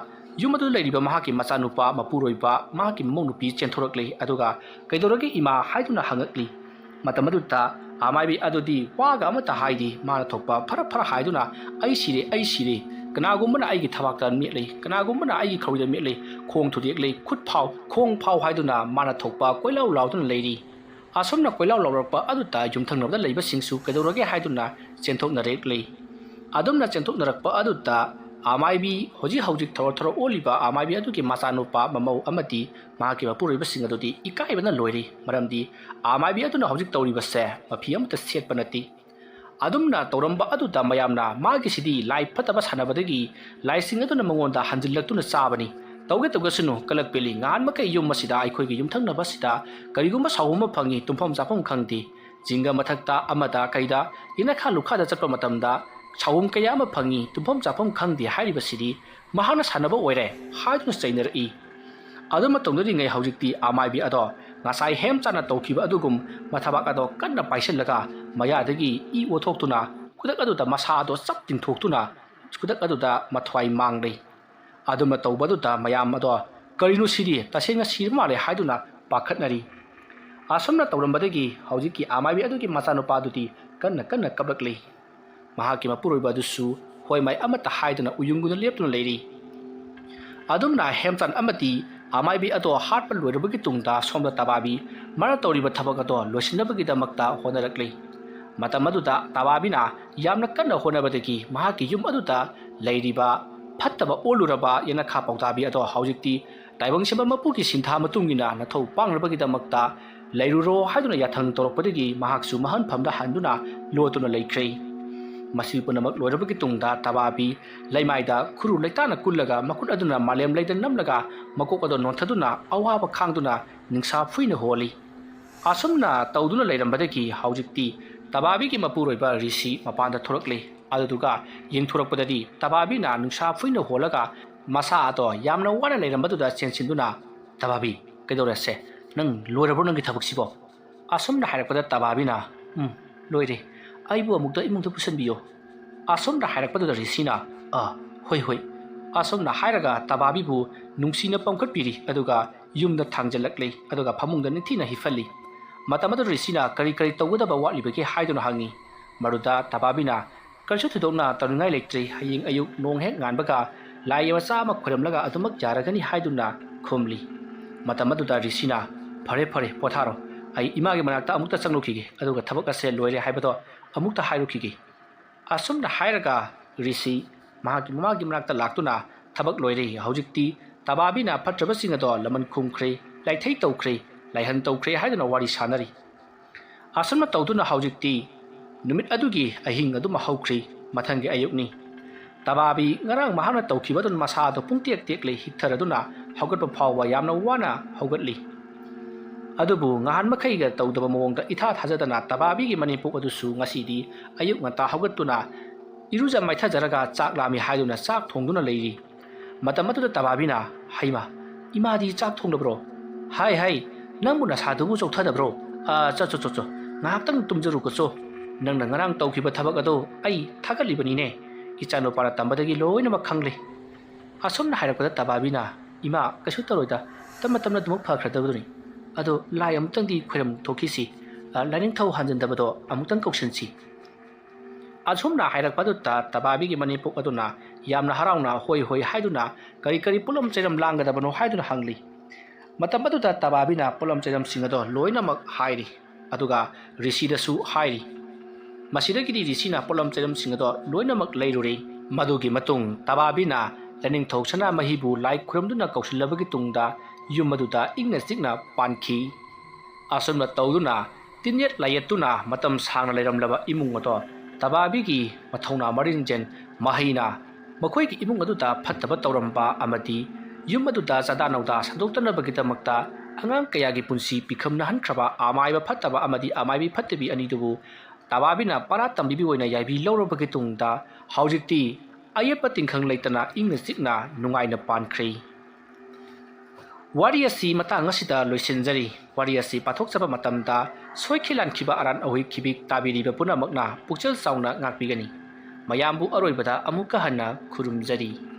ꯌꯨꯝ ꯑꯗꯨꯗ ꯂꯩꯔꯤꯕ ꯃꯍꯥꯛꯀꯤ ꯃꯆꯥꯅꯨꯄꯥ, ꯃꯄꯨꯔꯣꯏꯕ, ꯃꯍꯥꯛꯀꯤ ꯃꯃꯧ ꯅꯨꯄꯤ ꯆꯦꯟꯊꯣꯔꯛꯂꯤ꯫ ꯑꯗꯨꯒ "ꯀꯩꯗꯧꯔꯒꯦ ꯏꯃꯥ?" ꯍꯥꯏꯗꯨꯅ ꯍꯪꯉꯛꯂꯤ꯫ ꯃꯇꯝ ꯑꯗꯨꯗ ꯑꯃꯥꯏꯕꯤ ꯑꯗꯨꯗꯤ ꯋꯥꯒ ꯑꯃꯠꯇ ꯍꯥꯏꯗꯦ꯫ ꯃꯥꯅ ꯊꯣꯛꯄ ꯐꯔ ꯐꯔ ꯍꯥꯏꯗꯨꯅ, "ꯑꯩ ꯁꯤꯔꯦ, ꯑꯩ ꯁꯤꯔꯦ, ꯀꯅꯥꯒꯨꯝꯕꯅ ꯑꯩꯒꯤ ꯊꯕꯥꯛꯇ ꯃꯦꯠꯂꯤ, ꯀꯅꯥꯒꯨꯝꯕꯅ ꯑꯩꯒꯤ ꯈꯧꯔꯤꯗ ꯃꯦꯠꯂꯤ, ꯈꯣꯡ ꯊꯨꯗꯦꯛꯂꯤ, ꯈꯨꯠ ꯐꯥꯎ, ꯈꯣꯡ ꯐꯥꯎ" ꯍꯥꯏꯗꯨꯅ ꯃꯥꯅ ꯊꯣꯛꯄ ꯀꯣꯏꯂꯥꯎ ꯂꯥꯎꯗꯨꯅ ꯂꯩꯔꯤ꯫ ꯑꯁꯨꯝꯅ ꯀꯣꯏꯂꯥꯎ ꯂꯥꯎꯔꯛꯄ ꯑꯗꯨꯗ ꯌꯨꯝꯊꯪꯅꯕꯗ ꯂꯩꯕꯁꯤꯡꯁꯨ "ꯀꯩꯗꯧꯔꯒꯦ?" ꯍꯥꯏꯗꯨꯅ ꯆꯦꯟꯊꯣꯛꯅꯔꯛꯂꯤ꯫ ꯑꯗꯨꯝꯅ ꯆꯦꯟꯊꯣꯛꯅꯔꯛꯄ ꯑꯗꯨꯗ ꯑꯃꯥꯏꯕꯤ, ꯍꯧꯖꯤꯛ ꯍꯧꯖꯤꯛ ꯊꯧꯔ ꯊꯧꯔ ꯑꯣꯜꯂꯤꯕ ꯑꯃꯥꯏꯕꯤ ꯑꯗꯨꯒꯤ ꯃꯆꯥꯅꯨꯄꯥ, ꯃꯃꯧ ꯑꯃꯗꯤ ꯃꯍꯥꯛꯀꯤ ꯃꯄꯨꯔꯣꯏꯕꯁꯤꯡ ꯑꯗꯨꯗꯤ ꯏꯀꯥꯏꯕꯅ ꯂꯣꯏꯔꯤ꯫ ꯃꯔꯝꯗꯤ ꯑꯃꯥꯏꯕꯤ ꯑꯗꯨꯅ ꯍꯧꯖꯤꯛ ꯇꯧꯔꯤꯕꯁꯦ ꯃꯐꯤ ꯑꯃꯠꯇ ꯁꯦꯠꯄ ꯅꯠꯇꯦ꯫ ꯑꯗꯨꯝꯅ ꯇꯧꯔꯝꯕ ꯑꯗꯨꯗ ꯃꯌꯥꯝꯅ, "ꯃꯥꯒꯤꯁꯤꯗꯤ ꯂꯥꯏ ꯐꯠꯇꯕ ꯁꯥꯟꯅꯕꯗꯒꯤ ꯂꯥꯏꯁꯤꯡ ꯑꯗꯨꯅ ꯃꯉꯣꯟꯗ ꯍꯟꯖꯤꯜꯂꯛꯇꯨꯅ ꯆꯥꯕꯅꯤ꯫ ꯇꯧꯒꯦ ꯇꯧꯒꯁꯅꯨ, ꯀꯂꯛ ꯄꯦꯜꯂꯤ꯫ ꯉꯍꯥꯟ ꯃꯈꯩ ꯌꯨꯝ ꯑꯁꯤꯗ, ꯑꯩꯈꯣꯏꯒꯤ ꯌꯨꯝꯊꯪꯅꯕꯁꯤꯗ ꯀꯔꯤꯒꯨꯝꯕ ꯁꯥꯎꯍꯨꯝ ꯑꯃ ꯐꯪꯉꯤ, ꯇꯨꯝꯐꯝ ꯆꯥꯐꯝ ꯈꯪꯗꯦ꯫ ꯆꯤꯡꯒ ꯃꯊꯛꯇ ꯑꯃꯗ ꯀꯩꯗ ꯌꯦꯅꯈꯥ ꯂꯨꯈꯥꯗ ꯆꯠꯄ ꯃꯇꯝꯗ ꯁꯥꯎꯍꯨꯝ ꯀꯌꯥ ꯑꯃ ꯐꯪꯉꯤ, ꯇꯨꯝꯐꯝ ꯆꯥꯐꯝ ꯈꯪꯗꯦ ꯍꯥꯏꯔꯤꯕꯁꯤꯗꯤ ꯃꯍꯥꯛꯅ ꯁꯥꯟꯅꯕ ꯑꯣꯏꯔꯦ" ꯍꯥꯏꯗꯨꯅ ꯆꯩꯅꯔꯛꯏ꯫ ꯑꯗꯨ ꯃꯇꯨꯡꯗꯗꯤ ꯉꯩ ꯍꯧꯖꯤꯛꯇꯤ ꯑꯃꯥꯏꯕꯤ ꯑꯗꯣ ꯉꯁꯥꯏ ꯍꯦꯝꯆꯥꯅ ꯇꯧꯈꯤꯕ ꯑꯗꯨꯒꯨꯝ ꯃꯊꯕꯥꯛ ꯑꯗꯣ ꯀꯟꯅ ꯄꯥꯏꯁꯤꯜꯂꯒ ꯃꯌꯥꯗꯒꯤ ꯏ ꯑꯣꯊꯣꯛꯇꯨꯅ ꯈꯨꯗꯛ ꯑꯗꯨꯗ ꯃꯁꯥ ꯑꯗꯣ ꯆꯞ ꯇꯤꯡꯊꯣꯛꯇꯨꯅ ꯈꯨꯗꯛ ꯑꯗꯨꯗ ꯃꯊ꯭ꯋꯥꯏ ꯃꯥꯡꯂꯦ꯫ ꯑꯗꯨꯃ ꯇꯧꯕꯗꯨꯗ ꯃꯌꯥꯝ ꯑꯗꯣ, "ꯀꯔꯤꯅꯣ ꯁꯤꯗꯤ? ꯇꯁꯦꯡꯅ ꯁꯤꯔꯕ ꯃꯥꯜꯂꯦ" ꯍꯥꯏꯗꯨꯅ ꯄꯥꯈꯠꯅꯔꯤ꯫ ꯑꯁꯨꯝꯅ ꯇꯧꯔꯝꯕꯗꯒꯤ ꯍꯧꯖꯤꯛꯀꯤ ꯑꯃꯥꯏꯕꯤ ꯑꯗꯨꯒꯤ ꯃꯆꯥꯅꯨꯄꯥ ꯑꯗꯨꯗꯤ ꯀꯟꯅ ꯀꯟꯅ ꯀꯞꯂꯛꯂꯤ꯫ ꯃꯍꯥꯛꯀꯤ ꯃꯄꯨꯔꯣꯏꯕ ꯑꯗꯨꯁꯨ ꯍꯣꯏ ꯃꯥꯏ ꯑꯃꯠꯇ ꯍꯥꯏꯗꯅ ꯎꯌꯨꯡꯒꯨꯅ ꯂꯦꯞꯇꯨꯅ ꯂꯩꯔꯤ꯫ ꯑꯗꯨꯝꯅ ꯍꯦꯝꯆꯥꯟ ꯑꯃꯗꯤ ꯑꯃꯥꯏꯕꯤ ꯑꯗꯣ ꯍꯥꯠꯄ ꯂꯣꯏꯔꯕꯒꯤ ꯇꯨꯡꯗ ꯁꯣꯝꯗ ꯇꯕꯥꯕꯤ ꯃꯥꯅ ꯇꯧꯔꯤꯕ ꯊꯕꯛ ꯑꯗꯣ ꯂꯣꯏꯁꯤꯟꯅꯕꯒꯤꯗꯃꯛꯇ ꯍꯣꯠꯅꯔꯛꯂꯤ꯫ ꯃꯇꯝ ꯑꯗꯨꯗ ꯇꯕꯥꯕꯤꯅ ꯌꯥꯝꯅ ꯀꯟꯅ ꯍꯣꯠꯅꯕꯗꯒꯤ ꯃꯍꯥꯛꯀꯤ ꯌꯨꯝ ꯑꯗꯨꯗ ꯂꯩꯔꯤꯕ ꯐꯠꯇꯕ ꯑꯣꯜꯂꯨꯔꯕ ꯌꯦꯅꯈꯥ ꯄꯥꯎꯇꯥꯕꯤ ꯑꯗꯣ ꯍꯧꯖꯤꯛꯇꯤ ꯇꯥꯏꯕꯪ ꯁꯦꯝꯕ ꯃꯄꯨꯒꯤ ꯁꯤꯟꯊꯥ ꯃꯇꯨꯡ ꯏꯟꯅ ꯅꯊꯧ ꯄꯥꯡꯅꯕꯒꯤꯗꯃꯛꯇ ꯂꯩꯔꯨꯔꯣ ꯍꯥꯏꯗꯨꯅ ꯌꯥꯊꯪ ꯇꯧꯔꯛꯄꯗꯒꯤ ꯃꯍꯥꯛꯁꯨ ꯃꯍꯟꯐꯝꯗ ꯍꯟꯗꯨꯅ ꯂꯣꯠꯇꯨꯅ ꯂꯩꯈ꯭ꯔꯦ꯫ ꯃꯁꯤ ꯄꯨꯝꯅꯃꯛ ꯂꯣꯏꯔꯕꯒꯤ ꯇꯨꯡꯗ ꯇꯕꯥꯕꯤ ꯂꯩꯃꯥꯏꯗ ꯈꯨꯔꯨ ꯂꯩꯇꯥꯅ ꯀꯨꯜꯂꯒ ꯃꯈꯨꯠ ꯑꯗꯨꯅ ꯃꯥꯂꯦꯝ ꯂꯩꯗ ꯅꯝꯂꯒ ꯃꯀꯣꯛ ꯑꯗꯨ ꯅꯣꯟꯊꯗꯨꯅ ꯑꯋꯥꯕ ꯈꯥꯡꯗꯨꯅ ꯅꯤꯡꯁꯥ ꯐꯨꯏꯅ ꯍꯣꯜꯂꯤ꯫ ꯑꯁꯨꯝꯅ ꯇꯧꯗꯨꯅ ꯂꯩꯔꯝꯕꯗꯒꯤ ꯍꯧꯖꯤꯛꯇꯤ ꯇꯕꯥꯕꯤꯒꯤ ꯃꯄꯨꯔꯣꯏꯕ ꯔꯤꯁꯤ ꯃꯄꯥꯟꯗ ꯊꯣꯔꯛꯂꯦ꯫ ꯑꯗꯨꯗꯨꯒ ꯌꯦꯡꯊꯣꯔꯛꯄꯗꯗꯤ ꯇꯕꯥꯕꯤꯅ ꯅꯨꯡꯁꯥ ꯐꯨꯏꯅ ꯍꯣꯜꯂꯒ ꯃꯁꯥ ꯑꯗꯣ ꯌꯥꯝꯅ ꯋꯥꯅ ꯂꯩꯔꯝꯕꯗꯨꯗ ꯆꯦꯟꯁꯤꯟꯗꯨꯅ, "ꯇꯕꯥꯕꯤ, ꯀꯩꯗꯧꯔꯦꯁꯦ? ꯅꯪ ꯂꯣꯏꯔꯕ꯭ꯔꯣ ꯅꯪꯒꯤ ꯊꯕꯛꯁꯤꯕꯣ?" ꯑꯁꯨꯝꯅ ꯍꯥꯏꯔꯛꯄꯗ ꯇꯕꯥꯕꯤꯅ, "ꯎꯝ, ꯂꯣꯏꯔꯦ꯫ ꯑꯩꯕꯨ ꯑꯃꯨꯛꯇ ꯏꯃꯨꯡꯗ ꯄꯨꯁꯤꯟꯕꯤꯌꯣ꯫" ꯑꯁꯨꯝꯅ ꯍꯥꯏꯔꯛꯄꯗꯨꯗ ꯔꯤꯁꯤꯅ, "ꯑ, ꯍꯣꯏ, ꯍꯣꯏ꯫" ꯑꯁꯨꯝꯅ ꯍꯥꯏꯔꯒ ꯇꯕꯥꯕꯤꯕꯨ ꯅꯨꯡꯁꯤꯅ ꯄꯝꯈꯠꯄꯤꯔꯤ, ꯑꯗꯨꯒ ꯌꯨꯝꯗ ꯊꯥꯡꯖꯜꯂꯛꯂꯤ, ꯑꯗꯨꯒ ꯐꯃꯨꯡꯗ ꯅꯤꯡꯊꯤꯅ ꯍꯤꯞꯍꯜꯂꯤ꯫ ꯃꯇꯝ ꯑꯗꯨꯗ ꯔꯤꯁꯤꯅ ꯀꯔꯤ ꯀꯔꯤ ꯇꯧꯒꯗꯕ ꯋꯥꯠꯂꯤꯕꯒꯦ ꯍꯥꯏꯗꯨꯅ ꯍꯪꯉꯤ꯫ ꯃꯗꯨꯗ ꯇꯕꯥꯕꯤꯅ, "ꯀꯔꯤꯁꯨ ꯊꯣꯏꯗꯣꯛꯅ ꯇꯧꯅꯤꯡꯉꯥꯏ ꯂꯩꯇ꯭ꯔꯤ꯫ ꯍꯌꯦꯡ ꯑꯌꯨꯛ ꯅꯣꯡ ꯍꯦꯛ ꯉꯥꯟꯕꯒ ꯂꯥꯏ ꯃꯆꯥ ꯑꯃ ꯈꯣꯏꯔꯝꯂꯒ ꯑꯗꯨꯃꯛ ꯌꯥꯔꯒꯅꯤ" ꯍꯥꯏꯗꯨꯅ ꯈꯨꯝꯂꯤ꯫ ꯃꯇꯝ ꯑꯗꯨꯗ ꯔꯤꯁꯤꯅ, "ꯐꯔꯦ, ꯐꯔꯦ, ꯄꯣꯊꯥꯔꯣ꯫ ꯑꯩ ꯏꯃꯥꯒꯤ ꯃꯅꯥꯛꯇ ꯑꯃꯨꯛꯇ ꯆꯪꯂꯨꯈꯤꯒꯦ, ꯑꯗꯨꯒ ꯊꯕꯛ ꯑꯁꯦ ꯂꯣꯏꯔꯦ ꯍꯥꯏꯕꯗꯣ ꯑꯃꯨꯛꯇ ꯍꯥꯏꯔꯨꯈꯤꯒꯦ꯫" ꯑꯁꯨꯝꯅ ꯍꯥꯏꯔꯒ ꯔꯤꯁꯤ ꯃꯍꯥꯛꯀꯤ ꯃꯃꯥꯒꯤ ꯃꯅꯥꯛꯇ ꯂꯥꯛꯇꯨꯅ, "ꯊꯕꯛ ꯂꯣꯏꯔꯦ, ꯍꯧꯖꯤꯛꯇꯤ ꯇꯕꯥꯕꯤꯅ ꯐꯠꯇ꯭ꯔꯕꯁꯤꯡ ꯑꯗꯣ ꯂꯃꯟ ꯈꯨꯝꯈ꯭ꯔꯦ, ꯂꯥꯏꯊꯩ ꯇꯧꯈ꯭ꯔꯦ, ꯂꯥꯏꯍꯟ ꯇꯧꯈ꯭ꯔꯦ" ꯍꯥꯏꯗꯨꯅ ꯋꯥꯔꯤ ꯁꯥꯅꯔꯤ꯫ ꯑꯁꯨꯝꯅ ꯇꯧꯗꯨꯅ ꯍꯧꯖꯤꯛꯇꯤ ꯅꯨꯃꯤꯠ ꯑꯗꯨꯒꯤ ꯑꯍꯤꯡ ꯑꯗꯨꯃ ꯍꯧꯈ꯭ꯔꯤ꯫ ꯃꯊꯪꯒꯤ ꯑꯌꯨꯛꯅꯤ꯫ ꯇꯕꯥꯕꯤ ꯉꯔꯥꯡ ꯃꯍꯥꯛꯅ ꯇꯧꯈꯤꯕ ꯑꯗꯨꯅ ꯃꯁꯥꯗꯣ ꯄꯨꯡꯇꯦꯛ ꯇꯦꯛꯂꯦ, ꯍꯤꯛꯊꯔꯗꯨꯅ ꯍꯧꯒꯠꯄ ꯐꯥꯎꯕ ꯌꯥꯝꯅ ꯋꯥꯅ ꯍꯧꯒꯠꯂꯤ꯫ ꯑꯗꯨꯕꯨ ꯉꯍꯥꯟ ꯃꯈꯩꯒ ꯇꯧꯗꯕ ꯃꯑꯣꯡꯗ ꯏꯊꯥ ꯊꯥꯖꯗꯅ ꯇꯕꯥꯕꯤꯒꯤ ꯃꯅꯦꯝꯄꯣꯛ ꯑꯗꯨꯁꯨ ꯉꯁꯤꯗꯤ ꯑꯌꯨꯛ ꯉꯟꯇꯥ ꯍꯧꯒꯠꯇꯨꯅ ꯏꯔꯨꯖ ꯃꯥꯏꯊꯖꯔꯒ ꯆꯥꯛ ꯂꯥꯝꯃꯤ ꯍꯥꯏꯗꯨꯅ ꯆꯥꯛ ꯊꯣꯡꯗꯨꯅ ꯂꯩꯔꯤ꯫ ꯃꯇꯝ ꯑꯗꯨꯗ ꯇꯕꯥꯕꯤꯅ, "ꯍꯩꯃꯥ, ꯏꯃꯥꯗꯤ ꯆꯥꯛ ꯊꯣꯡꯂꯕ꯭ꯔꯣ? ꯍꯥꯏ, ꯍꯥꯏ, ꯅꯪꯕꯨ ꯅꯁꯥꯗꯨꯕꯨ ꯆꯣꯛꯊꯗꯕ꯭ꯔꯣ? ꯑ, ꯆꯣ, ꯆꯣ, ꯆꯣ, ꯆꯣ, ꯉꯥꯏꯍꯥꯛꯇꯪ ꯇꯨꯝꯖꯔꯨꯀꯣ ꯆꯣ꯫ ꯅꯪꯅ ꯉꯔꯥꯡ ꯇꯧꯈꯤꯕ ꯊꯕꯛ ꯑꯗꯣ ꯑꯩ ꯊꯥꯒꯠꯂꯤꯕꯅꯤꯅꯦ꯫ ꯏꯆꯥꯅꯨꯄꯥꯅ ꯇꯝꯕꯗꯒꯤ ꯂꯣꯏꯅꯃꯛ ꯈꯪꯂꯦ꯫" ꯑꯁꯨꯝꯅ ꯍꯥꯏꯔꯛꯄꯗ ꯇꯕꯥꯕꯤꯅ, "ꯏꯃꯥ, ꯀꯩꯁꯨ ꯇꯧꯔꯣꯏꯗ, ꯇꯞꯅ ꯇꯞꯅ ꯑꯗꯨꯃꯛ ꯐꯈ꯭ꯔꯗꯕꯗꯨꯅꯤ꯫ ꯑꯗꯣ ꯂꯥꯏ ꯑꯃꯨꯛꯇꯪꯗꯤ ꯈꯣꯏꯔꯝ ꯊꯣꯛꯈꯤꯁꯤ꯫ ꯑ, ꯂꯥꯏꯅꯤꯡꯊꯧ ꯍꯟꯖꯤꯟꯗꯕꯗꯣ ꯑꯃꯨꯛꯇꯪ ꯀꯧꯁꯤꯟꯁꯤ꯫" ꯑꯁꯨꯝꯅ ꯍꯥꯏꯔꯛꯄ ꯑꯗꯨꯗ ꯇꯕꯥꯕꯤꯒꯤ ꯃꯅꯦꯝꯄꯣꯛ ꯑꯗꯨꯅ ꯌꯥꯝꯅ ꯍꯔꯥꯎꯅ "ꯍꯣꯏ, ꯍꯣꯏ" ꯍꯥꯏꯗꯨꯅ ꯀꯔꯤ ꯀꯔꯤ ꯄꯣꯠꯂꯝ ꯆꯩꯔꯝ ꯂꯥꯡꯒꯗꯕꯅꯣ ꯍꯥꯏꯗꯨꯅ ꯍꯪꯂꯤ꯫ ꯃꯇꯝ ꯑꯗꯨꯗ ꯇꯕꯥꯕꯤꯅ ꯄꯣꯠꯂꯝ ꯆꯩꯔꯝꯁꯤꯡ ꯑꯗꯣ ꯂꯣꯏꯅꯃꯛ ꯍꯥꯏꯔꯤ, ꯑꯗꯨꯒ ꯔꯤꯁꯤꯗꯁꯨ ꯍꯥꯏꯔꯤ꯫ ꯃꯁꯤꯗꯒꯤꯗꯤ ꯔꯤꯁꯤꯅ ꯄꯣꯠꯂꯝ ꯆꯩꯔꯝꯁꯤꯡ ꯑꯗꯣ ꯂꯣꯏꯅꯃꯛ ꯂꯩꯔꯨꯔꯦ꯫ ꯃꯗꯨꯒꯤ ꯃꯇꯨꯡ ꯇꯕꯥꯕꯤꯅ ꯂꯥꯏꯅꯤꯡꯊꯧ ꯁꯅꯥꯃꯍꯤꯕꯨ ꯂꯥꯏ ꯈꯨꯔꯨꯝꯗꯨꯅ ꯀꯧꯁꯤꯜꯂꯕꯒꯤ ꯇꯨꯡꯗ ꯌꯨꯝ ꯑꯗꯨꯗ ꯏꯪꯅ ꯆꯤꯛꯅ ꯄꯥꯟꯈꯤ꯫ ꯑꯁꯨꯝꯅ ꯇꯧꯗꯨꯅ ꯇꯤꯟꯌꯦꯠ ꯂꯥꯏꯌꯦꯠꯇꯨꯅ ꯃꯇꯝ ꯁꯥꯡꯅ ꯂꯩꯔꯝꯂꯕ ꯏꯃꯨꯡ ꯑꯗꯣ ꯇꯕꯥꯕꯤꯒꯤ ꯃꯊꯧꯅꯥ ꯃꯔꯤꯟꯖꯦꯟ ꯃꯍꯩꯅ ꯃꯈꯣꯏꯒꯤ ꯏꯃꯨꯡ ꯑꯗꯨꯗ ꯐꯠꯇꯕ ꯇꯧꯔꯝꯕ ꯑꯃꯗꯤ ꯌꯨꯝ ꯑꯗꯨꯗ ꯆꯥꯗꯥ ꯅꯧꯗꯥ ꯁꯟꯗꯣꯛꯇꯅꯕꯒꯤꯗꯃꯛꯇ ꯑꯉꯥꯡ ꯀꯌꯥꯒꯤ ꯄꯨꯟꯁꯤ ꯄꯤꯈꯝꯅꯍꯟꯈ꯭ꯔꯕ ꯑꯃꯥꯏꯕ ꯐꯠꯇꯕ ꯑꯃꯗꯤ ꯑꯃꯥꯏꯕꯤ ꯐꯠꯇꯕꯤ ꯑꯅꯤꯗꯨꯕꯨ ꯇꯕꯥꯕꯤꯅ ꯄꯔꯥ ꯇꯝꯕꯤꯕ ꯑꯣꯏꯅ ꯌꯥꯏꯕꯤ ꯂꯧꯔꯕꯒꯤ ꯇꯨꯡꯗ ꯍꯧꯖꯤꯛꯇꯤ ꯑꯌꯦꯠꯄ ꯇꯤꯟꯈꯪ ꯂꯩꯇꯅ ꯏꯪꯅ ꯆꯤꯛꯅ ꯅꯨꯡꯉꯥꯏꯅ ꯄꯥꯟꯈ꯭ꯔꯦ꯫ ꯋꯥꯔꯤ ꯑꯁꯤ ꯃꯇꯥꯡ ꯑꯁꯤꯗ ꯂꯣꯏꯁꯤꯟꯖꯔꯤ꯫ ꯋꯥꯔꯤ ꯑꯁꯤ ꯄꯥꯊꯣꯛꯆꯕ ꯃꯇꯝꯗ ꯁꯣꯏꯈꯤ ꯂꯥꯟꯈꯤꯕ ꯑꯔꯥꯟ ꯑꯍꯣꯏ ꯈꯤꯕꯤꯛ ꯇꯥꯕꯤꯔꯤꯕ ꯄꯨꯝꯅꯃꯛꯅ ꯄꯨꯛꯆꯦꯜ ꯆꯥꯎꯅ ꯉꯥꯛꯄꯤꯒꯅꯤ꯫ ꯃꯌꯥꯝꯕꯨ ꯑꯔꯣꯏꯕꯗ ꯑꯃꯨꯛꯀ ꯍꯟꯅ ꯈꯨꯔꯨꯝꯖꯔꯤ꯫